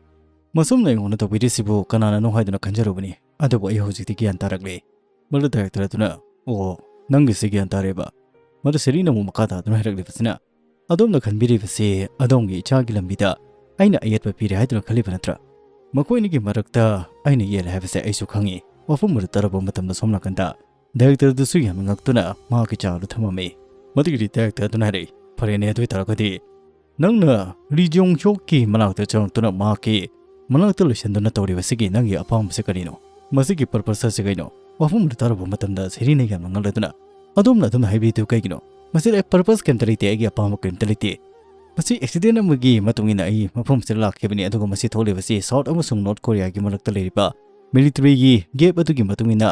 ꯃꯁꯨꯝꯅ ꯑꯩꯉꯣꯟꯗ ꯇꯧꯕꯤꯔꯤꯁꯤꯕꯨ ꯀꯅꯥꯅꯅꯣ ꯍꯥꯏꯗꯨꯅ ꯈꯟꯖꯔꯨꯕꯅꯤ꯫ ꯑꯗꯨꯕꯨ ꯑꯩ ꯍꯧꯖꯤꯛꯇꯤ ꯒ꯭ꯌꯥꯟ ꯇꯥꯔꯛꯂꯦ꯫" ꯃꯗꯨ director ꯑꯗꯨꯅ, "ꯑꯣ, ꯅꯪꯒꯤꯁꯤ ꯒ꯭ꯌꯥꯟ ꯇꯥꯔꯦꯕ?" ꯃꯗꯨ ꯁꯦꯔꯤꯅ ꯑꯃꯨꯛ ꯃꯈꯥ ꯇꯥꯗꯨꯅ ꯍꯥꯏꯔꯛꯂꯤꯕꯁꯤꯅ, "ꯑꯗꯣꯝꯅ ꯈꯟꯕꯤꯔꯤꯕꯁꯤ ꯑꯗꯣꯝꯒꯤ ꯏꯆꯥꯒꯤ ꯂꯝꯕꯤꯗ ꯑꯩꯅ ꯑꯌꯦꯠꯄ ꯄꯤꯔꯦ ꯍꯥꯏꯗꯨꯅ ꯈꯜꯂꯤꯕ ꯅꯠꯇ꯭ꯔꯥ? ꯃꯈꯣꯏ ꯑꯅꯤꯒꯤ ꯃꯔꯛꯇ ꯑꯩꯅ ꯌꯦꯠꯂꯦ ꯍꯥꯏꯕꯁꯦ ꯑꯩꯁꯨ ꯈꯪꯉꯤ꯫" ꯋꯥꯐꯝ ꯑꯗꯨ ꯇꯥꯔꯕ ꯃꯇꯝꯗ ꯁꯣꯝ ꯅꯥꯀꯟꯗ director ꯑꯗꯨꯁꯨ ꯌꯥꯝꯅ ꯉꯛꯇꯨꯅ ꯃꯍꯥꯛꯀꯤ ꯆꯥ ꯑꯗꯨ ꯊꯝꯃꯝꯃꯤ꯫ ꯃꯗꯨꯒꯤꯗꯤ director ꯑꯗꯨꯅ ꯍꯥꯏꯔꯛꯏ, "ꯐꯔꯦꯅꯦ, ꯑꯗꯨ ꯑꯣꯏ ꯇꯥꯔꯒꯗꯤ ꯅꯪꯅ ꯔꯤ ꯖꯣꯡ ꯍ꯭ꯌꯣꯛꯀꯤ ꯃꯅꯥꯛꯇ ꯆꯪꯂꯛꯇꯨꯅ ꯃꯍꯥꯛꯀꯤ ꯃꯅꯥꯛꯇ ꯂꯣꯏꯁꯤꯟꯗꯨꯅ ꯇꯧꯔꯤꯕꯁꯤꯒꯤ ꯅꯪꯒꯤ ꯑꯄꯥꯝꯕꯁꯤ ꯀꯔꯤꯅꯣ? ꯃꯁꯤꯒꯤ purpose ꯑꯁꯤ ꯀꯩꯅꯣ?" ꯋꯥꯐꯝ ꯑꯗꯨ ꯇꯥꯔꯨꯕ ꯃꯇꯝꯗ ꯁꯦꯔꯤꯅ ꯌꯥꯝꯅ ꯉꯛꯂꯗꯨꯅ, "ꯑꯗꯣꯝꯅ ꯑꯗꯨꯝꯅ ꯍꯥꯏꯕꯤꯗꯨ ꯀꯩꯒꯤꯅꯣ? ꯃꯁꯤꯗ ꯑꯩ purpose ꯀꯔꯤꯝꯇ ꯂꯩꯇꯦ, ꯑꯩꯒꯤ ꯑꯄꯥꯝꯕ ꯀꯔꯤꯝꯇ ꯂꯩꯇꯦ꯫ ꯃꯁꯤ accident ꯑꯃꯒꯤ ꯃꯇꯨꯡ ꯏꯟꯅ ꯑꯩ ꯃꯐꯝ ꯑꯁꯤꯗ ꯂꯥꯛꯈꯤꯕꯅꯤ, ꯑꯗꯨꯒ ꯃꯁꯤ ꯊꯣꯛꯂꯤꯕꯁꯤ South ꯑꯃꯁꯨꯡ North Koreaꯒꯤ ꯃꯔꯛꯇ ꯂꯩꯔꯤꯕ militaryꯒꯤ gap ꯑꯗꯨꯒꯤ ꯃꯇꯨꯡ ꯏꯟꯅ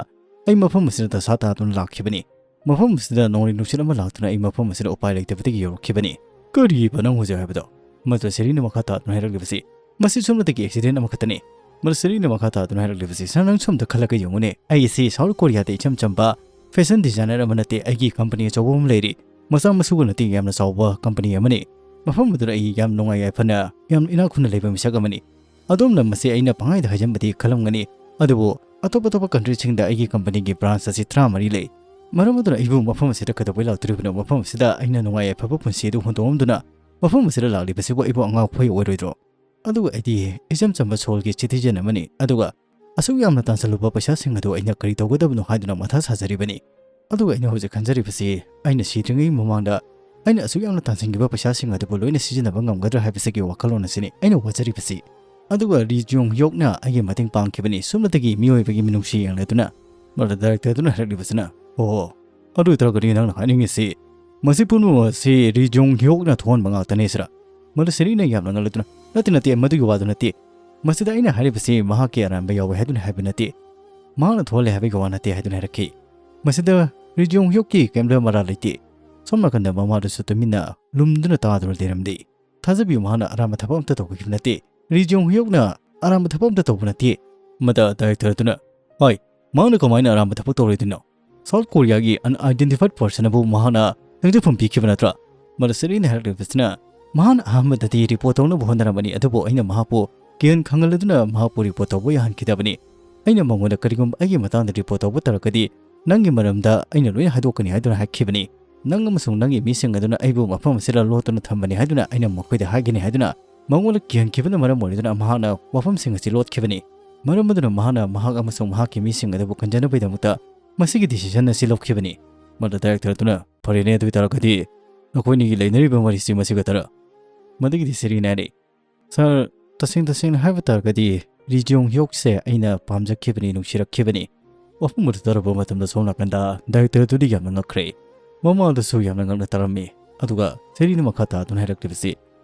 ꯑꯩ ꯃꯐꯝ ꯑꯁꯤꯗ ꯗꯁꯥ ꯇꯥꯗꯨꯅ ꯂꯥꯛꯈꯤꯕꯅꯤ꯫ ꯃꯐꯝ ꯑꯁꯤꯗ ꯅꯣꯡꯂꯩ ꯅꯨꯡꯁꯤꯠ ꯑꯃ ꯂꯥꯛꯇꯨꯅ ꯑꯩ ꯃꯐꯝ ꯑꯁꯤꯗ ꯎꯄꯥꯏ ꯂꯩꯇꯕꯗꯒꯤ ꯌꯧꯔꯛꯈꯤꯕꯅꯤ꯫" "ꯀꯔꯤꯕ ꯅꯪ ꯍꯧꯖꯤꯛ ꯍꯥꯏꯕꯗꯣ?" ꯃꯗꯨꯗ ꯁꯦꯔꯤꯅ ꯃꯈꯥ ꯇꯥꯗꯨꯅ ꯍꯥꯏꯔꯛꯂꯤꯕꯁꯤ, "ꯃꯁꯤ ꯁꯨꯞꯅꯇꯒꯤ accident ꯑꯃꯈꯛꯇꯅꯤ꯫" ꯃꯗꯨ ꯁꯦꯔꯤꯅ ꯃꯈꯥ ꯇꯥꯗꯨꯅ ꯍꯥꯏꯔꯛꯂꯤꯕꯁꯤ, "ꯁꯥꯔ, ꯅꯪ ꯁꯣꯝꯗ ꯈꯜꯂꯒ ꯌꯦꯡꯉꯨꯅꯦ, ꯑꯩ ꯑꯁꯤ South Koreaꯗ ꯏꯆꯝ ꯆꯝꯕ fashion designer ꯑꯃ ꯅꯠꯇꯦ, ꯑꯩꯒꯤ company ꯑꯆꯧꯕ ꯑꯃ ꯂꯩꯔꯤ꯫ ꯃꯆꯥ ꯃꯁꯨꯒ ꯅꯠꯇꯦ, ꯌꯥꯝꯅ ꯆꯥꯎꯕ company ꯑꯃꯅꯤ꯫ ꯃꯐꯝ ꯑꯗꯨꯗ ꯑꯩ ꯌꯥꯝ ꯅꯨꯡꯉꯥꯏ ꯌꯥꯏꯐꯅ, ꯌꯥꯝ ꯏꯅꯥꯛ ꯈꯨꯟꯅ ꯂꯩꯕ ꯃꯤꯁꯛ ꯑꯃꯅꯤ꯫ ꯑꯗꯣꯝꯅ ꯃꯁꯤ ꯑꯩꯅ ꯄꯪꯍꯥꯏꯗ ꯍꯥꯏꯖꯟꯕꯗꯤ ꯈꯜꯂꯝꯒꯅꯤ, ꯑꯗꯨꯕꯨ ꯑꯇꯣꯞ ꯑꯇꯣꯞꯄ countryꯁꯤꯡꯗ ꯑꯩꯒꯤ companyꯒꯤ branch ꯑꯁꯤ ꯇꯔꯥꯃꯔꯤ ꯂꯩ꯫ ꯃꯔꯝ ꯑꯗꯨꯅ ꯑꯩꯕꯨ ꯃꯐꯝ ꯑꯁꯤꯗ ꯀꯩꯗꯧꯕꯩ ꯂꯥꯛꯇꯣꯔꯤꯕꯅꯣ? ꯃꯐꯝ ꯑꯁꯤꯗ ꯑꯩꯅ ꯅꯨꯡꯉꯥꯏ ꯌꯥꯏꯐꯕ ꯄꯨꯟꯁꯤ ꯑꯗꯨ ꯍꯨꯟꯗꯣꯛꯂꯝꯗꯨꯅ ꯃꯐꯝ ꯑꯁꯤꯗ ꯂꯥꯛꯂꯤꯕꯁꯤꯕꯨ ꯑꯩꯕꯨ ꯑꯉꯥꯎ ꯐꯩ ꯑꯣꯏꯔꯣꯏꯗ꯭ꯔꯣ? ꯑꯗꯨꯒ ꯑꯩꯗꯤ ꯏꯆꯝ ꯆꯝꯕ ꯁꯣꯜꯒꯤ citizen ꯑꯃꯅꯤ, ꯑꯗꯨꯒ ꯑꯁꯨꯛ ꯌꯥꯝꯅ ꯇꯥꯟꯁꯤꯜꯂꯨꯕ ꯄꯩꯁꯥꯁꯤꯡ ꯑꯗꯨ ꯑꯩꯅ ꯀꯔꯤ ꯇꯧꯒꯗꯕꯅꯣ ꯍꯥꯏꯗꯨꯅ ꯃꯊꯥ ꯁꯥꯖꯔꯤꯕꯅꯤ꯫ ꯑꯗꯨꯒ ꯑꯩꯅ ꯍꯧꯖꯤꯛ ꯈꯟꯖꯔꯤꯕꯁꯤ, ꯑꯩꯅ ꯁꯤꯗ꯭ꯔꯤꯉꯩ ꯃꯃꯥꯡꯗ ꯑꯩꯅ ꯑꯁꯨꯛ ꯌꯥꯝꯅ ꯇꯥꯟꯁꯤꯟꯈꯤꯕ ꯄꯩꯁꯥꯁꯤꯡ ꯑꯗꯨꯕꯨ ꯂꯣꯏꯅ ꯁꯤꯖꯤꯟꯅꯕ ꯉꯝꯒꯗ꯭ꯔꯥ ꯍꯥꯏꯕꯁꯤꯒꯤ ꯋꯥꯈꯜꯂꯣꯟ ꯑꯁꯤꯅꯤ ꯑꯩꯅ ꯋꯥꯖꯔꯤꯕꯁꯤ꯫ ꯑꯗꯨꯒ ꯔꯤ ꯖꯣꯡ ꯍꯤꯌꯣꯛꯅ ꯑꯩꯒꯤ ꯃꯇꯦꯡ ꯄꯥꯡꯈꯤꯕꯅꯤ, ꯁꯨꯞꯅꯇꯒꯤ ꯃꯤꯑꯣꯏꯕꯒꯤ ꯃꯤꯅꯨꯡꯁꯤ ꯌꯦꯡꯂꯗꯨꯅ꯫ ꯃꯗꯨꯗ director ꯑꯗꯨꯅ ꯍꯥꯏꯔꯛꯂꯤꯕꯁꯤꯅ, "ꯑꯣ, ꯑꯗꯨ ꯑꯣꯏꯇꯥꯔꯒꯗꯤ ꯅꯪꯅ ꯍꯥꯏꯅꯤꯡꯉꯤꯁꯤ ꯃꯁꯤ ꯄꯨꯝꯅꯃꯛ ꯑꯁꯤ ꯔꯤ ꯖꯣꯡ ꯍꯤꯌꯣꯛꯅ ꯊꯣꯛꯍꯟꯕ ꯉꯥꯛꯇꯅꯤ ꯁꯤꯔꯥ?" ꯃꯗꯨ ꯁꯦꯔꯤꯅ ꯌꯥꯝꯅ ꯉꯜꯂꯗꯨꯅ, "ꯅꯠꯇꯦ, ꯅꯠꯇꯦ, ꯃꯗꯨꯒꯤ ꯋꯥꯗꯨ ꯅꯠꯇꯦ꯫ ꯃꯁꯤꯗ ꯑꯩꯅ ꯍꯥꯏꯔꯤꯕꯁꯤ ꯃꯍꯥꯛꯀꯤ ꯑꯔꯥꯟꯕ ꯌꯥꯎꯋꯦ ꯍꯥꯏꯗꯨꯅ ꯍꯥꯏꯕ ꯅꯠꯇꯦ꯫ ꯃꯍꯥꯛꯅ ꯊꯣꯛꯍꯜꯂꯦ ꯍꯥꯏꯕꯒꯤ ꯋꯥ ꯅꯠꯇꯦ" ꯍꯥꯏꯗꯨꯅ ꯍꯥꯏꯔꯛꯈꯤ꯫ ꯃꯁꯤꯗ ꯔꯤ ꯖꯣꯡ ꯍꯤꯌꯣꯛꯀꯤ ꯀꯔꯤꯝꯇ ꯃꯔꯥꯜ ꯂꯩꯇꯦ꯫ ꯁꯣꯝ ꯅꯥꯀꯟꯗ ꯃꯃꯥꯗꯨꯁꯨ ꯇꯨꯃꯤꯟꯅ ꯂꯨꯝꯗꯨꯅ ꯇꯥꯗꯨꯅ ꯂꯩꯔꯝꯂꯤ꯫ ꯊꯥꯖꯕꯤꯌꯨ, ꯃꯍꯥꯛꯅ ꯑꯔꯥꯟꯕ ꯊꯕꯛ ꯑꯝꯇ ꯇꯧꯈꯤꯕ ꯅꯠꯇꯦ꯫ ꯔꯤ ꯖꯣꯡ ꯍꯤꯌꯣꯛꯅ ꯑꯔꯥꯟꯕ ꯊꯕꯛ ꯑꯝꯇ ꯇꯧꯕ ꯅꯠꯇꯦ꯫ ꯃꯗ director ꯑꯗꯨꯅ, "ꯍꯣꯏ, ꯃꯍꯥꯛꯅ ꯀꯃꯥꯏꯅ ꯑꯔꯥꯟꯕ ꯊꯕꯛ ꯇꯧꯔꯣꯏꯗꯣꯏꯅꯣ? South Korea ꯒꯤ unidentified person ꯑꯕꯨ ꯃꯍꯥꯛꯅ ꯁꯦꯟꯖꯐꯝ ꯄꯤꯈꯤꯕ ꯅꯠꯇ꯭ꯔꯥ?" ꯃꯗ ꯁꯦꯔꯤꯅ ꯍꯥꯏꯔꯛꯂꯤꯕꯁꯤꯅ, "ꯃꯍꯥꯛꯅ ꯑꯍꯥꯟꯕꯗꯗꯤ report ꯇꯧꯅꯕ ꯍꯣꯠꯅꯔꯝꯕꯅꯤ, ꯑꯗꯨꯕꯨ ꯑꯩꯅ ꯃꯍꯥꯛꯄꯨ ꯀꯤꯍꯟ ꯈꯪꯍꯜꯂꯗꯨꯅ ꯃꯍꯥꯛꯄꯨ report ꯇꯧꯕ ꯌꯥꯍꯟꯈꯤꯗꯕꯅꯤ꯫ ꯑꯩꯅ ꯃꯉꯣꯟꯗ ꯀꯔꯤꯒꯨꯝꯕ ꯑꯩꯒꯤ ꯃꯇꯥꯡꯗ report ꯇꯧꯕ ꯇꯥꯔꯒꯗꯤ, ꯅꯪꯒꯤ ꯃꯔꯝꯗ ꯑꯩꯅ ꯂꯣꯏꯅ ꯍꯥꯏꯗꯣꯛꯀꯅꯤ ꯍꯥꯏꯗꯨꯅ ꯍꯥꯏꯈꯤꯕꯅꯤ꯫ ꯅꯪ ꯑꯃꯁꯨꯡ ꯅꯪꯒꯤ ꯃꯤꯁꯤꯡ ꯑꯗꯨꯅ ꯑꯩꯕꯨ ꯃꯐꯝ ꯑꯁꯤꯗ ꯂꯣꯠꯇꯨꯅ ꯊꯝꯕꯅꯤ ꯍꯥꯏꯗꯨꯅ ꯑꯩꯅ ꯃꯈꯣꯏꯗ ꯍꯥꯏꯒꯅꯤ" ꯍꯥꯏꯗꯨꯅ ꯃꯉꯣꯟꯗ ꯀꯤꯍꯟꯈꯤꯕꯅ ꯃꯔꯝ ꯑꯣꯏꯔꯗꯨꯅ ꯃꯍꯥꯛꯅ ꯋꯥꯐꯝꯁꯤꯡ ꯑꯁꯤ ꯂꯣꯠꯈꯤꯕꯅꯤ꯫ ꯃꯔꯝ ꯑꯗꯨꯅ ꯃꯍꯥꯛꯅ ꯃꯍꯥꯛ ꯑꯃꯁꯨꯡ ꯃꯍꯥꯛꯀꯤ ꯃꯤꯁꯤꯡ ꯑꯗꯨꯕꯨ ꯀꯟꯖꯅꯕꯒꯤꯗꯃꯛꯇ ꯃꯁꯤꯒꯤ decision ꯑꯁꯤ ꯂꯧꯈꯤꯕꯅꯤ꯫ ꯃꯗꯨ director ꯑꯗꯨꯅ, "ꯐꯔꯦꯅꯦ, ꯑꯗꯨ ꯑꯣꯏꯇꯥꯔꯒꯗꯤ ꯅꯈꯣꯏꯅꯤꯒꯤ ꯂꯩꯅꯔꯤꯕ ꯋꯥꯔꯤꯁꯤ ꯃꯁꯤꯒ ꯇꯔꯥ?" ꯃꯗꯨꯒꯤꯗꯤ ꯁꯦꯔꯤꯅ ꯍꯥꯏꯔꯤ, "Sir, ꯇꯁꯦꯡ ꯇꯁꯦꯡꯅ ꯍꯥꯏꯕ ꯇꯥꯔꯒꯗꯤ ꯔꯤ ꯖꯣꯡ ꯍꯤꯌꯣꯛꯁꯦ ꯑꯩꯅ ꯄꯥꯝꯖꯈꯤꯕꯅꯤ, ꯅꯨꯡꯁꯤꯔꯛꯈꯤꯕꯅꯤ꯫" ꯋꯥꯐꯝ ꯑꯗꯨ ꯇꯥꯔꯕ ꯃꯇꯝꯗ ꯁꯣꯝ ꯅꯥꯀꯟꯗ director ꯑꯗꯨꯗꯤ ꯌꯥꯝꯅ ꯉꯛꯈ꯭ꯔꯦ꯫ ꯃꯃꯥꯗꯨꯁꯨ ꯌꯥꯝꯅ ꯉꯛꯅ ꯇꯥꯔꯝꯃꯤ꯫ ꯑꯗꯨꯒ ꯁꯦꯔꯤꯅ ꯃꯈꯥ ꯇꯥꯗꯨꯅ ꯍꯥꯏꯔꯛꯂꯤꯕꯁꯤ,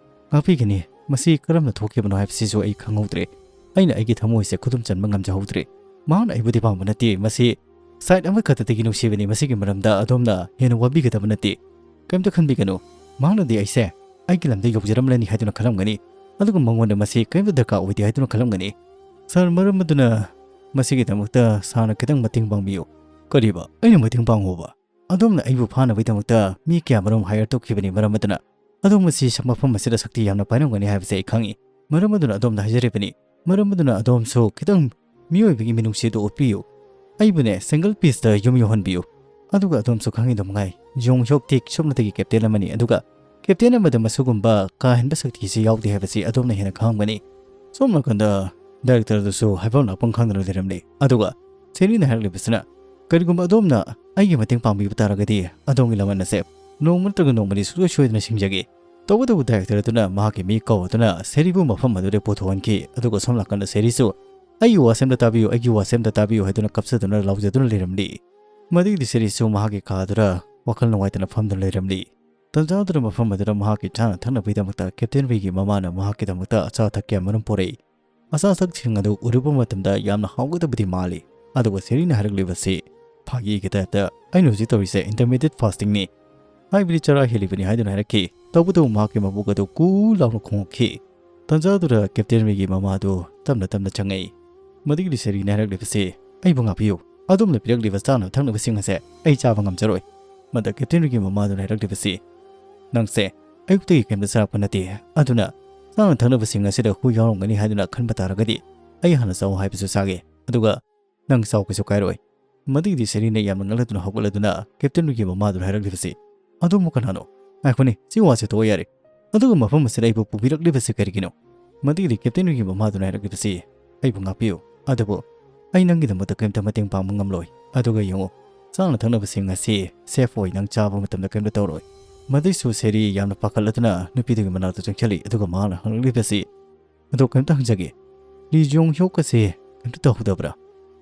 "ꯉꯥꯛꯄꯤꯒꯅꯤ, ꯃꯁꯤ ꯀꯔꯝꯅ ꯊꯣꯛꯈꯤꯕꯅꯣ ꯍꯥꯏꯕꯁꯤꯁꯨ ꯑꯩ ꯈꯪꯍꯧꯗ꯭ꯔꯦ꯫ ꯑꯩꯅ ꯑꯩꯒꯤ ꯊꯃꯣꯏꯁꯦ ꯈꯨꯗꯨꯝ ꯆꯟꯕ ꯉꯝꯖꯍꯧꯗ꯭ꯔꯦ꯫ ꯃꯍꯥꯛꯅ ꯑꯩꯕꯨꯗꯤ ꯄꯥꯝꯕ ꯅꯠꯇꯦ, ꯃꯁꯤ side ꯑꯃꯈꯛꯇꯗꯒꯤ ꯅꯨꯡꯁꯤꯕꯅꯤ, ꯃꯁꯤꯒꯤ ꯃꯔꯝꯗ ꯑꯗꯣꯝꯅ ꯍꯦꯟꯅ ꯋꯥꯕꯤꯒꯗꯕ ꯅꯠꯇꯦ꯫ ꯀꯔꯤꯝꯇ ꯈꯟꯕꯤꯒꯅꯨ, ꯃꯍꯥꯛꯅꯗꯤ ꯑꯩꯁꯦ ꯑꯩꯒꯤ ꯂꯝꯗ ꯌꯧꯖꯔꯝꯂꯅꯤ ꯍꯥꯏꯗꯨꯅ ꯈꯜꯂꯝꯒꯅꯤ, ꯑꯗꯨꯒ ꯃꯉꯣꯟꯗ ꯃꯁꯤ ꯀꯔꯤꯝꯇ ꯗꯔꯀꯥꯔ ꯑꯣꯏꯗꯦ ꯍꯥꯏꯗꯨꯅ ꯈꯜꯂꯝꯒꯅꯤ꯫ Sir, ꯃꯔꯝ ꯑꯗꯨꯅ ꯃꯁꯤꯒꯤꯗꯃꯛꯇ sirꯅ ꯈꯤꯇꯪ ꯃꯇꯦꯡ ꯄꯥꯡꯕꯤꯌꯨ꯫" "ꯀꯔꯤꯕ? ꯑꯩꯅ ꯃꯇꯦꯡ ꯄꯥꯡꯉꯣꯕ? ꯑꯗꯣꯝꯅ ꯑꯩꯕꯨ ꯐꯥꯅꯕꯒꯤꯗꯃꯛꯇ ꯃꯤ ꯀꯌꯥꯃꯔꯨꯝ hire ꯇꯧꯈꯤꯕꯅꯤ, ꯃꯔꯝ ꯑꯗꯨꯅ ꯑꯗꯣꯝ ꯉꯁꯤ ꯁ-, ꯃꯐꯝ ꯑꯁꯤꯗ ꯁꯛꯇꯤ ꯌꯥꯝꯅ ꯄꯥꯏꯔꯝꯒꯅꯤ ꯍꯥꯏꯕꯁꯤ ꯑꯩ ꯈꯪꯏ꯫ ꯃꯔꯝ ꯑꯗꯨꯅ ꯑꯗꯣꯝꯗ ꯍꯥꯏꯖꯔꯤꯕꯅꯤ꯫ ꯃꯔꯝ ꯑꯗꯨꯅ ꯑꯗꯣꯝꯁꯨ ꯈꯤꯇꯪ ꯃꯤꯑꯣꯏꯕꯒꯤ ꯃꯤꯅꯨꯡꯁꯤ ꯑꯗꯨ ꯎꯠꯄꯤꯌꯨ꯫ ꯑꯩꯕꯨꯅꯦ single pieceꯇ ꯌꯨꯝ ꯌꯧꯍꯟꯕꯤꯌꯨ꯫ ꯑꯗꯨꯒ ꯑꯗꯣꯝꯁꯨ ꯈꯪꯉꯤꯗꯨ ꯃꯉꯥꯏ, ꯖꯣꯡ ꯍ꯭ꯌꯣꯛ ꯇꯦꯛ ꯁꯨꯞꯅꯇꯒꯤ captain ꯑꯃꯅꯤ, ꯑꯗꯨꯒ ꯀꯦꯞꯇꯦꯟ ꯑꯃꯗ ꯃꯁꯤꯒꯨꯝꯕ ꯀꯥ ꯍꯦꯟꯕ ꯁꯛꯇꯤꯁꯤ ꯌꯥꯎꯗꯦ ꯍꯥꯏꯕꯁꯤ ꯑꯗꯣꯝꯅ ꯍꯦꯟꯅ ꯈꯪꯉꯝꯒꯅꯤ꯫ ꯁꯣꯝ ꯅꯥꯀꯟꯗ ꯗꯥꯏꯔꯦꯛꯇꯔꯗꯨꯁꯨ ꯍꯥꯏꯐꯝ ꯂꯥꯛꯐꯝ ꯈꯪꯗꯅ ꯂꯩꯔꯝꯂꯤ꯫ ꯑꯗꯨꯒ ꯁꯦꯔꯤꯅ ꯍꯥꯏꯔꯛꯂꯤꯕꯁꯤꯅ, "ꯀꯔꯤꯒꯨꯝꯕ ꯑꯗꯣꯝꯅ ꯑꯩꯒꯤ ꯃꯇꯦꯡ ꯄꯥꯡꯕꯤꯕ ꯇꯥꯔꯒꯗꯤ ꯑꯗꯣꯝꯒꯤ ꯂꯃꯟ ꯑꯁꯦ ꯅꯣꯡꯃ ꯅꯠꯇ꯭ꯔꯒ ꯅꯣꯡꯃꯗꯤ ꯁꯨꯡꯁꯣꯏ ꯁꯣꯏꯗꯅ ꯁꯤꯡꯖꯒꯦ꯫" ꯇꯧꯕꯇꯕꯨ ꯗꯥꯏꯔꯦꯛꯇꯔ ꯑꯗꯨꯅ ꯃꯍꯥꯛꯀꯤ ꯃꯤ ꯀꯧꯗꯨꯅ ꯁꯦꯔꯤꯕꯨ ꯃꯐꯝ ꯑꯗꯨꯗ ꯄꯨꯊꯣꯛꯍꯟꯈꯤ꯫ ꯑꯗꯨꯒ ꯁꯣꯝ ꯅꯥꯀꯟꯗ ꯁꯦꯔꯤꯁꯨ, "ꯑꯩꯒꯤ ꯋꯥꯁꯦ ꯑꯝꯇ ꯇꯥꯕꯤꯌꯨ, ꯑꯩꯒꯤ ꯋꯥꯁꯦ ꯑꯝꯇ ꯇꯥꯕꯤꯌꯨ" ꯍꯥꯏꯗꯨꯅ ꯀꯞꯆꯗꯨꯅ ꯂꯥꯎꯖꯗꯨꯅ ꯂꯩꯔꯝꯂꯤ꯫ ꯃꯗꯨꯒꯤꯗꯤ ꯁꯦꯔꯤꯁꯨ ꯃꯍꯥꯛꯀꯤ ꯀꯥꯗꯨꯗ ꯋꯥꯈꯜ ꯅꯨꯡꯉꯥꯏꯇꯅ ꯐꯝꯗꯨꯅ ꯂꯩꯔꯝꯂꯤ꯫ ꯇꯟꯖꯥꯗꯨꯗ ꯃꯐꯝ ꯑꯗꯨꯗ ꯃꯍꯥꯛꯀꯤ ꯆꯥꯅ ꯊꯛꯅꯕꯒꯤꯗꯃꯛꯇ ꯀꯦꯞꯇꯦꯟ ꯋꯤꯒꯤ ꯃꯃꯥꯅ ꯃꯍꯥꯛꯀꯤꯗꯃꯛꯇ ꯑꯆꯥ ꯑꯊꯛ ꯀꯌꯥ ꯃꯔꯨꯝ ꯄꯨꯔꯛꯏ꯫ ꯑꯆꯥ ꯑꯊꯛꯁꯤꯡ ꯑꯗꯨ ꯎꯔꯨꯕ ꯃꯇꯝꯗ ꯌꯥꯝꯅ ꯍꯥꯎꯒꯗꯕꯗꯤ ꯃꯥꯜꯂꯤ꯫ ꯑꯗꯨꯒ ꯁꯦꯔꯤꯅ ꯍꯥꯏꯔꯛꯂꯤꯕꯁꯤ ꯐꯥꯒꯤꯒꯤ ꯇꯥꯏꯞꯇ, "ꯑꯩꯅ ꯍꯧꯖꯤꯛ ꯇꯧꯔꯤꯁꯦ intermittent fasting ꯅꯤ, ꯍꯥꯏꯕꯗꯤ ꯆꯔꯥ ꯍꯦꯜꯂꯤꯕꯅꯤ" ꯍꯥꯏꯗꯨꯅ ꯍꯥꯏꯔꯛꯈꯤ꯫ ꯇꯧꯕꯇꯕꯨ ꯃꯍꯥꯛꯀꯤ ꯃꯕꯨꯛ ꯑꯗꯨ ꯀꯨ ꯂꯥꯎꯅ ꯈꯣꯡꯂꯛꯈꯤ꯫ ꯇꯟꯖꯥꯗꯨꯗ ꯀꯦꯞꯇꯦꯟ ꯋꯤꯒꯤ ꯃꯃꯥꯗꯨ ꯇꯞꯅ ꯇꯞꯅ ꯆꯪꯉꯛꯏ꯫ ꯃꯗꯨꯒꯤꯗꯤ ꯁꯦꯔꯤꯅ ꯍꯥꯏꯔꯛꯂꯤꯕꯁꯤ, "ꯑꯩꯕꯨ ꯉꯥꯛꯄꯤꯌꯨ, ꯑꯗꯣꯝꯅ ꯄꯤꯔꯛꯂꯤꯕ ꯆꯥꯅ ꯊꯛꯅꯕꯁꯤꯡ ꯑꯁꯦ ꯑꯩ ꯆꯥꯕ ꯉꯝꯖꯔꯣꯏ꯫" ꯃꯗ ꯀꯦꯞꯇꯦꯟ ꯋꯤꯒꯤ ꯃꯃꯥꯗꯨꯅ ꯍꯥꯏꯔꯛꯂꯤꯕꯁꯤ, "ꯅꯪꯁꯦ ꯑꯌꯨꯛꯇꯒꯤ ꯀꯩꯝꯇ ꯆꯥꯔꯛꯄ ꯅꯠꯇꯦ, ꯑꯗꯨꯅ ꯆꯥꯅ ꯊꯛꯅꯕꯁꯤꯡ ꯑꯁꯤꯗ ꯍꯨ ꯌꯥꯎꯔꯝꯒꯅꯤ ꯍꯥꯏꯗꯨꯅ ꯈꯟꯕ ꯇꯥꯔꯒꯗꯤ ꯑꯩ ꯍꯥꯟꯅ ꯆꯥꯎ ꯍꯥꯏꯕꯁꯨ ꯆꯥꯒꯦ, ꯑꯗꯨꯒ ꯅꯪ ꯆꯥꯎ ꯀꯩꯁꯨ ꯀꯥꯏꯔꯣꯏ꯫" ꯃꯗꯨꯒꯤꯗꯤ ꯁꯦꯔꯤꯅ ꯌꯥꯝꯅ ꯉꯛꯂꯗꯨꯅ ꯍꯧꯒꯠꯂꯗꯨꯅ ꯀꯦꯞꯇꯦꯟ ꯋꯤꯒꯤ ꯃꯃꯥꯗꯨꯅ ꯍꯥꯏꯔꯛꯂꯤꯕꯁꯤ, "ꯑꯗꯣꯝꯕꯨ ꯀꯅꯥꯅꯣ? ꯉꯥꯏꯈꯣꯅꯦ, ꯁꯤ ꯋꯥꯁꯦ ꯇꯣꯛꯑꯣ ꯌꯥꯔꯦ꯫ ꯑꯗꯨꯒ ꯃꯐꯝ ꯑꯁꯤꯗ ꯑꯩꯕꯨ ꯄꯨꯕꯤꯔꯛꯂꯤꯕꯁꯤ ꯀꯔꯤꯒꯤꯅꯣ?" ꯃꯗꯨꯒꯤꯗꯤ ꯀꯦꯞꯇꯦꯟ ꯋꯤꯒꯤ ꯃꯃꯥꯗꯨꯅ ꯍꯥꯏꯔꯛꯂꯤꯕꯁꯤ, "ꯑꯩꯕꯨ ꯉꯥꯛꯄꯤꯌꯨ, ꯑꯗꯨꯕꯨ ꯑꯩ ꯅꯪꯒꯤꯗꯃꯛꯇ ꯀꯔꯤꯝꯇ ꯃꯇꯦꯡ ꯄꯥꯡꯕ ꯉꯝꯂꯣꯏ꯫ ꯑꯗꯨꯒ ꯌꯦꯡꯉꯨ, ꯆꯥꯅ ꯊꯛꯅꯕꯁꯤꯡ ꯑꯁꯤ ꯁꯦꯐ ꯑꯣꯏ, ꯅꯪ ꯆꯥꯕ ꯃꯇꯝꯗ ꯀꯔꯤꯝꯇ ꯇꯧꯔꯣꯏ꯫" ꯃꯗꯨꯏꯁꯨ ꯁꯦꯔꯤ ꯌꯥꯝꯅ ꯄꯥꯈꯠꯂꯗꯨꯅ ꯅꯨꯄꯤꯗꯨꯒꯤ ꯃꯅꯥꯛꯇ ꯆꯪꯁꯤꯜꯂꯤ꯫ ꯑꯗꯨꯒ ꯃꯍꯥꯛꯅ ꯍꯪꯂꯛꯂꯤꯕꯁꯤ, "ꯑꯗꯣ ꯀꯔꯤꯝꯇ ꯍꯪꯖꯒꯦ, ꯂꯤ ꯖꯣꯡ ꯍ꯭ꯌꯣꯛ ꯑꯁꯦ ꯀꯔꯤꯝꯇ ꯇꯧꯍꯧꯗꯕ꯭ꯔꯥ?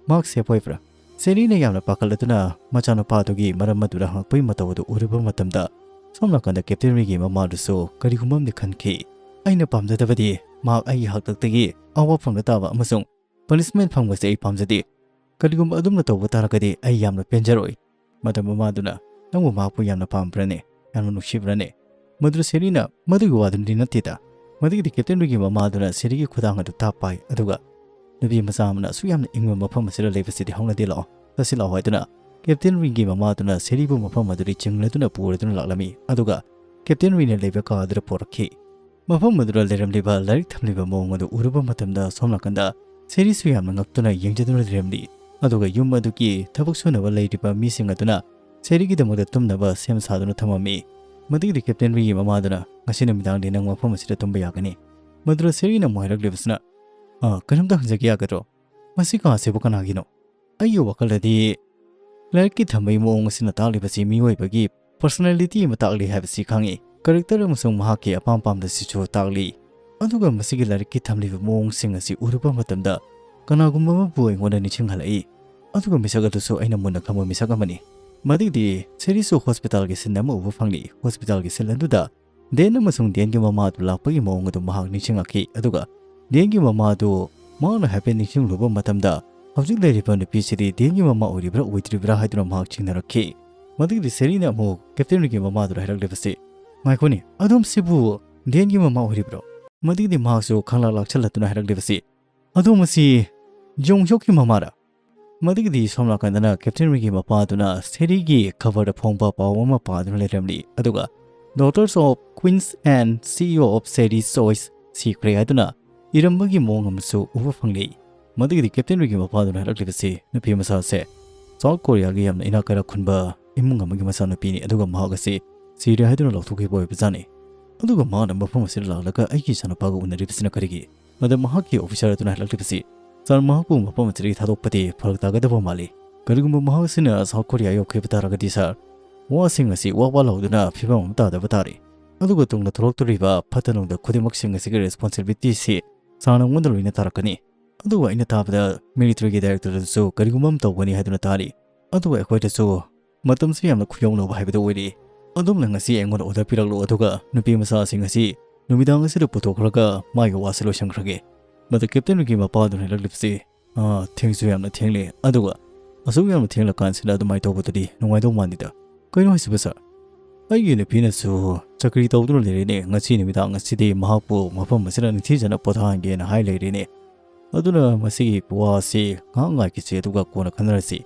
ꯃꯍꯥꯛ ꯁꯦꯐ ꯑꯣꯏꯕ꯭ꯔꯥ?" ꯁꯦꯔꯤꯅ ꯌꯥꯝꯅ ꯄꯥꯈꯠꯂꯗꯨꯅ ꯃꯆꯥꯅꯨꯄꯥꯗꯨꯒꯤ ꯃꯔꯝ ꯑꯗꯨꯗ ꯍꯪꯂꯛꯄꯒꯤ ꯃꯇꯧ ꯑꯗꯨ ꯎꯔꯨꯕ ꯃꯇꯝꯗ, ꯁꯣꯝ ꯅꯥꯀꯟꯗ ꯀꯦꯞꯇꯦꯟ ꯋꯤꯒꯤ ꯃꯃꯥꯗꯨꯁꯨ ꯀꯔꯤꯒꯨꯝꯕ ꯑꯃꯗꯤ ꯈꯟꯈꯤ꯫ "ꯑꯩꯅ ꯄꯥꯝꯖꯗꯕꯗꯤ ꯃꯍꯥꯛ ꯑꯩꯒꯤ ꯍꯥꯛꯇꯛꯇꯒꯤ ꯑꯋꯥꯐꯝꯗ ꯇꯥꯕ ꯑꯃꯁꯨꯡ ꯄꯅꯤꯁꯃꯦꯟ ꯐꯪꯕꯁꯦ ꯑꯩ ꯄꯥꯝꯖꯗꯦ꯫ ꯀꯔꯤꯒꯨꯝꯕ ꯑꯗꯨꯝꯅ ꯇꯧꯕ ꯇꯥꯔꯒꯗꯤ ꯑꯩ ꯌꯥꯝꯅ ꯄꯦꯟꯖꯔꯣꯏ꯫" ꯃꯗꯨ ꯃꯃꯥꯗꯨꯅ, "ꯅꯪꯕꯨ ꯃꯍꯥꯛꯄꯨ ꯌꯥꯝꯅ ꯄꯥꯝꯕ꯭ꯔꯅꯦ? ꯌꯥꯝꯅ ꯅꯨꯡꯁꯤꯕ꯭ꯔꯅꯦ?" ꯃꯗꯨꯗ ꯁꯦꯔꯤꯅ, "ꯃꯗꯨꯒꯤ ꯋꯥꯗꯨꯅꯗꯤ ꯅꯠꯇꯦꯗ꯫" ꯃꯗꯨꯒꯤꯗꯤ ꯀꯦꯞꯇꯦꯟ ꯋꯤꯒꯤ ꯃꯃꯥꯗꯨꯅ ꯁꯦꯔꯤꯒꯤ ꯈꯨꯗꯥꯡ ꯑꯗꯨ ꯇꯥꯞ ꯄꯥꯏ, ꯑꯗꯨꯒ, "ꯅꯨꯄꯤ ꯃꯆꯥ ꯑꯃꯅ ꯑꯁꯨꯛ ꯌꯥꯝꯅ ꯏꯪꯕ ꯃꯐꯝ ꯑꯁꯤꯗ ꯂꯩꯕꯁꯤꯗꯤ ꯍꯧꯅꯗꯦ, ꯂꯥꯛꯑꯣ, ꯆꯠꯁꯤ ꯂꯥꯛꯑꯣ" ꯍꯥꯏꯗꯨꯅ ꯀꯦꯞꯇꯦꯟ ꯋꯤꯒꯤ ꯃꯃꯥꯗꯨꯅ ꯁꯦꯔꯤꯕꯨ ꯃꯐꯝ ꯑꯗꯨꯗ ꯆꯤꯡꯂꯗꯨꯅ ꯄꯨꯔꯗꯨꯅ ꯂꯥꯛꯂꯝꯃꯤ꯫ ꯑꯗꯨꯒ ꯀꯦꯞꯇꯦꯟ ꯋꯤꯅ ꯂꯩꯕ ꯀꯥ ꯑꯗꯨꯗ ꯄꯨꯔꯛꯈꯤ꯫ ꯃꯐꯝ ꯑꯗꯨꯗ ꯂꯩꯔꯝꯂꯤꯕ ꯂꯥꯏꯔꯤꯛ ꯊꯝꯂꯤꯕ ꯃꯑꯣꯡ ꯑꯗꯨ ꯎꯔꯨꯕ ꯃꯇꯝꯗ ꯁꯣꯝ ꯅꯥꯀꯟꯗ ꯁꯦꯔꯤꯁꯨ ꯌꯥꯝꯅ ꯉꯛꯇꯨꯅ ꯌꯦꯡꯖꯗꯨꯅ ꯂꯩꯔꯝꯂꯤ꯫ ꯑꯗꯨꯒ ꯌꯨꯝ ꯑꯗꯨꯒꯤ ꯊꯕꯛ ꯁꯨꯅꯕ ꯂꯩꯔꯤꯕ ꯃꯤꯁꯤꯡ ꯑꯗꯨꯅ ꯁꯦꯔꯤꯒꯤꯗꯃꯛꯇ ꯇꯨꯝꯅꯕ ꯁꯦꯝ ꯁꯥꯗꯨꯅ ꯊꯝꯃꯝꯃꯤ꯫ ꯃꯗꯨꯒꯤꯗꯤ ꯀꯦꯞꯇꯦꯟ ꯔꯤꯒꯤ ꯃꯃꯥꯗꯨꯅ, "ꯉꯁꯤ ꯅꯨꯃꯤꯗꯥꯡꯗꯤ ꯅꯪ ꯃꯐꯝ ꯑꯁꯤꯗ ꯇꯨꯝꯕ ꯌꯥꯒꯅꯤ"꯫ ꯃꯗꯨꯗ ꯁꯦꯔꯤꯅ ꯑꯃꯨꯛ ꯍꯥꯏꯔꯛꯂꯤꯕꯁꯤꯅ, "ꯑꯥ, ꯀꯩꯅꯣꯝꯇ ꯍꯪꯖꯒꯦ ꯌꯥꯒꯗ꯭ꯔꯣ? ꯃꯁꯤ ꯀꯥ ꯑꯁꯤꯕꯨ ꯀꯅꯥꯒꯤꯅꯣ? ꯑꯩꯒꯤ ꯋꯥꯈꯜꯗꯗꯤ ꯂꯥꯏꯔꯤꯛꯀꯤ ꯊꯝꯕꯒꯤ ꯃꯑꯣꯡ ꯑꯁꯤꯅ ꯇꯥꯛꯂꯤꯕꯁꯤ ꯃꯤꯑꯣꯏꯕꯒꯤ personality ꯑꯃ ꯇꯥꯛꯂꯤ ꯍꯥꯏꯕꯁꯤ ꯈꯪꯏ꯫ Character ꯑꯃꯁꯨꯡ ꯃꯍꯥꯛꯀꯤ ꯑꯄꯥꯝ ꯄꯥꯝꯗꯁꯤꯁꯨ ꯇꯥꯛꯂꯤ꯫ ꯑꯗꯨꯒ ꯃꯁꯤꯒꯤ ꯂꯥꯏꯔꯤꯛꯀꯤ ꯊꯝꯂꯤꯕ ꯃꯑꯣꯡꯁꯤꯡ ꯑꯁꯤ ꯎꯔꯨꯕ ꯃꯇꯝꯗ ꯀꯅꯥꯒꯨꯝꯕ ꯑꯃꯕꯨ ꯑꯩꯉꯣꯟꯗ ꯅꯤꯡꯁꯤꯡꯍꯜꯂꯛꯏ꯫ ꯑꯗꯨꯒ ꯃꯤꯁꯛ ꯑꯗꯨꯁꯨ ꯑꯩꯅ ꯃꯨꯟꯅ ꯈꯪꯕ ꯃꯤꯁꯛ ꯑꯃꯅꯤ"꯫ ꯃꯗꯨꯒꯤꯗꯤ ꯁꯦꯔꯤꯁꯨ hospitalꯒꯤ scene ꯑꯃ ꯎꯕ ꯐꯪꯂꯤ꯫ Hospitalꯒꯤ scene ꯑꯗꯨꯗ ꯗꯦꯟ ꯑꯃꯁꯨꯡ ꯗꯦꯟꯒꯤ ꯃꯃꯥ ꯑꯗꯨ ꯂꯥꯛꯄꯒꯤ ꯃꯑꯣꯡ ꯑꯗꯨ ꯃꯍꯥꯛ ꯅꯤꯡꯁꯤꯡꯂꯛꯈꯤ꯫ ꯑꯗꯨꯒ ꯗꯦꯟꯒꯤ ꯃꯃꯥ ꯑꯗꯨ ꯃꯍꯥꯛꯅ ꯍꯥꯏꯐꯦꯠ ꯅꯤꯡꯁꯤꯡꯂꯨꯕ ꯃꯇꯝꯗ, ꯍꯧꯖꯤꯛ ꯂꯩꯔꯤꯕ ꯅꯨꯄꯤꯁꯤꯗꯤ ꯗꯦꯟꯒꯤ ꯃꯃꯥ ꯑꯣꯏꯔꯤꯕ꯭ꯔꯥ ꯑꯣꯏꯗ꯭ꯔꯤꯕ꯭ꯔꯥ ꯍꯥꯏꯗꯨꯅ ꯃꯍꯥꯛ ꯆꯤꯡꯅꯔꯛꯈꯤ꯫ ꯃꯗꯨꯒꯤꯗꯤ ꯁꯦꯔꯤꯅ ꯑꯃꯨꯛ ꯀꯦꯞꯇꯦꯟ ꯔꯤꯒꯤ ꯃꯃꯥꯗꯨꯗ ꯍꯥꯏꯔꯛꯂꯤꯕꯁꯤ, "ꯉꯥꯏꯈꯣꯅꯦ, ꯑꯗꯣꯝꯁꯤꯕꯨ ꯗꯦꯟꯒꯤ ꯃꯃꯥ ꯑꯣꯏꯔꯤꯕ꯭ꯔꯣ?" ꯃꯗꯨꯒꯤꯗꯤ ꯃꯍꯥꯛꯁꯨ ꯈꯪꯂꯥꯛ ꯂꯥꯛꯁꯜꯂꯛꯇꯨꯅ ꯍꯥꯏꯔꯛꯂꯤꯕꯁꯤ, "ꯑꯗꯣꯝ ꯑꯁꯤ ꯖꯣꯡ ꯍ꯭ꯌꯣꯛꯀꯤ ꯃꯃꯥꯔꯥ?" ꯃꯗꯨꯒꯤꯗꯤ ꯁꯣꯝ ꯅꯥꯀꯟꯗꯅ ꯀꯦꯞꯇꯦꯟ ꯔꯤꯒꯤ ꯃꯄꯥꯗꯨꯅ ꯁꯦꯔꯤꯒꯤ ꯈꯕꯔꯗ ꯐꯣꯡꯕ ꯄꯥꯎ ꯑꯃ ꯄꯥꯗꯨꯅ ꯂꯩꯔꯝꯂꯤ꯫ ꯑꯗꯨꯒ "Daughters of Queens and CEO of Sherry's Choice" ꯁꯤꯈ꯭ꯔꯦ ꯍꯥꯏꯗꯨꯅ ꯏꯔꯝꯕꯒꯤ ꯃꯑꯣꯡ ꯑꯃꯁꯨ ꯎꯕ ꯐꯪꯂꯤ꯫ ꯃꯗꯨꯒꯤꯗꯤ ꯀꯦꯞꯇꯦꯟ ꯔꯤꯒꯤ ꯃꯄꯥꯗꯨꯅ ꯍꯥꯏꯔꯛꯂꯤꯕꯁꯤ, ꯅꯨꯄꯤ ꯃꯆꯥꯁꯦ ꯁꯥꯎꯠ ꯀꯣꯔꯤꯌꯥꯒꯤ ꯌꯥꯝꯅ ꯏꯅꯥꯛ ꯀꯩꯔꯥꯛ ꯈꯨꯟꯕ ꯏꯃꯨꯡ ꯑꯃꯒꯤ ꯃꯆꯥꯅꯨꯄꯤꯅꯤ, ꯑꯗꯨꯒ ꯃꯍꯥꯛ ꯑꯁꯤ ꯁꯤꯔꯦ ꯍꯥꯏꯗꯨꯅ ꯂꯥꯎꯊꯣꯛꯈꯤꯕ ꯑꯣꯏꯕꯖꯥꯠꯅꯤ꯫ ꯑꯗꯨꯒ ꯃꯍꯥꯛꯅ ꯃꯐꯝ ꯑꯁꯤꯗ ꯂꯥꯛꯂꯒ ꯑꯩꯒꯤ ꯏꯆꯥꯅꯨꯄꯥꯒ ꯎꯅꯔꯤꯕꯁꯤꯅ ꯀꯔꯤꯒꯤ? ꯃꯗ ꯃꯍꯥꯛꯀꯤ officer ꯑꯗꯨꯅ ꯍꯥꯏꯔꯛꯂꯤꯕꯁꯤ, "ꯁꯥꯔ, ꯃꯍꯥꯛꯄꯨ ꯃꯐꯝ ꯑꯁꯤꯗꯒꯤ ꯊꯥꯗꯣꯛꯄꯗꯤ ꯐꯔꯛ ꯇꯥꯒꯗꯕ ꯃꯥꯜꯂꯤ꯫ ꯀꯔꯤꯒꯨꯝꯕ ꯃꯍꯥꯛ ꯑꯁꯤꯅ ꯁꯥꯎꯠ ꯀꯣꯔꯤꯌꯥ ꯌꯧꯈꯤꯕ ꯇꯥꯔꯒꯗꯤ, ꯁꯥꯔ, ꯋꯥꯁꯤꯡ ꯑꯁꯤ ꯋꯥ ꯋꯥ ꯂꯥꯎꯗꯨꯅ ꯐꯤꯕꯝ ꯑꯃ ꯇꯥꯗꯕ ꯇꯥꯔꯦ꯫ ꯑꯗꯨꯒ ꯇꯨꯡꯗ ꯊꯣꯛꯂꯛꯇꯣꯔꯤꯕ ꯐꯠꯇ ꯅꯨꯡꯗ ꯈꯨꯗꯤꯡꯃꯛꯁꯤꯡ ꯑꯁꯤꯒꯤ responsibility ꯁꯤ ꯁꯥꯔꯅ ꯑꯩꯉꯣꯟꯗ ꯂꯣꯏꯅ ꯇꯥꯔꯛꯀꯅꯤ꯫ ꯑꯗꯨꯒ ꯑꯩꯅ ꯇꯥꯕꯗ military ꯒꯤ director ꯑꯗꯨꯁꯨ ꯀꯔꯤꯒꯨꯝꯕ ꯑꯃ ꯇꯧꯒꯅꯤ ꯍꯥꯏꯗꯨꯅ ꯇꯥꯔꯤ꯫ ꯑꯗꯨꯒ ꯑꯩꯈꯣꯏꯗꯁꯨ ꯃꯇꯝꯁꯨ ꯌꯥꯝꯅ ꯈꯨꯌꯧꯅꯕ ꯍꯥꯏꯕꯗꯨ ꯑꯣꯏꯔꯤ꯫ ꯑꯗꯣꯝꯅ ꯉꯁꯤ ꯑꯩꯉꯣꯟꯗ order ꯄꯤꯔꯛꯂꯣ, ꯑꯗꯨꯒ ꯅꯨꯄꯤ ꯃꯆꯥꯁꯤꯡ ꯑꯁꯤ ꯅꯨꯃꯤꯗꯥꯡ ꯑꯁꯤꯗ ꯄꯨꯊꯣꯛꯈ꯭ꯔꯒ ꯃꯥꯒꯤ ꯋꯥꯁꯤ ꯂꯣꯏꯁꯤꯟꯈ꯭ꯔꯒꯦ"꯫ ꯃꯗꯨ ꯀꯦꯞꯇꯦꯟ ꯔꯤꯒꯤ ꯃꯄꯥꯗꯨꯅ ꯍꯥꯏꯔꯛꯂꯤꯕꯁꯤ, "ꯑꯥ, ꯊꯦꯡꯁꯨ ꯌꯥꯝꯅ ꯊꯦꯡꯂꯦ, ꯑꯗꯨꯒ ꯑꯁꯨꯛ ꯌꯥꯝꯅ ꯊꯦꯡꯂꯀꯥꯟꯁꯤꯗ ꯑꯗꯨꯃꯥꯏꯅ ꯇꯧꯕꯗꯨꯗꯤ ꯅꯨꯡꯉꯥꯏꯗꯧ ꯃꯥꯟꯗꯦꯗ"꯫ "ꯀꯩꯅꯣ ꯍꯥꯏꯁꯤꯕꯨ, ꯁꯥꯔ? ꯑꯩꯒꯤ ꯅꯨꯄꯤꯅꯁꯨ ꯆꯀ꯭ꯔꯤ ꯇꯧꯗꯨꯅ ꯂꯩꯔꯦꯅꯦ꯫ ꯉꯁꯤ ꯅꯨꯃꯤꯗꯥꯡ ꯑꯁꯤꯗꯤ ꯃꯍꯥꯛꯄꯨ ꯃꯐꯝ ꯑꯁꯤꯗ ꯅꯤꯡꯊꯤꯖꯅ ꯄꯣꯊꯥꯍꯟꯒꯦꯅ ꯍꯥꯏ ꯂꯩꯔꯦꯅꯦ꯫ ꯑꯗꯨꯅ ꯃꯁꯤꯒꯤ ꯋꯥꯁꯤ ꯉꯥꯏꯍꯥꯛ ꯉꯥꯏꯈꯤꯁꯤ, ꯑꯗꯨꯒ ꯀꯣꯟꯅ ꯈꯟꯅꯔꯁꯤ"꯫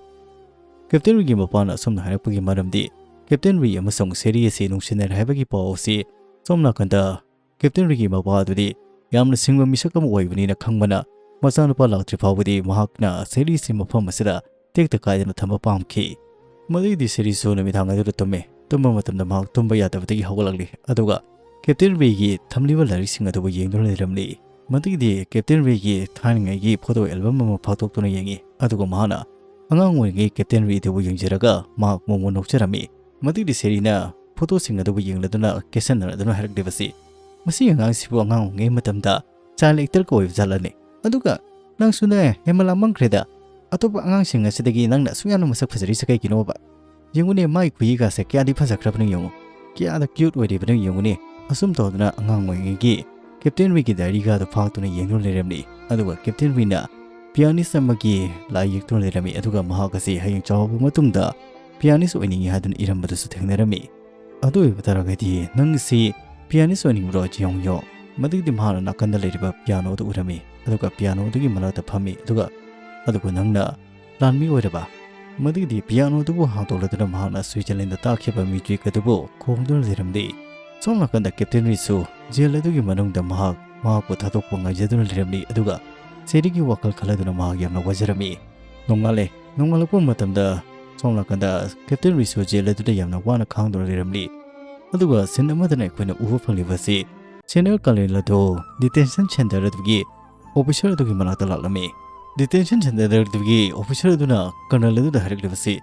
ꯀꯦꯞꯇꯦꯟ ꯔꯤꯒꯤ ꯃꯄꯥꯅ ꯑꯁꯨꯝꯅ ꯍꯥꯏꯔꯛꯄꯒꯤ ꯃꯔꯝꯗꯤ, ꯀꯦꯞꯇꯦꯟ ꯔꯤ ꯑꯃꯁꯨꯡ ꯁꯦꯔꯤ ꯑꯁꯤ ꯅꯨꯡꯁꯤꯅꯔꯦ ꯍꯥꯏꯕꯒꯤ ꯄꯥꯎ ꯑꯁꯤ ꯁꯣꯝ ꯅꯥꯀꯟꯗ ꯀꯦꯞꯇꯦꯟ ꯔꯤꯒꯤ ꯃꯄꯥ ꯑꯗꯨꯗꯤ ꯌꯥꯝꯅ ꯁꯤꯡꯕ ꯃꯤꯁꯛ ꯑꯃ ꯑꯣꯏꯕꯅꯤꯅ ꯈꯪꯕꯅ, ꯃꯆꯥꯅꯨꯄꯥ ꯂꯥꯛꯇ꯭ꯔꯤ ꯐꯥꯎꯕꯗꯤ ꯃꯍꯥꯛꯅ ꯁꯦꯔꯤꯁꯤ ꯃꯐꯝ ꯑꯁꯤꯗ ꯇꯦꯛꯇ ꯀꯥꯏꯗꯅ ꯊꯝꯕ ꯄꯥꯝꯈꯤ꯫ ꯃꯗꯨꯒꯤꯗꯤ ꯁꯦꯔꯤꯁꯨ ꯅꯨꯃꯤꯗꯥꯡ ꯑꯗꯨꯗ ꯇꯨꯝꯃꯤ꯫ ꯇꯨꯝꯕ ꯃꯇꯝꯗ ꯃꯍꯥꯛ ꯇꯨꯝꯕ ꯌꯥꯗꯕꯗꯒꯤ ꯍꯧꯒꯠꯂꯛꯂꯤ꯫ ꯑꯗꯨꯒ ꯀꯦꯞꯇꯦꯟ ꯔꯤꯒꯤ ꯊꯝꯂꯤꯕ ꯂꯥꯏꯔꯤꯛꯁꯤꯡ ꯑꯗꯨꯕꯨ ꯌꯦꯡꯗꯨꯅ ꯂꯩꯔꯝꯂꯤ꯫ ꯃꯗꯨꯒꯤꯗꯤ ꯀꯦꯞꯇꯦꯟ ꯔꯤꯒꯤ ꯊꯥꯏꯅꯉꯩꯒꯤ ꯐꯣꯇꯣ ꯑꯦꯜꯕꯝ ꯑꯃ ꯐꯥꯛꯇꯣꯛꯇꯨꯅ ꯌꯦꯡꯉꯤ꯫ ꯑꯗꯨꯒ ꯃꯍꯥꯛꯅ ꯑꯉꯥꯡ ꯑꯣꯏꯔꯤꯉꯩ ꯀꯦꯞꯇꯦꯟ ꯔꯤ ꯑꯗꯨꯕꯨ ꯌꯦꯡꯖꯔꯒ ꯃꯍꯥꯛ ꯃꯣꯃꯣꯟ ꯅꯣꯛꯆꯔꯝꯃꯤ꯫ ꯃꯗꯨꯒꯤ ꯁꯦꯔꯤꯅ ꯐꯣꯇꯣꯁꯤꯡ ꯑꯗꯨꯕꯨ ꯌꯦꯡꯂꯗꯨꯅ ꯀꯦꯁꯟꯅꯔꯗꯨꯅ ꯍꯥꯏꯔꯛꯂꯤꯕꯁꯤ, "ꯃꯁꯤ ꯑꯉꯥꯡꯁꯤꯕꯨ ꯑꯉꯥꯡ ꯑꯣꯏꯔꯤꯉꯩ ꯃꯇꯝꯗ ꯆꯥꯏꯜ ꯑꯦꯛꯇꯔꯒ ꯑꯣꯏꯕ ꯖꯥꯠꯂꯅꯦ? ꯑꯗꯨꯒ ꯅꯪꯁꯨꯅꯦ, ꯍꯦꯟꯃꯟꯂꯥꯃꯟꯈ꯭ꯔꯦꯗ꯫ ꯑꯇꯣꯞꯄ ꯑꯉꯥꯡꯁꯤꯡ ꯑꯁꯤꯗꯒꯤ ꯅꯪꯅ ꯑꯁꯨꯛ ꯌꯥꯝꯅ ꯃꯁꯛ ꯐꯖꯔꯤꯁꯦ ꯀꯩꯒꯤꯅꯣꯕ? ꯌꯦꯡꯉꯨꯅꯦ, ꯃꯥꯏ ꯈꯨꯌꯦꯡꯒꯁꯦ ꯀꯌꯥꯗꯤ ꯐꯖꯈ꯭ꯔꯕꯅꯣ ꯌꯦꯡꯉꯨ꯫ ꯀꯌꯥꯗ ꯀ꯭ꯌꯨꯠ ꯑꯣꯏꯔꯤꯕꯅꯣ ꯌꯦꯡꯉꯨꯅꯦ"꯫ ꯑꯁꯨꯝ ꯇꯧꯗꯨꯅ ꯑꯉꯥꯡ ꯑꯣꯏꯔꯤꯉꯩꯒꯤ ꯀꯦꯞꯇꯦꯟ ꯔꯤꯒꯤ ꯗꯥꯏꯔꯤꯒꯗꯨ ꯐꯥꯛꯇꯨꯅ ꯌꯦꯡꯗꯨꯅ ꯂꯩꯔꯝꯂꯤ꯫ ꯑꯗꯨꯒ ꯀꯦꯞꯇꯦꯟ ꯔꯤꯅ ꯄꯤꯌꯥꯅꯤꯁ ꯑꯃꯒꯤ ꯂꯥꯏ ꯌꯦꯛꯇꯨꯅ ꯂꯩꯔꯝꯃꯤ꯫ ꯑꯗꯨꯒ ꯃꯍꯥꯛ ꯑꯁꯤ ꯍꯌꯦꯡ ꯆꯥꯎꯔꯕ ꯃꯇꯨꯡꯗ ꯄꯤꯌꯥꯅꯤꯁ ꯑꯣꯏꯅꯤꯡꯏ ꯍꯥꯏꯗꯨꯅ ꯏꯔꯝꯕꯗꯨꯁꯨ ꯊꯦꯡꯅꯔꯝꯃꯤ꯫ "ꯑꯗꯨ ꯑꯣꯏꯕ ꯇꯥꯔꯒꯗꯤ ꯅꯪꯁꯤ ꯄꯤꯌꯥꯅꯤꯁ ꯑꯣꯏꯅꯤꯡꯕ꯭ꯔꯣ, ꯖꯤꯌꯣꯡ ꯌꯣ?" ꯃꯗꯨꯒꯤꯗꯤ ꯃꯍꯥꯛꯅ ꯅꯥꯀꯟꯗ ꯂꯩꯔꯤꯕ ꯄꯤꯌꯥꯅꯣ ꯑꯗꯨ ꯎꯔꯝꯃꯤ꯫ ꯑꯗꯨꯒ ꯄꯤꯌꯥꯅꯣ ꯑꯗꯨꯒꯤ ꯃꯅꯥꯛꯇ ꯐꯝꯃꯤ꯫ ꯑꯗꯨꯒ, "ꯑꯗꯨꯕꯨ ꯅꯪꯅ ꯂꯥꯟꯃꯤ ꯑꯣꯏꯔꯕ?" ꯃꯗꯨꯒꯤꯗꯤ ꯄꯤꯌꯥꯅꯣ ꯑꯗꯨꯕꯨ ꯍꯥꯡꯗꯣꯛꯂꯗꯨꯅ ꯃꯍꯥꯛꯅ ꯁ꯭ꯋꯤꯖꯔꯂꯦꯟꯗ ꯇꯥꯈꯤꯕ ꯃ꯭ꯌꯨꯖꯤꯛ ꯑꯗꯨꯕꯨ ꯈꯣꯡꯗꯨꯅ ꯂꯩꯔꯝꯂꯤ꯫ ꯁꯣꯝ ꯅꯥꯀꯟꯗ ꯀꯦꯞꯇꯦꯟ ꯔꯤꯁꯨ ꯖꯦꯜ ꯑꯗꯨꯒꯤ ꯃꯅꯨꯡꯗ ꯃꯍꯥꯛ ꯃꯍꯥꯛꯄꯨ ꯊꯥꯗꯣꯛꯄ ꯉꯥꯏꯖꯗꯨꯅ ꯂꯩꯔꯝꯂꯤ꯫ ꯑꯗꯨꯒ ꯁꯦꯔꯤꯒꯤ ꯋꯥꯈꯜ ꯈꯜꯂꯗꯨꯅ ꯃꯍꯥꯛ ꯌꯥꯝꯅ ꯋꯥꯖꯔꯝꯃꯤ꯫ ꯅꯣꯡꯉꯥꯜꯂꯦ꯫ ꯅꯣꯡꯉꯥꯜꯂꯛꯄ ꯃꯇꯝꯗ ꯁꯣꯝ ꯅꯥꯀꯟꯗ ꯀꯦꯞꯇꯦꯟ ꯔꯤꯁꯨ ꯖꯦꯜ ꯑꯗꯨꯗ ꯌꯥꯝꯅ ꯋꯥꯅ ꯈꯥꯡꯗꯨꯅ ꯂꯩꯔꯝꯂꯤ꯫ ꯑꯗꯨꯒ ꯁꯤꯟ ꯑꯃꯗꯅ ꯑꯩꯈꯣꯏꯅ ꯎꯕ ꯐꯪꯂꯤꯕꯁꯤ ꯁꯦꯅꯤꯌꯔ ꯀꯔꯅꯦꯜ ꯑꯗꯨ ꯗꯤꯇꯦꯟꯁꯟ ꯁꯦꯟꯇꯔ ꯑꯗꯨꯒꯤ ꯑꯣꯐꯤꯁꯔ ꯑꯗꯨꯒꯤ ꯃꯅꯥꯛꯇ ꯂꯥꯛꯂꯝꯃꯤ꯫ ꯗꯤꯇꯦꯟꯁꯟ ꯁꯦꯟꯇꯔ ꯑꯗꯨꯒꯤ ꯑꯣꯐꯤꯁꯔ ꯑꯗꯨꯅ ꯀꯔꯅꯦꯜ ꯑꯗꯨꯗ ꯍꯥꯏꯔꯛꯂꯤꯕꯁꯤ,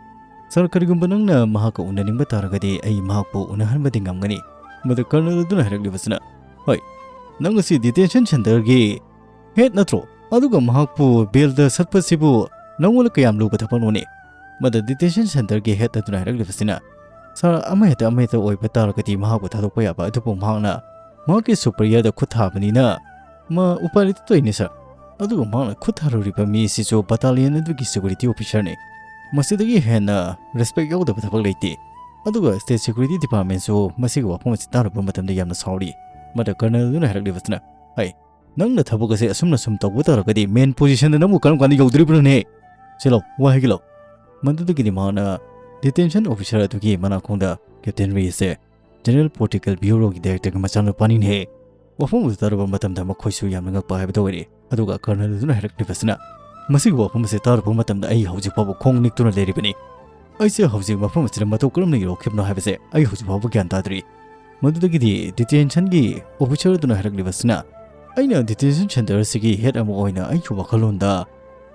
"ꯁꯥꯔ, ꯀꯔꯤꯒꯨꯝꯕ ꯅꯪꯅ ꯃꯍꯥꯛꯀ ꯎꯅꯅꯤꯡꯕ ꯇꯥꯔꯒꯗꯤ ꯑꯩ ꯃꯍꯥꯛꯄꯨ ꯎꯅꯍꯟꯕꯗꯤ ꯉꯝꯒꯅꯤ"꯫ ꯃꯗꯨ ꯀꯔꯅꯦꯜ ꯑꯗꯨꯅ ꯍꯥꯏꯔꯛꯂꯤꯕꯁꯤꯅ, "ꯍꯣꯏ, ꯅꯪ ꯑꯁꯤ ꯗꯤꯇꯦꯟꯁꯟ ꯁꯦꯟꯇꯔꯒꯤ ꯍꯦꯗ ꯅꯠꯇ꯭ꯔꯣ? ꯑꯗꯨꯒ ꯃꯍꯥꯛꯄꯨ ꯕꯦꯜꯗ ꯁꯠꯄꯁꯤꯕꯨ ꯅꯪꯉꯣꯟꯗ ꯀꯌꯥꯝ ꯂꯨꯕ ꯊꯕꯛꯅꯣꯅꯦ?" ꯃꯗꯨ ꯗꯤꯇꯦꯟꯁꯟ ꯁꯦꯟꯇꯔꯒꯤ ꯍꯦꯗ ꯑꯗꯨꯅ ꯍꯥꯏꯔꯛꯂꯤꯕꯁꯤꯅ, "ꯁꯥꯔ, ꯑꯃꯍꯦꯛꯇ ꯑꯃꯍꯦꯛꯇ ꯑꯣꯏꯕ ꯇꯥꯔꯒꯗꯤ ꯃꯍꯥꯛꯄꯨ ꯊꯥꯗꯣꯛꯄ ꯌꯥꯕ, ꯑꯗꯨꯕꯨ ꯃꯍꯥꯛꯅ ꯃꯍꯥꯛꯀꯤ ꯁꯨꯄꯔꯤꯌꯔꯗ ꯈꯨꯠ ꯊꯥꯕꯅꯤꯅ ꯃꯥ ꯎꯄꯥꯏ ꯂꯩꯇ ꯇꯧꯔꯤꯅꯤ, ꯁꯥꯔ꯫ ꯑꯗꯨꯒ ꯃꯍꯥꯛꯅ ꯈꯨꯠ ꯊꯥꯔꯨꯔꯤꯕ ꯃꯤ ꯑꯁꯤꯁꯨ ꯕꯇꯥꯂꯤꯌꯟ ꯑꯗꯨꯒꯤ ꯁꯦꯀ꯭ꯌꯨꯔꯤꯇꯤ ꯑꯣꯐꯤꯁꯔꯅꯤ꯫ ꯃꯁꯤꯗꯒꯤ ꯍꯦꯟꯅ ꯔꯦꯁꯄꯦꯛ ꯌꯥꯎꯗꯕ ꯊꯕꯛ ꯂꯩꯇꯦ꯫ ꯑꯗꯨꯒ ꯁ꯭ꯇꯦꯠ ꯁꯦꯀ꯭ꯌꯨꯔꯤꯇꯤ ꯗꯤꯄꯥꯔꯠꯃꯦꯟꯁꯨ ꯃꯁꯤꯒꯤ ꯋꯥꯐꯝ ꯑꯁꯤ ꯇꯥꯔꯨꯕ ꯃꯇꯝꯗ ꯌꯥꯝꯅ ꯁꯥꯎꯔꯤ"꯫ ꯃꯗ ꯀꯔꯅꯦꯜ ꯑꯗꯨꯅ ꯍꯥꯏꯔꯛꯂꯤꯕꯁꯤꯅ, "ꯍꯩ, ꯅꯪꯅ ꯊꯕꯛ ꯑꯁꯤ ꯑꯁꯨꯝꯅ ꯁꯨꯝ ꯇꯧꯕ ꯇꯥꯔꯒꯗꯤ ꯃꯦꯟ ꯄꯣꯖꯤꯁꯟꯗ ꯅꯪꯕꯨ ꯀꯔꯝ ꯀꯥꯟꯗ ꯌꯧꯗꯣꯔꯤꯕꯅꯣꯅꯦ? ꯁꯤꯂꯣ, ꯋꯥ ꯍꯥꯏꯒꯤꯂꯣ"꯫ ꯃꯗꯨꯗꯒꯤꯗꯤ ꯃꯍꯥꯛꯅ ꯗꯤꯇꯦꯟꯁꯟ ꯑꯣꯐꯤꯁꯔ ꯑꯗꯨꯒꯤ ꯃꯅꯥꯀꯣꯡꯗ, "ꯀꯦꯞꯇꯦꯟ ꯔꯤ ꯑꯁꯦ ꯖꯦꯅꯔꯦꯜ ꯄꯣꯂꯤꯇꯤꯀꯦꯜ ꯕ꯭ꯌꯨꯔꯣꯒꯤ ꯗꯥꯏꯔꯦꯛꯇꯔꯒꯤ ꯃꯆꯥꯅꯨꯄꯥꯅꯤꯅꯦꯍꯦ"꯫ ꯋꯥꯐꯝ ꯑꯗꯨ ꯇꯥꯔꯨꯕ ꯃꯇꯝꯗ ꯃꯈꯣꯏꯁꯨ ꯌꯥꯝꯅ ꯉꯛꯄ ꯍꯥꯏꯕꯗꯨ ꯑꯣꯏꯔꯦ꯫ ꯑꯗꯨꯒ ꯀꯔꯅꯦꯜ ꯑꯗꯨꯅ ꯍꯥꯏꯔꯛꯂꯤꯕꯁꯤꯅ, "ꯃꯁꯤꯒꯤ ꯋꯥꯐꯝ ꯑꯁꯤ ꯇꯥꯔꯨꯕ ꯃꯇꯝꯗ ꯑꯩ ꯍꯧꯖꯤꯛ ꯐꯥꯎꯕ ꯈꯣꯡ ꯅꯤꯛꯇꯨꯅ ꯂꯩꯔꯤꯕꯅꯤ"꯫ ꯑꯩꯁꯦ ꯍꯧꯖꯤꯛ ꯃꯐꯝ ꯑꯁꯤꯗ ꯃꯇꯧ ꯀꯔꯝꯅ ꯌꯧꯔꯛꯈꯤꯕꯅꯣ ꯍꯥꯏꯕꯁꯦ ꯑꯩ ꯍꯧꯖꯤꯛ ꯐꯥꯎꯕ ꯒ꯭ꯌꯥꯟ ꯇꯥꯗ꯭ꯔꯤ꯫ ꯃꯗꯨꯗꯒꯤꯗꯤ detention ꯒꯤ officer ꯑꯗꯨꯅ ꯍꯥꯏꯔꯛꯂꯤꯕꯁꯤꯅ, ꯑꯩꯅ detention center ꯑꯁꯤꯒꯤ head ꯑꯃ ꯑꯣꯏꯅ ꯑꯩꯒꯤ ꯋꯥꯈꯜꯂꯣꯟꯗ,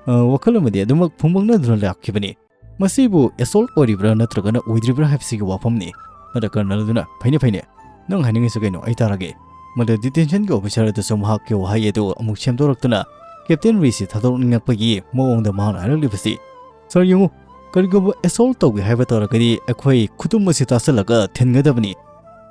ꯑ, ꯋꯥꯈꯜ ꯑꯃꯗꯤ ꯑꯗꯨꯃꯛ ꯐꯨꯝꯕꯪꯅꯗꯨꯅ ꯂꯥꯛꯈꯤꯕꯅꯤ꯫ ꯃꯁꯤꯕꯨ assault ꯑꯣꯏꯔꯤꯕ꯭ꯔꯥ ꯅꯠꯇ꯭ꯔꯒꯅ ꯑꯣꯏꯗ꯭ꯔꯤꯕ꯭ꯔꯥ ꯍꯥꯏꯕꯁꯤꯒꯤ ꯋꯥꯐꯝꯅꯤ꯫ ꯃꯗꯨꯗ colonel ꯑꯗꯨꯅ, "ꯐꯩꯅꯦ, ꯐꯩꯅꯦ, ꯅꯪ ꯍꯥꯏꯅꯤꯡꯉꯤꯁꯤ ꯀꯩꯅꯣ, ꯑꯩ ꯇꯥꯔꯒꯦ"꯫ ꯃꯗꯨ detention ꯒꯤ officer ꯑꯗꯨꯁꯨ ꯃꯍꯥꯛꯀꯤ ꯋꯥꯍꯩ ꯑꯗꯨ ꯑꯃꯨꯛ ꯁꯦꯝꯗꯣꯔꯛꯇꯨꯅ Captain ꯔꯤꯁꯤ ꯊꯥꯗꯣꯔꯛꯅꯤꯡꯉꯛꯄꯒꯤ ꯃꯑꯣꯡꯗ ꯃꯍꯥꯛꯅ ꯍꯥꯏꯔꯛꯂꯤꯕꯁꯤ, "Sir, ꯌꯦꯡꯉꯨ, ꯀꯔꯤꯒꯨꯝꯕ assault ꯇꯧꯒꯦ ꯍꯥꯏꯕ ꯇꯧꯔꯒꯗꯤ ꯑꯩꯈꯣꯏ ꯈꯨꯇꯨꯝ ꯑꯁꯤ ꯇꯥꯁꯤꯜꯂꯒ ꯊꯤꯟꯒꯗꯕꯅꯤ꯫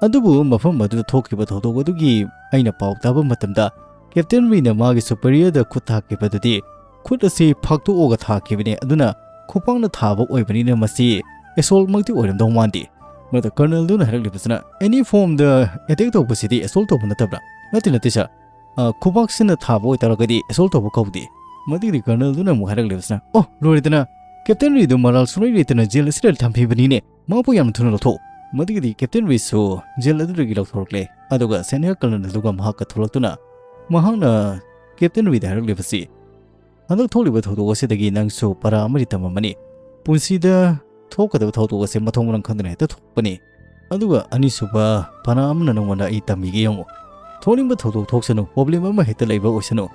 ꯑꯗꯨꯕꯨ ꯃꯐꯝ ꯑꯗꯨꯗ ꯊꯣꯛꯈꯤꯕ ꯊꯧꯗꯣꯛ ꯑꯗꯨꯒꯤ ꯑꯩꯅ ꯄꯥꯎ ꯇꯥꯕ ꯃꯇꯝꯗ Captain ꯔꯤꯅ ꯃꯥꯒꯤ superior ꯗ ꯈꯨꯠ ꯊꯥꯈꯤꯕꯗꯨꯗꯤ ꯈꯨꯠ ꯑꯁꯤ ꯐꯥꯛꯇꯣꯛꯑꯒ ꯊꯥꯈꯤꯕꯅꯤ, ꯑꯗꯨꯅ ꯈꯨꯄꯥꯛꯅ ꯊꯥꯕ ꯑꯣꯏꯕꯅꯤꯅ ꯃꯁꯤ assault ꯃꯛꯇꯤ ꯑꯣꯏꯔꯝꯗꯧ ꯃꯥꯟꯗꯦ"꯫ ꯃꯗꯨ colonel ꯗꯨꯅ ꯍꯥꯏꯔꯛꯂꯤꯕꯁꯤꯅ, "Any form ꯗ attack ꯇꯧꯕꯁꯤꯗꯤ assault ꯇꯧꯕ ꯅꯠꯇꯕ꯭ꯔꯥ?" "ꯅꯠꯇꯦ, ꯅꯠꯇꯦ, sir꯫ ꯑ, ꯈꯨꯕꯥꯛꯁꯤꯅ ꯊꯥꯕ ꯑꯣꯏꯇꯥꯔꯒꯗꯤ assault ꯇꯧꯕ ꯀꯧꯗꯦ"꯫ ꯃꯗꯨꯒꯤꯗꯤ colonel ꯗꯨꯅ ꯑꯃꯨꯛ ꯍꯥꯏꯔꯛꯂꯤꯕꯁꯤꯅ, "ꯑꯣ, ꯂꯣꯏꯔꯦꯗꯅ, Captain ꯔꯤꯗꯨ ꯃꯔꯥꯜ ꯁꯨꯡꯂꯩ ꯂꯩꯇꯅ jail ꯑꯁꯤꯗ ꯊꯝꯈꯤꯕꯅꯤꯅꯦ, ꯃꯥꯕꯨ ꯌꯥꯝꯅ ꯊꯨꯅ ꯂꯧꯊꯣꯛ"꯫ ꯃꯗꯨꯒꯤꯗꯤ Captain ꯔꯤꯁꯨ jail ꯑꯗꯨꯗꯒꯤ ꯂꯧꯊꯣꯔꯛꯂꯦ꯫ ꯑꯗꯨꯒ senior colonel ꯗꯨꯒ ꯃꯍꯥꯛꯀ ꯊꯣꯛꯂꯛꯇꯨꯅ ꯃꯍꯥꯛꯅ Captain ꯔꯤꯗ ꯍꯥꯏꯔꯛꯂꯤꯕꯁꯤ, "ꯍꯟꯗꯛ ꯊꯣꯛꯂꯤꯕ ꯊꯧꯗꯣꯛ ꯑꯁꯤꯗꯒꯤ ꯅꯪꯁꯨ ꯄꯔꯥ ꯑꯃꯗꯤ ꯇꯝꯃꯝꯃꯅꯤ꯫ ꯄꯨꯟꯁꯤꯗ ꯊꯣꯛꯀꯗꯕ ꯊꯧꯗꯣꯛ ꯑꯁꯦ ꯃꯊꯣꯡ ꯃꯔꯝ ꯈꯪꯗꯅ ꯍꯦꯛꯇ ꯊꯣꯛꯄꯅꯤ꯫ ꯑꯗꯨꯒ ꯑꯅꯤꯁꯨꯕ ꯄꯔꯥ ꯑꯃꯅ ꯅꯉꯣꯟꯗ ꯑꯩ ꯇꯝꯕꯤꯒꯦ, ꯌꯦꯡꯉꯨ꯫ ꯊꯣꯛꯅꯤꯡꯕ ꯊꯧꯗꯣꯛ ꯊꯣꯛꯁꯅꯨ, problem ꯑꯃ ꯍꯦꯛꯇ ꯂꯩꯕ ꯑꯣꯏꯁꯅꯨ,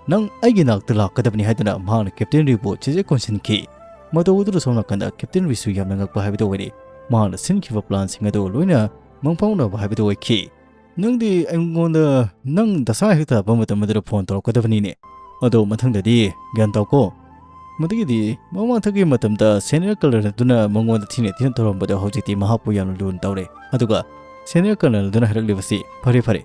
ꯅꯪ ꯑꯩꯒꯤ ꯅꯥꯛꯇ ꯂꯥꯛꯀꯗꯕꯅꯤ" ꯍꯥꯏꯗꯨꯅ ꯃꯍꯥꯛꯅ Captain ꯔꯤꯕꯨ ꯆꯦꯠꯆꯦꯠ ꯀꯣꯟꯁꯤꯟꯈꯤ꯫ ꯃꯇꯧ ꯑꯗꯨꯗ ꯁꯣꯝ ꯅꯥꯀꯟꯗ Captain ꯔꯤꯁꯨ ꯌꯥꯝꯅ ꯉꯛꯄ ꯍꯥꯏꯕꯗꯨ ꯑꯣꯏꯔꯦ꯫ ꯃꯍꯥꯛꯅ ꯁꯤꯟꯈꯤꯕ plan ꯁꯤꯡ ꯑꯗꯨ ꯂꯣꯏꯅ ꯃꯪꯐꯥꯎꯅꯕ ꯍꯥꯏꯕꯗꯨ ꯑꯣꯏꯈꯤ꯫ "ꯅꯪꯗꯤ ꯑꯩꯉꯣꯟꯗ ꯅꯪ ꯗꯁꯥ ꯍꯦꯛ ꯇꯥꯕ ꯃꯇꯝ ꯑꯗꯨꯗ phone ꯇꯧꯔꯛꯀꯗꯕꯅꯤꯅꯦ꯫ ꯑꯗꯣ ꯃꯊꯪꯗꯗꯤ ꯒ꯭ꯌꯥꯟ ꯇꯥꯎꯀꯣ"꯫ ꯃꯗꯨꯒꯤꯗꯤ ꯃꯃꯥꯡꯊꯛꯀꯤ ꯃꯇꯝꯗ senior colonel ꯑꯗꯨꯅ ꯃꯉꯣꯟꯗ ꯊꯤꯅ ꯊꯤꯅ ꯇꯧꯔꯝꯕꯗꯣ ꯍꯧꯖꯤꯛꯇꯤ ꯃꯍꯥꯛꯄꯨ ꯌꯥꯝꯅ ꯂꯨꯅ ꯇꯧꯔꯦ꯫ ꯑꯗꯨꯒ senior colonel ꯑꯗꯨꯅ ꯍꯥꯏꯔꯛꯂꯤꯕꯁꯤ, "ꯐꯔꯦ, ꯐꯔꯦ,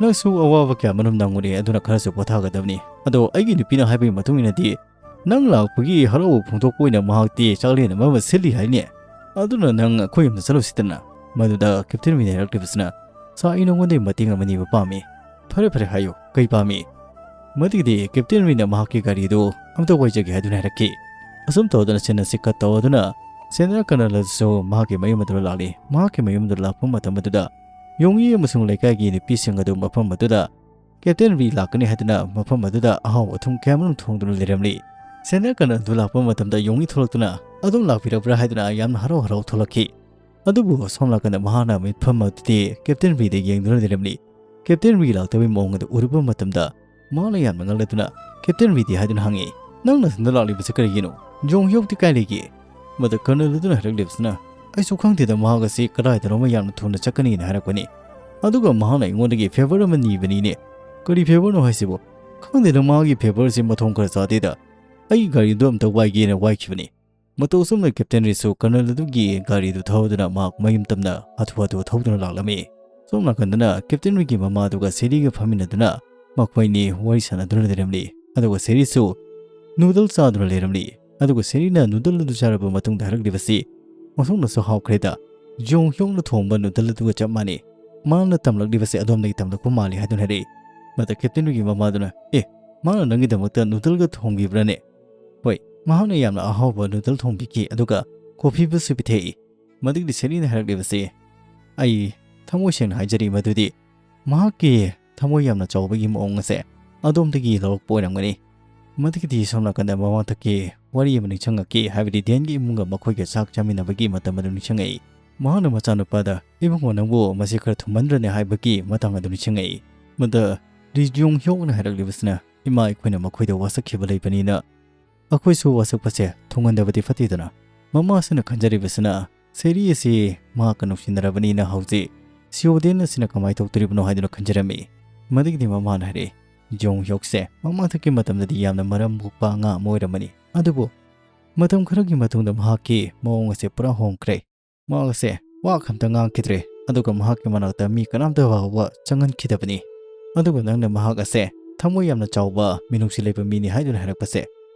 ꯅꯪꯁꯨ ꯑꯋꯥꯕ ꯀꯌꯥ ꯃꯔꯨꯝ ꯅꯪꯉꯨꯔꯦ, ꯑꯗꯨꯅ ꯈꯔꯁꯨ ꯄꯣꯊꯥꯒꯗꯕꯅꯤ꯫ ꯑꯗꯣ ꯑꯩꯒꯤ ꯅꯨꯄꯤꯅ ꯍꯥꯏꯕꯒꯤ ꯃꯇꯨꯡ ꯏꯟꯅꯗꯤ ꯅꯪ ꯂꯥꯛꯄꯒꯤ ꯍꯔꯥꯎꯕ ꯐꯣꯡꯗꯣꯛꯄ ꯑꯣꯏꯅ ꯃꯍꯥꯛꯇꯤ ꯆꯥꯛꯂꯦꯟ ꯑꯃ ꯑꯃ ꯁꯤꯜꯂꯤ ꯍꯥꯏꯅꯦ꯫ ꯑꯗꯨꯅ ꯅꯪ ꯑꯩꯈꯣꯏ ꯌꯨꯝꯗ ꯆꯠꯂꯨꯁꯤꯗꯅ"꯫ ꯃꯗꯨꯗ Captain ꯔꯤꯅ ꯍꯥꯏꯔꯛꯂꯤꯕꯁꯤꯅ, "Sir, ꯑꯩ ꯅꯉꯣꯟꯗꯒꯤ ꯃꯇꯦꯡ ꯑꯃ ꯅꯤꯕ ꯄꯥꯝꯃꯤ"꯫ "ꯐꯔꯦ, ꯐꯔꯦ, ꯍꯥꯏꯌꯨ, ꯀꯩ ꯄꯥꯝꯃꯤ?" ꯃꯗꯨꯒꯤꯗꯤ Captain ꯔꯤꯅ ꯃꯍꯥꯛꯀꯤ ꯒꯥꯔꯤꯗꯨ ꯑꯝꯇ ꯋꯥꯏꯖꯒꯦ ꯍꯥꯏꯗꯨꯅ ꯍꯥꯏꯔꯛꯈꯤ꯫ ꯑꯁꯨꯝ ꯇꯧꯗꯅ scene ꯑꯁꯤ cut ꯇꯧꯗꯨꯅ senior colonel ꯑꯗꯨꯁꯨ ꯃꯍꯥꯛꯀꯤ ꯃꯌꯨꯝ ꯑꯗꯨꯗ ꯂꯥꯛꯂꯤ꯫ ꯃꯍꯥꯛꯀꯤ ꯃꯌꯨꯝꯗꯨꯗ ꯂꯥꯛꯄ ꯃꯇꯝ ꯑꯗꯨꯗ ꯌꯣꯡꯉꯤ ꯑꯃꯁꯨꯡ ꯂꯩꯀꯥꯏꯒꯤ ꯅꯨꯄꯤꯁꯤꯡ ꯑꯗꯨ ꯃꯐꯝ ꯑꯗꯨꯗ Captain ꯔꯤ ꯂꯥꯛꯀꯅꯤ ꯍꯥꯏꯗꯨꯅ ꯃꯐꯝ ꯑꯗꯨꯗ ꯑꯍꯥꯎ ꯑꯊꯨꯝ ꯀꯌꯥꯃꯔꯨꯝ ꯊꯣꯡꯗꯨꯅ ꯂꯩꯔꯝꯂꯤ꯫ Senior colonel ꯑꯗꯨ ꯂꯥꯛꯄ ꯃꯇꯝꯗ ꯌꯣꯡꯉꯤ ꯊꯣꯛꯂꯛꯇꯨꯅ "ꯑꯗꯨꯝ ꯂꯥꯛꯄꯤꯔꯕ꯭ꯔꯥ?" ꯍꯥꯏꯗꯨꯅ ꯌꯥꯝꯅ ꯍꯔꯥꯎ ꯍꯔꯥꯎ ꯊꯣꯛꯂꯛꯈꯤ꯫ ꯑꯗꯨꯕꯨ ꯁꯣꯝ ꯅꯥꯀꯟꯗ ꯃꯍꯥꯛꯅ ꯃꯤꯠꯐꯝ ꯑꯗꯨꯗꯤ ꯀꯦꯞꯇꯦꯟ ꯔꯤꯗ ꯌꯦꯡꯗꯨꯅ ꯂꯩꯔꯝꯂꯤ꯫ ꯀꯦꯞꯇꯦꯟ ꯔꯤ ꯂꯥꯛꯇꯕꯒꯤ ꯃꯑꯣꯡ ꯑꯗꯨ ꯎꯔꯨꯕ ꯃꯇꯝꯗ ꯃꯍꯥꯛꯅ ꯌꯥꯝꯅ ꯉꯛꯂꯗꯨꯅ ꯀꯦꯞꯇꯦꯟ ꯔꯤꯗꯤ ꯍꯥꯏꯗꯨꯅ ꯍꯪꯉꯤ, "ꯅꯪ ꯅꯊꯟꯗ ꯂꯥꯛꯂꯤꯕꯁꯤ ꯀꯔꯤꯒꯤꯅꯣ? ꯖꯣꯡ ꯍ꯭ꯌꯣꯛꯇꯤ ꯀꯥꯏ ꯂꯩꯒꯦ?" ꯃꯗꯨ ꯀꯔꯅꯦꯜ ꯑꯗꯨꯅ ꯍꯥꯏꯔꯛꯂꯤꯕꯁꯤꯅ, "ꯑꯩꯁꯨ ꯈꯪꯗꯦꯗ, ꯃꯍꯥꯛ ꯑꯁꯤ ꯀꯗꯥꯏꯗꯅꯣꯃ ꯌꯥꯝꯅ ꯊꯨꯅ ꯆꯠꯀꯅꯤꯅ ꯍꯥꯏꯔꯛꯄꯅꯤ꯫ ꯑꯗꯨꯒ ꯃꯍꯥꯛꯅ ꯑꯩꯉꯣꯟꯗꯒꯤ ꯐꯦꯚꯔ ꯑꯃ ꯅꯤꯕꯅꯤꯅꯦ꯫ ꯀꯔꯤ ꯐꯦꯚꯔꯅꯣ ꯍꯥꯏꯁꯤꯕꯨ? ꯈꯪꯗꯦꯗ, ꯃꯥꯒꯤ ꯐꯦꯚꯔꯁꯤ ꯃꯊꯣꯡ ꯈꯔ ꯆꯥꯗꯦꯗ꯫ ꯑꯩꯒꯤ ꯒꯥꯔꯤꯗꯨ ꯑꯝꯇ ꯋꯥꯏꯒꯦꯅ ꯋꯥꯏꯈꯤꯕꯅꯤ꯫ ꯃꯇꯧ ꯑꯁꯨꯝꯅ ꯀꯦꯞꯇꯦꯟ ꯔꯤꯁꯨ ꯀꯔꯅꯦꯜ ꯑꯗꯨꯒꯤ ꯒꯥꯔꯤꯗꯨ ꯊꯧꯗꯨꯅ ꯃꯍꯥꯛ ꯃꯌꯨꯝ ꯇꯝꯅ ꯍꯥꯊꯨ ꯍꯥꯊꯨ ꯊꯧꯗꯨꯅ ꯂꯥꯛꯂꯝꯃꯤ꯫ ꯁꯣꯝ ꯅꯥꯀꯟꯗꯅ ꯀꯦꯞꯇꯦꯟ ꯔꯤꯒꯤ ꯃꯃꯥꯗꯨꯒ ꯁꯦꯔꯤꯒ ꯐꯝꯃꯤꯟꯅꯗꯨꯅ ꯃꯈꯣꯏꯅꯤ ꯋꯥꯔꯤ ꯁꯥꯟꯅꯗꯨꯅ ꯂꯩꯔꯝꯂꯤ꯫ ꯑꯗꯨꯒ ꯁꯦꯔꯤꯁꯨ ꯅꯨꯗꯜ ꯆꯥꯗꯨꯅ ꯂꯩꯔꯝꯂꯤ꯫ ꯑꯗꯨꯒ ꯁꯦꯔꯤꯅ ꯅꯨꯗꯜ ꯑꯗꯨ ꯆꯥꯔꯕ ꯃꯇꯨꯡꯗ ꯍꯥꯏꯔꯛꯂꯤꯕꯁꯤ, "ꯃꯁꯨꯡꯅꯁꯨ ꯍꯥꯎꯈ꯭ꯔꯦꯗ꯫ ꯖꯣꯡ ꯍ꯭ꯌꯣꯛꯅ ꯊꯣꯡꯕ ꯅꯨꯗꯜ ꯑꯗꯨꯒ ꯆꯞ ꯃꯥꯟꯅꯩ꯫ ꯃꯥꯅ ꯇꯝꯂꯛꯂꯤꯕꯁꯦ ꯑꯗꯣꯝꯗꯒꯤ ꯇꯝꯂꯛꯄ ꯃꯥꯜꯂꯤ" ꯍꯥꯏꯗꯨꯅ ꯍꯥꯏꯔꯛꯏ꯫ ꯃꯗ ꯀꯦꯞꯇꯦꯟ ꯔꯤꯒꯤ ꯃꯃꯥꯗꯨꯅ, "ꯑꯦ, ꯃꯥꯅ ꯅꯪꯒꯤꯗꯃꯛꯇ ꯅꯨꯗꯜꯒ ꯊꯣꯡꯕꯤꯕ꯭ꯔꯥꯅꯦ?" "ꯍꯣꯏ, ꯃꯍꯥꯛꯅ ꯌꯥꯝꯅ ꯑꯍꯥꯎꯕ ꯅꯨꯗꯜ ꯊꯣꯡꯕꯤꯈꯤ, ꯑꯗꯨꯒ ꯀꯣꯐꯤꯕꯨꯁꯨ ꯄꯤꯊꯛꯏ"꯫ ꯃꯗꯨꯒꯤꯗꯤ ꯁꯦꯔꯤꯅ ꯍꯥꯏꯔꯛꯂꯤꯕꯁꯤ, "ꯑꯩ ꯊꯃꯣꯏ ꯁꯦꯡꯅ ꯍꯥꯏꯖꯔꯤ ꯃꯗꯨꯗꯤ ꯃꯍꯥꯛꯀꯤ ꯊꯃꯣꯏ ꯌꯥꯝꯅ ꯆꯥꯎꯕꯒꯤ ꯃꯑꯣꯡ ꯑꯁꯦ ꯑꯗꯣꯝꯗꯒꯤ ꯂꯧꯔꯛꯄ ꯑꯣꯏꯔꯝꯒꯅꯤ"꯫ ꯃꯗꯨꯒꯤꯗꯤ ꯁꯣꯝ ꯅꯥꯀꯟꯗ ꯃꯃꯥꯡꯊꯛꯀꯤ ꯋꯥꯔꯤ ꯑꯃ ꯅꯤꯡꯁꯤꯡꯉꯛꯈꯤ, ꯍꯥꯏꯕꯗꯤ ꯗꯦꯟꯒꯤ ꯏꯃꯨꯡꯒ ꯃꯈꯣꯏꯒ ꯆꯥꯛ ꯆꯥꯃꯤꯟꯅꯕꯒꯤ ꯃꯇꯝ ꯑꯗꯨ ꯅꯤꯡꯁꯤꯡꯉꯛꯏ꯫ ꯃꯍꯥꯛꯅ ꯃꯆꯥꯅꯨꯄꯥꯗ, "ꯏꯕꯨꯡꯉꯣ, ꯅꯪꯕꯨ ꯃꯁꯤ ꯈꯔ ꯊꯨꯝꯃꯟꯗ꯭ꯔꯅꯦ?" ꯍꯥꯏꯕꯒꯤ ꯃꯇꯥꯡ ꯑꯗꯨ ꯅꯤꯡꯁꯤꯡꯉꯛꯏ꯫ ꯃꯗ ꯔꯤ ꯖꯣꯡ ꯍ꯭ꯌꯣꯛꯅ ꯍꯥꯏꯔꯛꯂꯤꯕꯁꯤꯅ, "ꯏꯃꯥ, ꯑꯩꯈꯣꯏꯅ ꯃꯈꯣꯏꯗ ꯋꯥꯁꯛꯈꯤꯕ ꯂꯩꯕꯅꯤꯅ ꯑꯩꯈꯣꯏꯁꯨ ꯋꯥꯁꯛꯄꯁꯦ ꯊꯨꯡꯍꯟꯗꯕꯗꯤ ꯐꯠꯇꯦꯗꯅ"꯫ ꯃꯃꯥꯁꯤꯅ ꯈꯟꯖꯔꯤꯕꯁꯤꯅ, ꯁꯦꯔꯤ ꯑꯁꯤ ꯃꯍꯥꯛꯀ ꯅꯨꯡꯁꯤꯅꯔꯕꯅꯤꯅ ꯍꯧꯖꯤꯛ ꯁꯤꯑꯣꯗꯦꯟ ꯑꯁꯤꯅ ꯀꯃꯥꯏꯅ ꯇꯧꯗꯣꯔꯤꯕꯅꯣ ꯍꯥꯏꯗꯨꯅ ꯈꯟꯖꯔꯝꯃꯤ꯫ ꯃꯗꯨꯒꯤꯗꯤ ꯃꯃꯥꯅ ꯍꯥꯏꯔꯛꯏ, "ꯖꯣꯡ ꯍ꯭ꯌꯣꯛꯁꯦ ꯃꯃꯥꯡꯊꯛꯀꯤ ꯃꯇꯝꯗꯗꯤ ꯌꯥꯝꯅ ꯃꯔꯝ ꯃꯣꯛꯄ ꯑꯉꯥꯡ ꯑꯃ ꯑꯣꯏꯔꯝꯕꯅꯤ, ꯑꯗꯨꯕꯨ ꯃꯇꯝ ꯈꯔꯒꯤ ꯃꯇꯨꯡꯗ ꯃꯍꯥꯛꯀꯤ ꯃꯑꯣꯡ ꯑꯁꯦ ꯄꯨꯔꯥ ꯍꯣꯡꯈ꯭ꯔꯦ꯫ ꯃꯍꯥꯛ ꯑꯁꯦ ꯋꯥ ꯑꯝꯇ ꯉꯥꯡꯈꯤꯗ꯭ꯔꯦ, ꯑꯗꯨꯒ ꯃꯍꯥꯛꯀꯤ ꯃꯅꯥꯛꯇ ꯃꯤ ꯀꯅꯥꯝꯇ ꯐꯥꯎꯕ ꯆꯪꯍꯟꯈꯤꯗꯕꯅꯤ꯫ ꯑꯗꯨꯒ ꯅꯪꯅ ꯃꯍꯥꯛ ꯑꯁꯦ ꯊꯃꯣꯏ ꯌꯥꯝꯅ ꯆꯥꯎꯕ, ꯃꯤꯅꯨꯡꯁꯤ ꯂꯩꯕ ꯃꯤꯅꯤ ꯍꯥꯏꯗꯨꯅ ꯍꯥꯏꯔꯛꯄꯁꯦ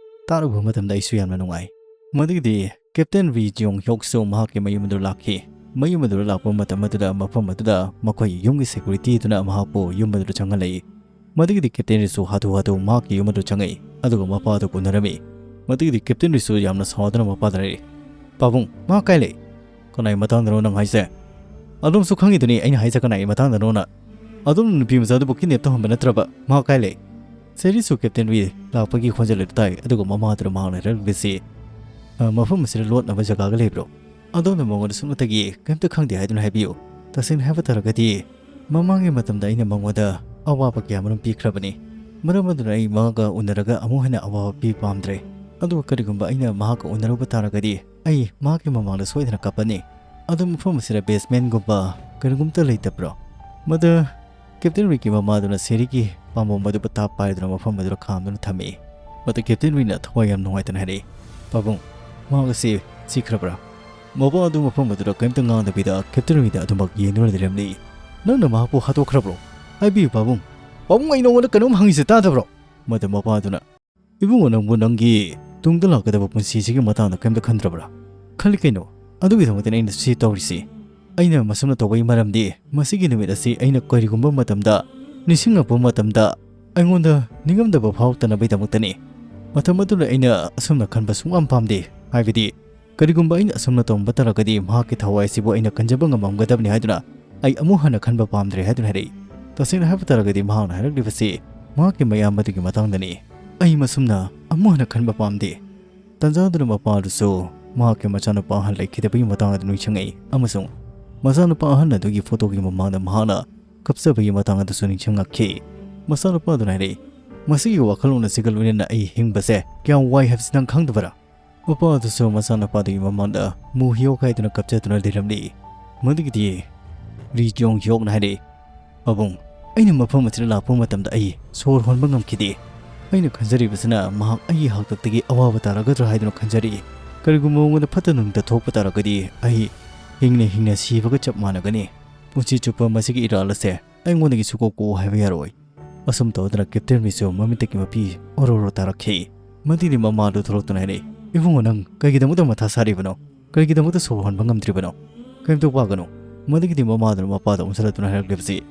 ꯇꯥꯔꯨꯕ ꯃꯇꯝꯗ ꯑꯩꯁꯨ ꯌꯥꯝꯅ ꯅꯨꯡꯉꯥꯏ"꯫ ꯃꯗꯨꯒꯤꯗꯤ ꯀꯦꯞꯇꯦꯟ ꯔꯤ ꯖꯤꯌꯣꯡ ꯍ꯭ꯌꯣꯛꯁꯨ ꯃꯍꯥꯛꯀꯤ ꯃꯌꯨꯝ ꯑꯗꯨ ꯂꯥꯛꯈꯤ꯫ ꯃꯌꯨꯝ ꯑꯗꯨꯗ ꯂꯥꯛꯄ ꯃꯇꯝ ꯑꯗꯨꯗ ꯃꯐꯝ ꯑꯗꯨꯗ ꯃꯈꯣꯏꯒꯤ ꯌꯨꯝꯒꯤ ꯁꯦꯀ꯭ꯌꯨꯔꯤꯇꯤ ꯑꯗꯨꯅ ꯃꯍꯥꯛꯄꯨ ꯌꯨꯝ ꯑꯗꯨꯗ ꯆꯪꯍꯜꯂꯛꯏ꯫ ꯃꯗꯨꯒꯤꯗꯤ ꯀꯦꯞꯇꯦꯟ ꯔꯤꯁꯨ ꯍꯥꯊꯨ ꯍꯥꯊꯨ ꯃꯍꯥꯛꯀꯤ ꯌꯨꯝ ꯑꯗꯨ ꯆꯪꯉꯛꯏ, ꯑꯗꯨꯒ ꯃꯄꯥ ꯑꯗꯨ ꯎꯅꯔꯝꯃꯤ꯫ ꯃꯗꯨꯒꯤꯗꯤ ꯀꯦꯞꯇꯦꯟ ꯔꯤꯁꯨ ꯌꯥꯝꯅ ꯁꯥꯎꯗꯨꯅ ꯃꯄꯥꯗ ꯍꯥꯏꯔꯛꯏ, "ꯄꯥꯕꯨꯡ, ꯃꯍꯥꯛ ꯀꯥꯏ ꯂꯩ?" "ꯀꯅꯥꯒꯤ ꯃꯇꯥꯡꯗꯅꯣ ꯅꯪ ꯍꯥꯏꯁꯦ?" "ꯑꯗꯣꯝꯁꯨ ꯈꯪꯉꯤꯗꯨꯅꯤ ꯑꯩꯅ ꯍꯥꯏꯁꯦ ꯀꯅꯥꯒꯤ ꯃꯇꯥꯡꯗꯅꯣꯅ꯫ ꯑꯗꯣꯝꯅ ꯅꯨꯄꯤ ꯃꯆꯥꯗꯨꯕꯨ ꯀꯤꯗꯅꯦꯞ ꯇꯧꯍꯟꯕ ꯅꯠꯇ꯭ꯔꯕ? ꯃꯍꯥꯛ ꯀꯥꯏ ꯂꯩ?" ꯁꯦꯔꯤꯁꯨ ꯀꯦꯞꯇꯦꯟ ꯔꯤ ꯂꯥꯛꯄꯒꯤ ꯈꯣꯟꯖꯦꯜ ꯑꯗꯨ ꯇꯥꯏ, ꯑꯗꯨꯒ ꯃꯃꯥꯗꯨꯅ ꯃꯍꯥꯛꯅ ꯍꯥꯏꯔꯛꯂꯤꯕꯁꯤ, "ꯑ, ꯃꯐꯝ ꯑꯁꯤꯗ ꯂꯣꯠꯅꯕ ꯖꯒꯥꯒ ꯂꯩꯕ꯭ꯔꯣ? ꯑꯗꯣꯝꯅ ꯃꯉꯣꯟꯗ ꯁꯨꯞꯅꯇꯒꯤ ꯀꯔꯤꯝꯇ ꯈꯪꯗꯦ ꯍꯥꯏꯗꯨꯅ ꯍꯥꯏꯕꯤꯌꯨ꯫ ꯇꯁꯦꯡꯅ ꯍꯥꯏꯕ ꯇꯥꯔꯒꯗꯤ ꯃꯃꯥꯡꯒꯤ ꯃꯇꯝꯗ ꯑꯩꯅ ꯃꯉꯣꯟꯗ ꯑꯋꯥꯕ ꯀꯌꯥ ꯃꯔꯨꯝ ꯄꯤꯈ꯭ꯔꯕꯅꯤ꯫ ꯃꯔꯝ ꯑꯗꯨꯅ ꯑꯩ ꯃꯍꯥꯛꯀ ꯎꯅꯔꯒ ꯑꯃꯨꯛ ꯍꯟꯅ ꯑꯋꯥꯕ ꯄꯤ ꯄꯥꯝꯗ꯭ꯔꯦ꯫ ꯑꯗꯨꯒ ꯀꯔꯤꯒꯨꯝꯕ ꯑꯩꯅ ꯃꯍꯥꯛꯀ ꯎꯅꯔꯨꯕ ꯇꯥꯔꯒꯗꯤ ꯑꯩ ꯃꯍꯥꯛꯀꯤ ꯃꯃꯥꯡꯗ ꯁꯣꯏꯗꯅ ꯀꯞꯄꯅꯤ꯫ ꯑꯗꯣ ꯃꯐꯝ ꯑꯁꯤꯗ ꯕꯦꯁꯃꯦꯟꯒꯨꯝꯕ ꯀꯔꯤꯒꯨꯝꯇ ꯂꯩꯇꯕ꯭ꯔꯣ?" ꯃꯗꯨ ꯀꯦꯞꯇꯦꯟ ꯔꯤꯒꯤ ꯃꯃꯥꯗꯨꯅ ꯁꯦꯔꯤꯒꯤ ꯄꯥꯝꯕꯣꯝ ꯑꯗꯨ ꯄꯇꯥ ꯄꯥꯏꯗꯨꯅ ꯃꯐꯝ ꯑꯗꯨꯗ ꯈꯥꯝꯗꯨꯅ ꯊꯝꯃꯤ꯫ ꯃꯗꯨ ꯀꯦꯞꯇꯦꯟ ꯔꯤꯅ ꯊꯋꯥꯏ ꯌꯥꯝ ꯅꯨꯡꯉꯥꯏꯇꯅ ꯍꯥꯏꯔꯛꯏ, "ꯄꯥꯕꯨꯡ, ꯃꯍꯥꯛ ꯑꯁꯤ ꯁꯤꯈ꯭ꯔꯕ꯭ꯔꯥ?" ꯃꯄꯥ ꯑꯗꯨ ꯃꯐꯝ ꯑꯗꯨꯗ ꯀꯔꯤꯝꯇ ꯉꯥꯡꯗꯕꯤꯗ ꯀꯦꯞꯇꯦꯟ ꯔꯤꯗ ꯑꯗꯨꯃꯛ ꯌꯦꯡꯗꯨꯅ ꯂꯩꯔꯝꯂꯤ꯫ "ꯅꯪꯅ ꯃꯍꯥꯛꯄꯨ ꯍꯥꯠꯇꯣꯛꯈ꯭ꯔꯕ꯭ꯔꯣ? ꯍꯥꯏꯕꯤꯌꯨ ꯄꯥꯕꯨꯡ꯫ ꯄꯥꯕꯨꯡ, ꯑꯩ ꯅꯉꯣꯟꯗ ꯀꯩꯅꯣꯝ ꯍꯪꯉꯤꯁꯦ ꯇꯥꯗꯕ꯭ꯔꯣ?" ꯃꯗꯨ ꯃꯄꯥ ꯑꯗꯨꯅ, "ꯏꯕꯨꯡꯉꯣ, ꯅꯪꯕꯨ ꯅꯪꯒꯤ ꯇꯨꯡꯗ ꯂꯥꯛꯀꯗꯕ ꯄꯨꯟꯁꯤꯁꯤꯒꯤ ꯃꯇꯥꯡꯗ ꯀꯔꯤꯝꯇ ꯈꯟꯗ꯭ꯔꯕ꯭ꯔꯥ?" "ꯈꯜꯂꯤ ꯀꯩꯅꯣ, ꯑꯗꯨꯒꯤꯗꯃꯛꯇꯅꯦ ꯑꯩꯅ ꯁꯤ ꯇꯧꯔꯤꯁꯤ꯫ ꯑꯩꯅ ꯃꯁꯨꯝꯅ ꯇꯧꯕꯒꯤ ꯃꯔꯝꯗꯤ ꯃꯁꯤꯒꯤ ꯅꯨꯃꯤꯠ ꯑꯁꯤ ꯑꯩꯅ ꯀꯔꯤꯒꯨꯝꯕ ꯃꯇꯝꯗ ꯅꯤꯡꯁꯤꯡꯂꯛꯄ ꯃꯇꯝꯗ ꯑꯩꯉꯣꯟꯗ ꯅꯤꯡꯉꯝꯗꯕ ꯐꯥꯎꯔꯛꯇꯅꯕꯒꯤꯗꯃꯛꯇꯅꯤ꯫ ꯃꯇꯝ ꯑꯗꯨꯗ ꯑꯩꯅ ꯑꯁꯨꯝꯅ ꯈꯟꯕ ꯁꯨꯡꯄꯥꯝ ꯄꯥꯝꯗꯦ꯫ ꯍꯥꯏꯕꯗꯤ ꯀꯔꯤꯒꯨꯝꯕ ꯑꯩꯅ ꯑꯁꯨꯝꯅ ꯇꯧꯔꯝꯕ ꯇꯥꯔꯒꯗꯤ ꯃꯍꯥꯛꯀꯤ ꯊꯋꯥꯏ ꯑꯁꯤꯕꯨ ꯑꯩꯅ ꯀꯟꯖꯕ ꯉꯝꯃꯝꯒꯗꯕꯅꯤ ꯍꯥꯏꯗꯨꯅ ꯑꯩ ꯑꯃꯨꯛ ꯍꯟꯅ ꯈꯟꯕ ꯄꯥꯝꯗ꯭ꯔꯦ" ꯍꯥꯏꯗꯨꯅ ꯍꯥꯏꯔꯛꯏ꯫ ꯇꯁꯦꯡꯅ ꯍꯥꯏꯕ ꯇꯥꯔꯒꯗꯤ ꯃꯍꯥꯛꯅ ꯍꯥꯏꯔꯛꯂꯤꯕꯁꯤ ꯃꯍꯥꯛꯀꯤ ꯃꯌꯥꯝꯕꯗꯨꯒꯤ ꯃꯇꯥꯡꯗꯅꯤ꯫ ꯑꯩ ꯃꯁꯨꯝꯅ ꯑꯃꯨꯛ ꯍꯟꯅ ꯈꯟꯕ ꯄꯥꯝꯗꯦ꯫ ꯇꯟꯖꯥꯗꯨꯅ ꯃꯄꯥ ꯑꯗꯨꯁꯨ ꯃꯍꯥꯛꯀꯤ ꯃꯆꯥꯅꯨꯄꯥ ꯑꯍꯜ ꯂꯩꯈꯤꯗꯕꯒꯤ ꯃꯇꯥꯡ ꯑꯗꯨ ꯅꯤꯡꯁꯤꯡꯉꯛꯏ ꯑꯃꯁꯨꯡ ꯃꯆꯥꯅꯨꯄꯥ ꯑꯍꯜ ꯑꯗꯨꯒꯤ ꯐꯣꯇꯣꯒꯤ ꯃꯃꯥꯡꯗ ꯃꯍꯥꯛꯅ ꯀꯞꯆꯕꯒꯤ ꯃꯇꯥꯡ ꯑꯗꯨꯁꯨ ꯅꯤꯡꯁꯤꯡꯂꯛꯈꯤ꯫ ꯃꯆꯥꯅꯨꯄꯥ ꯑꯗꯨꯅ ꯍꯥꯏꯔꯛꯏ, "ꯃꯁꯤꯒꯤ ꯋꯥꯈꯜꯂꯣꯟ ꯑꯁꯤꯒ ꯂꯣꯏꯅꯅ ꯑꯩ ꯍꯤꯡꯕꯁꯦ ꯀꯌꯥꯝ ꯋꯥꯏ ꯍꯥꯏꯕꯁꯤ ꯅꯪ ꯈꯪꯗꯕꯔꯥ?" ꯃꯄꯥ ꯑꯗꯨꯁꯨ ꯃꯆꯥꯅꯨꯄꯥꯗꯨꯒꯤ ꯃꯃꯥꯡꯗ ꯃꯨ ꯍꯤꯌꯣꯛ ꯍꯥꯏꯗꯨꯅ ꯀꯞꯆꯗꯨꯅ ꯂꯩꯔꯝꯂꯤ꯫ ꯃꯗꯨꯒꯤꯗꯤ ꯔꯤ ꯖꯣꯡ ꯍꯤꯌꯣꯛꯅ ꯍꯥꯏꯔꯛꯏ, "ꯄꯥꯕꯨꯡ, ꯑꯩꯅ ꯃꯐꯝ ꯑꯁꯤꯗ ꯂꯥꯛꯄ ꯃꯇꯝꯗ ꯑꯩ ꯁꯣꯔ ꯍꯣꯟꯕ ꯉꯝꯈꯤꯗꯦ꯫ ꯑꯩꯅ ꯈꯟꯖꯔꯤꯕꯁꯤꯅ ꯃꯍꯥꯛ ꯑꯩꯒꯤ ꯍꯥꯛꯇꯛꯇꯒꯤ ꯑꯋꯥꯕ ꯇꯥꯔꯒꯗ꯭ꯔꯥ ꯍꯥꯏꯗꯨꯅ ꯈꯟꯖꯔꯤ꯫ ꯀꯔꯤꯒꯨꯝꯕ ꯃꯉꯣꯟꯗ ꯐꯠꯇ ꯅꯨꯡꯗ ꯊꯣꯛꯄ ꯇꯥꯔꯒꯗꯤ ꯑꯩ ꯍꯤꯡꯅ ꯍꯤꯡꯅ ꯁꯤꯕꯒ ꯆꯞ ꯃꯥꯟꯅꯒꯅꯤ꯫ ꯄꯨꯟꯁꯤ ꯆꯨꯞꯄ ꯃꯁꯤꯒꯤ ꯏꯔꯥꯜ ꯑꯁꯦ ꯑꯩꯉꯣꯟꯗꯒꯤ ꯁꯨꯀꯣꯛ ꯀꯣꯛꯎ ꯍꯥꯏꯕ ꯌꯥꯔꯣꯏ"꯫ ꯑꯁꯨꯝ ꯇꯧꯗꯅ ꯀꯦꯞꯇꯦꯟ ꯃꯤꯁꯨ ꯃꯃꯤꯠꯇꯒꯤ ꯃꯄꯤ ꯑꯣꯔꯣ ꯑꯣꯔꯣ ꯇꯥꯔꯛꯈꯤ꯫ ꯃꯗꯨꯗꯤ ꯃꯃꯥꯗꯨ ꯊꯣꯛꯂꯛꯇꯨꯅ ꯍꯥꯏꯔꯛꯏ, "ꯏꯕꯨꯡꯉꯣ, ꯅꯪ ꯀꯩꯒꯤꯗꯃꯛꯇ ꯃꯊꯥ ꯁꯥꯔꯤꯕꯅꯣ? ꯀꯔꯤꯒꯤꯗꯃꯛꯇ ꯁꯣꯔ ꯍꯣꯟꯕ ꯉꯝꯗ꯭ꯔꯤꯕꯅꯣ? ꯀꯔꯤꯝꯇ ꯋꯥꯒꯅꯨ"꯫ ꯃꯗꯨꯒꯤꯗꯤ ꯃꯃꯥꯗꯨꯅ ꯃꯄꯥꯗ ꯑꯣꯟꯁꯤꯜꯂꯛꯇꯨꯅ ꯍꯥꯏꯔꯛꯂꯤꯕꯁꯤ,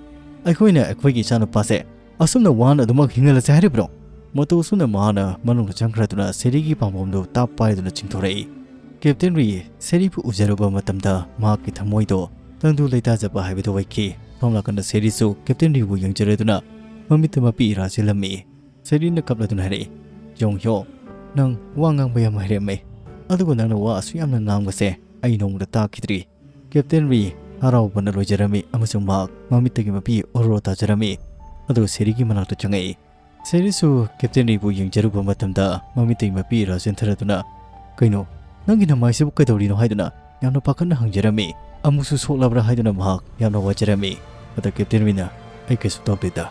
"ꯑꯩꯈꯣꯏꯅ ꯑꯩꯈꯣꯏꯒꯤ ꯏꯆꯥꯅꯨꯄꯥꯁꯦ ꯑꯁꯨꯝꯅ ꯋꯥꯅ ꯑꯗꯨꯃꯛ ꯍꯤꯡꯍꯜꯂꯁꯦ ꯍꯥꯏꯔꯤꯕ꯭ꯔꯣ?" ꯃꯇꯧ ꯑꯁꯨꯝꯅ ꯃꯍꯥꯛꯅ ꯃꯅꯨꯡꯗ ꯆꯪꯈ꯭ꯔꯗꯨꯅ ꯁꯦꯔꯤꯒꯤ ꯄꯥꯝꯕꯣꯝꯗꯨ ꯇꯥꯞ ꯄꯥꯏꯗꯨꯅ ꯆꯤꯡꯊꯣꯔꯛꯏ꯫ ꯀꯦꯞꯇꯦꯟ ꯔꯤ ꯁꯦꯔꯤꯕꯨ ꯎꯖꯔꯨꯕ ꯃꯇꯝꯗ ꯃꯍꯥꯛꯀꯤ ꯊꯃꯣꯏꯗꯣ ꯇꯪꯗꯨ ꯂꯩꯇꯥꯖꯕ ꯍꯥꯏꯕꯗꯨ ꯑꯣꯏꯈꯤ꯫ ꯁꯣꯝ ꯅꯥꯀꯟꯗ ꯁꯦꯔꯤꯁꯨ ꯀꯦꯞꯇꯦꯟ ꯔꯤꯕꯨ ꯌꯦꯡꯖꯔꯗꯨꯅ ꯃꯃꯤꯠꯇ ꯃꯄꯤ ꯏꯔꯥ ꯆꯦꯜꯂꯝꯃꯤ꯫ ꯁꯦꯔꯤꯅ ꯀꯞꯂꯗꯨꯅ ꯍꯥꯏꯔꯛꯏ, "ꯌꯣꯡ ꯍ꯭ꯌꯣ, ꯅꯪ ꯋꯥ ꯉꯥꯡꯕ ꯌꯥꯝ ꯍꯩꯔꯝꯃꯦ꯫ ꯑꯗꯨꯒ ꯅꯪꯅ ꯋꯥ ꯑꯁꯨꯛ ꯌꯥꯝꯅ ꯉꯥꯡꯕꯁꯦ ꯑꯩ ꯅꯣꯡꯃꯗ ꯇꯥꯈꯤꯗ꯭ꯔꯤ꯫ ꯀꯦꯞꯇꯦꯟ ꯔꯤ ꯍꯔꯥꯎꯕꯅ ꯂꯣꯏꯖꯔꯝꯃꯤ ꯑꯃꯁꯨꯡ ꯃꯍꯥꯛ ꯃꯃꯤꯠꯇꯒꯤ ꯃꯄꯤ ꯑꯣꯔꯣ ꯇꯥꯖꯔꯝꯃꯤ꯫ ꯑꯗꯨꯒ ꯁꯦꯔꯤꯒꯤ ꯃꯅꯥꯛꯇ ꯆꯪꯉꯛꯏ꯫ ꯁꯦꯔꯤꯁꯨ ꯀꯦꯞꯇꯦꯟ ꯔꯤꯕꯨ ꯌꯦꯡꯖꯔꯨꯕ ꯃꯇꯝꯗ ꯃꯃꯤꯠꯇꯒꯤ ꯃꯄꯤ ꯏꯔꯥ ꯆꯦꯟꯊꯔꯗꯨꯅ, "ꯀꯩꯅꯣ, ꯅꯪꯒꯤ ꯅꯃꯥꯏꯁꯤꯕꯨ ꯀꯩꯗꯧꯔꯤꯅꯣ?" ꯍꯥꯏꯗꯨꯅ ꯌꯥꯝꯅ ꯄꯥꯈꯠꯅ ꯍꯪꯖꯔꯝꯃꯤ꯫ "ꯑꯃꯨꯛꯁꯨ ꯁꯣꯛꯂꯕ꯭ꯔꯥ?" ꯍꯥꯏꯗꯨꯅ ꯃꯍꯥꯛ ꯌꯥꯝꯅ ꯋꯥꯖꯔꯝꯃꯤ꯫ ꯑꯗ ꯀꯦꯞꯇꯦꯟ ꯔꯤꯅ, "ꯑꯩ ꯀꯩꯁꯨ ꯇꯧꯗꯦꯗ"꯫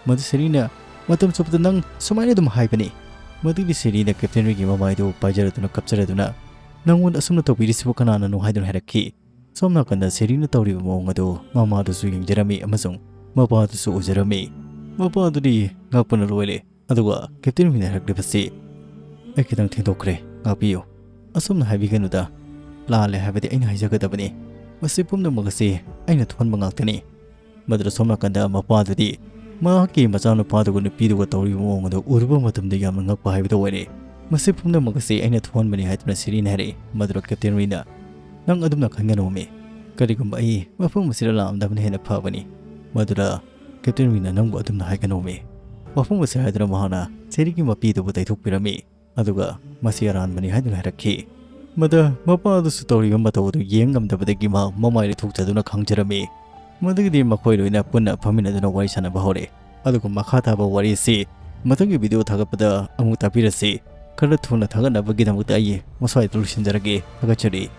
ꯃꯗꯨ ꯁꯦꯔꯤꯅ, "ꯃꯇꯝ ꯆꯨꯞꯄꯗ ꯅꯪ ꯁꯨꯃꯥꯏꯅ ꯑꯗꯨꯝ ꯍꯥꯏꯕꯅꯤ"꯫ ꯃꯗꯨꯒꯤ ꯁꯦꯔꯤꯅ ꯀꯦꯞꯇꯦꯟ ꯔꯤꯒꯤ ꯃꯃꯥꯏꯗꯨ ꯄꯥꯏꯖꯔꯗꯨꯅ ꯀꯞꯆꯔꯗꯨꯅ, "ꯅꯪꯉꯣꯟꯗ ꯑꯁꯨꯝꯅ ꯇꯧꯕꯤꯔꯤꯁꯤꯕꯨ ꯀꯅꯥꯅꯅꯣ?" ꯍꯥꯏꯗꯨꯅ ꯍꯥꯏꯔꯛꯈꯤ꯫ ꯁꯣꯝ ꯅꯥꯀꯟꯗ ꯁꯦꯔꯤꯅ ꯇꯧꯔꯤꯕ ꯃꯑꯣꯡ ꯑꯗꯨ ꯃꯃꯥꯗꯨꯁꯨ ꯌꯦꯡꯖꯔꯝꯃꯤ ꯑꯃꯁꯨꯡ ꯃꯄꯥꯗꯨꯁꯨ ꯎꯖꯔꯝꯃꯤ꯫ ꯃꯄꯥꯗꯨꯗꯤ ꯉꯛꯄꯅ ꯂꯣꯏꯔꯦ꯫ ꯑꯗꯨꯒ ꯀꯦꯞꯇꯦꯟ ꯔꯤꯅ ꯍꯥꯏꯔꯛꯂꯤꯕꯁꯤ, "ꯑꯩ ꯈꯤꯇꯪ ꯊꯦꯡꯗꯣꯛꯈ꯭ꯔꯦ, ꯉꯥꯛꯄꯤꯌꯨ꯫ ꯑꯁꯨꯝꯅ ꯍꯥꯏꯕꯤꯒꯅꯨꯗ꯫ ꯂꯥꯜꯂꯦ ꯍꯥꯏꯕꯗꯤ ꯑꯩꯅ ꯍꯥꯏꯖꯒꯗꯕꯅꯤ꯫ ꯃꯁꯤ ꯄꯨꯝꯅꯃꯛ ꯑꯁꯤ ꯑꯩꯅ ꯊꯣꯛꯍꯟꯕ ꯉꯥꯛꯇꯅꯤ"꯫ ꯃꯗꯨꯗ ꯁꯣꯝ ꯅꯥꯀꯟꯗ ꯃꯄꯥꯗꯨꯗꯤ ꯃꯍꯥꯛꯀꯤ ꯃꯆꯥꯅꯨꯄꯥꯗꯨꯒ ꯅꯨꯄꯤꯗꯨꯒ ꯇꯧꯔꯤꯕ ꯃꯑꯣꯡ ꯑꯗꯨ ꯎꯔꯨꯕ ꯃꯇꯝꯗ ꯌꯥꯝꯅ ꯉꯛꯄ ꯍꯥꯏꯕꯗꯨ ꯑꯣꯏꯔꯦ꯫ "ꯃꯁꯤ ꯄꯨꯝꯅꯃꯛ ꯑꯁꯤ ꯑꯩꯅ ꯊꯣꯛꯍꯟꯕꯅꯤ" ꯍꯥꯏꯗꯨꯅ ꯁꯦꯔꯤꯅ ꯍꯥꯏꯔꯛꯏ꯫ ꯃꯗꯨꯗ ꯀꯦꯞꯇꯦꯟ ꯔꯤꯅ, "ꯅꯪ ꯑꯗꯨꯝꯅ ꯈꯟꯒꯅꯣꯃꯤ꯫ ꯀꯔꯤꯒꯨꯝꯕ ꯑꯩ ꯃꯐꯝ ꯑꯁꯤꯗ ꯂꯥꯛꯑꯝꯗꯕꯅ ꯍꯦꯟꯅ ꯐꯕꯅꯤ"꯫ ꯃꯗꯨꯗ ꯀꯦꯞꯇꯦꯟ ꯔꯤꯅ, "ꯅꯪꯕꯨ ꯑꯗꯨꯝꯅ ꯍꯥꯏꯒꯅꯣꯃꯤ꯫ ꯃꯐꯝ ꯑꯁꯤꯗ" ꯍꯥꯏꯗꯨꯅ ꯃꯍꯥꯛꯅ ꯁꯦꯔꯤꯒꯤ ꯃꯄꯤꯗꯨꯕꯨ ꯇꯩꯊꯣꯛꯄꯤꯔꯝꯃꯤ꯫ ꯑꯗꯨꯒ ꯃꯁꯤ ꯑꯔꯥꯟꯕꯅꯤ ꯍꯥꯏꯗꯨꯅ ꯍꯥꯏꯔꯛꯈꯤ꯫ ꯃꯗ ꯃꯄꯥ ꯑꯗꯨꯁꯨ ꯇꯧꯔꯤꯕ ꯃꯇꯧ ꯑꯗꯨ ꯌꯦꯡ ꯉꯝꯗꯕꯗꯒꯤ ꯃꯍꯥꯛ ꯃꯃꯥꯏ ꯂꯩꯊꯣꯛꯆꯗꯨꯅ ꯈꯪꯖꯔꯝꯃꯤ꯫ ꯃꯗꯨꯒꯤꯗꯤ ꯃꯈꯣꯏ ꯂꯣꯏꯅ ꯄꯨꯟꯅ ꯐꯝꯃꯤꯟꯅꯗꯨꯅ ꯋꯥꯔꯤ ꯁꯥꯟꯅꯕ ꯍꯧꯔꯦ꯫ ꯑꯗꯨꯒ ꯃꯈꯥ ꯇꯥꯕ ꯋꯥꯔꯤ ꯑꯁꯤ ꯃꯊꯪꯒꯤ ꯚꯤꯗꯤꯑꯣ ꯊꯥꯒꯠꯄꯗ ꯑꯃꯨꯛ ꯇꯥꯛꯄꯤꯔꯁꯤ꯫ ꯈꯔ ꯊꯨꯅ ꯊꯥꯒꯠꯅꯕꯒꯤꯗꯃꯛꯇ ꯑꯩ ꯃꯁ꯭ꯋꯥꯏꯗ ꯂꯣꯏꯁꯤꯟꯖꯔꯒꯦ꯫ ꯊꯥꯒꯠꯆꯔꯤ꯫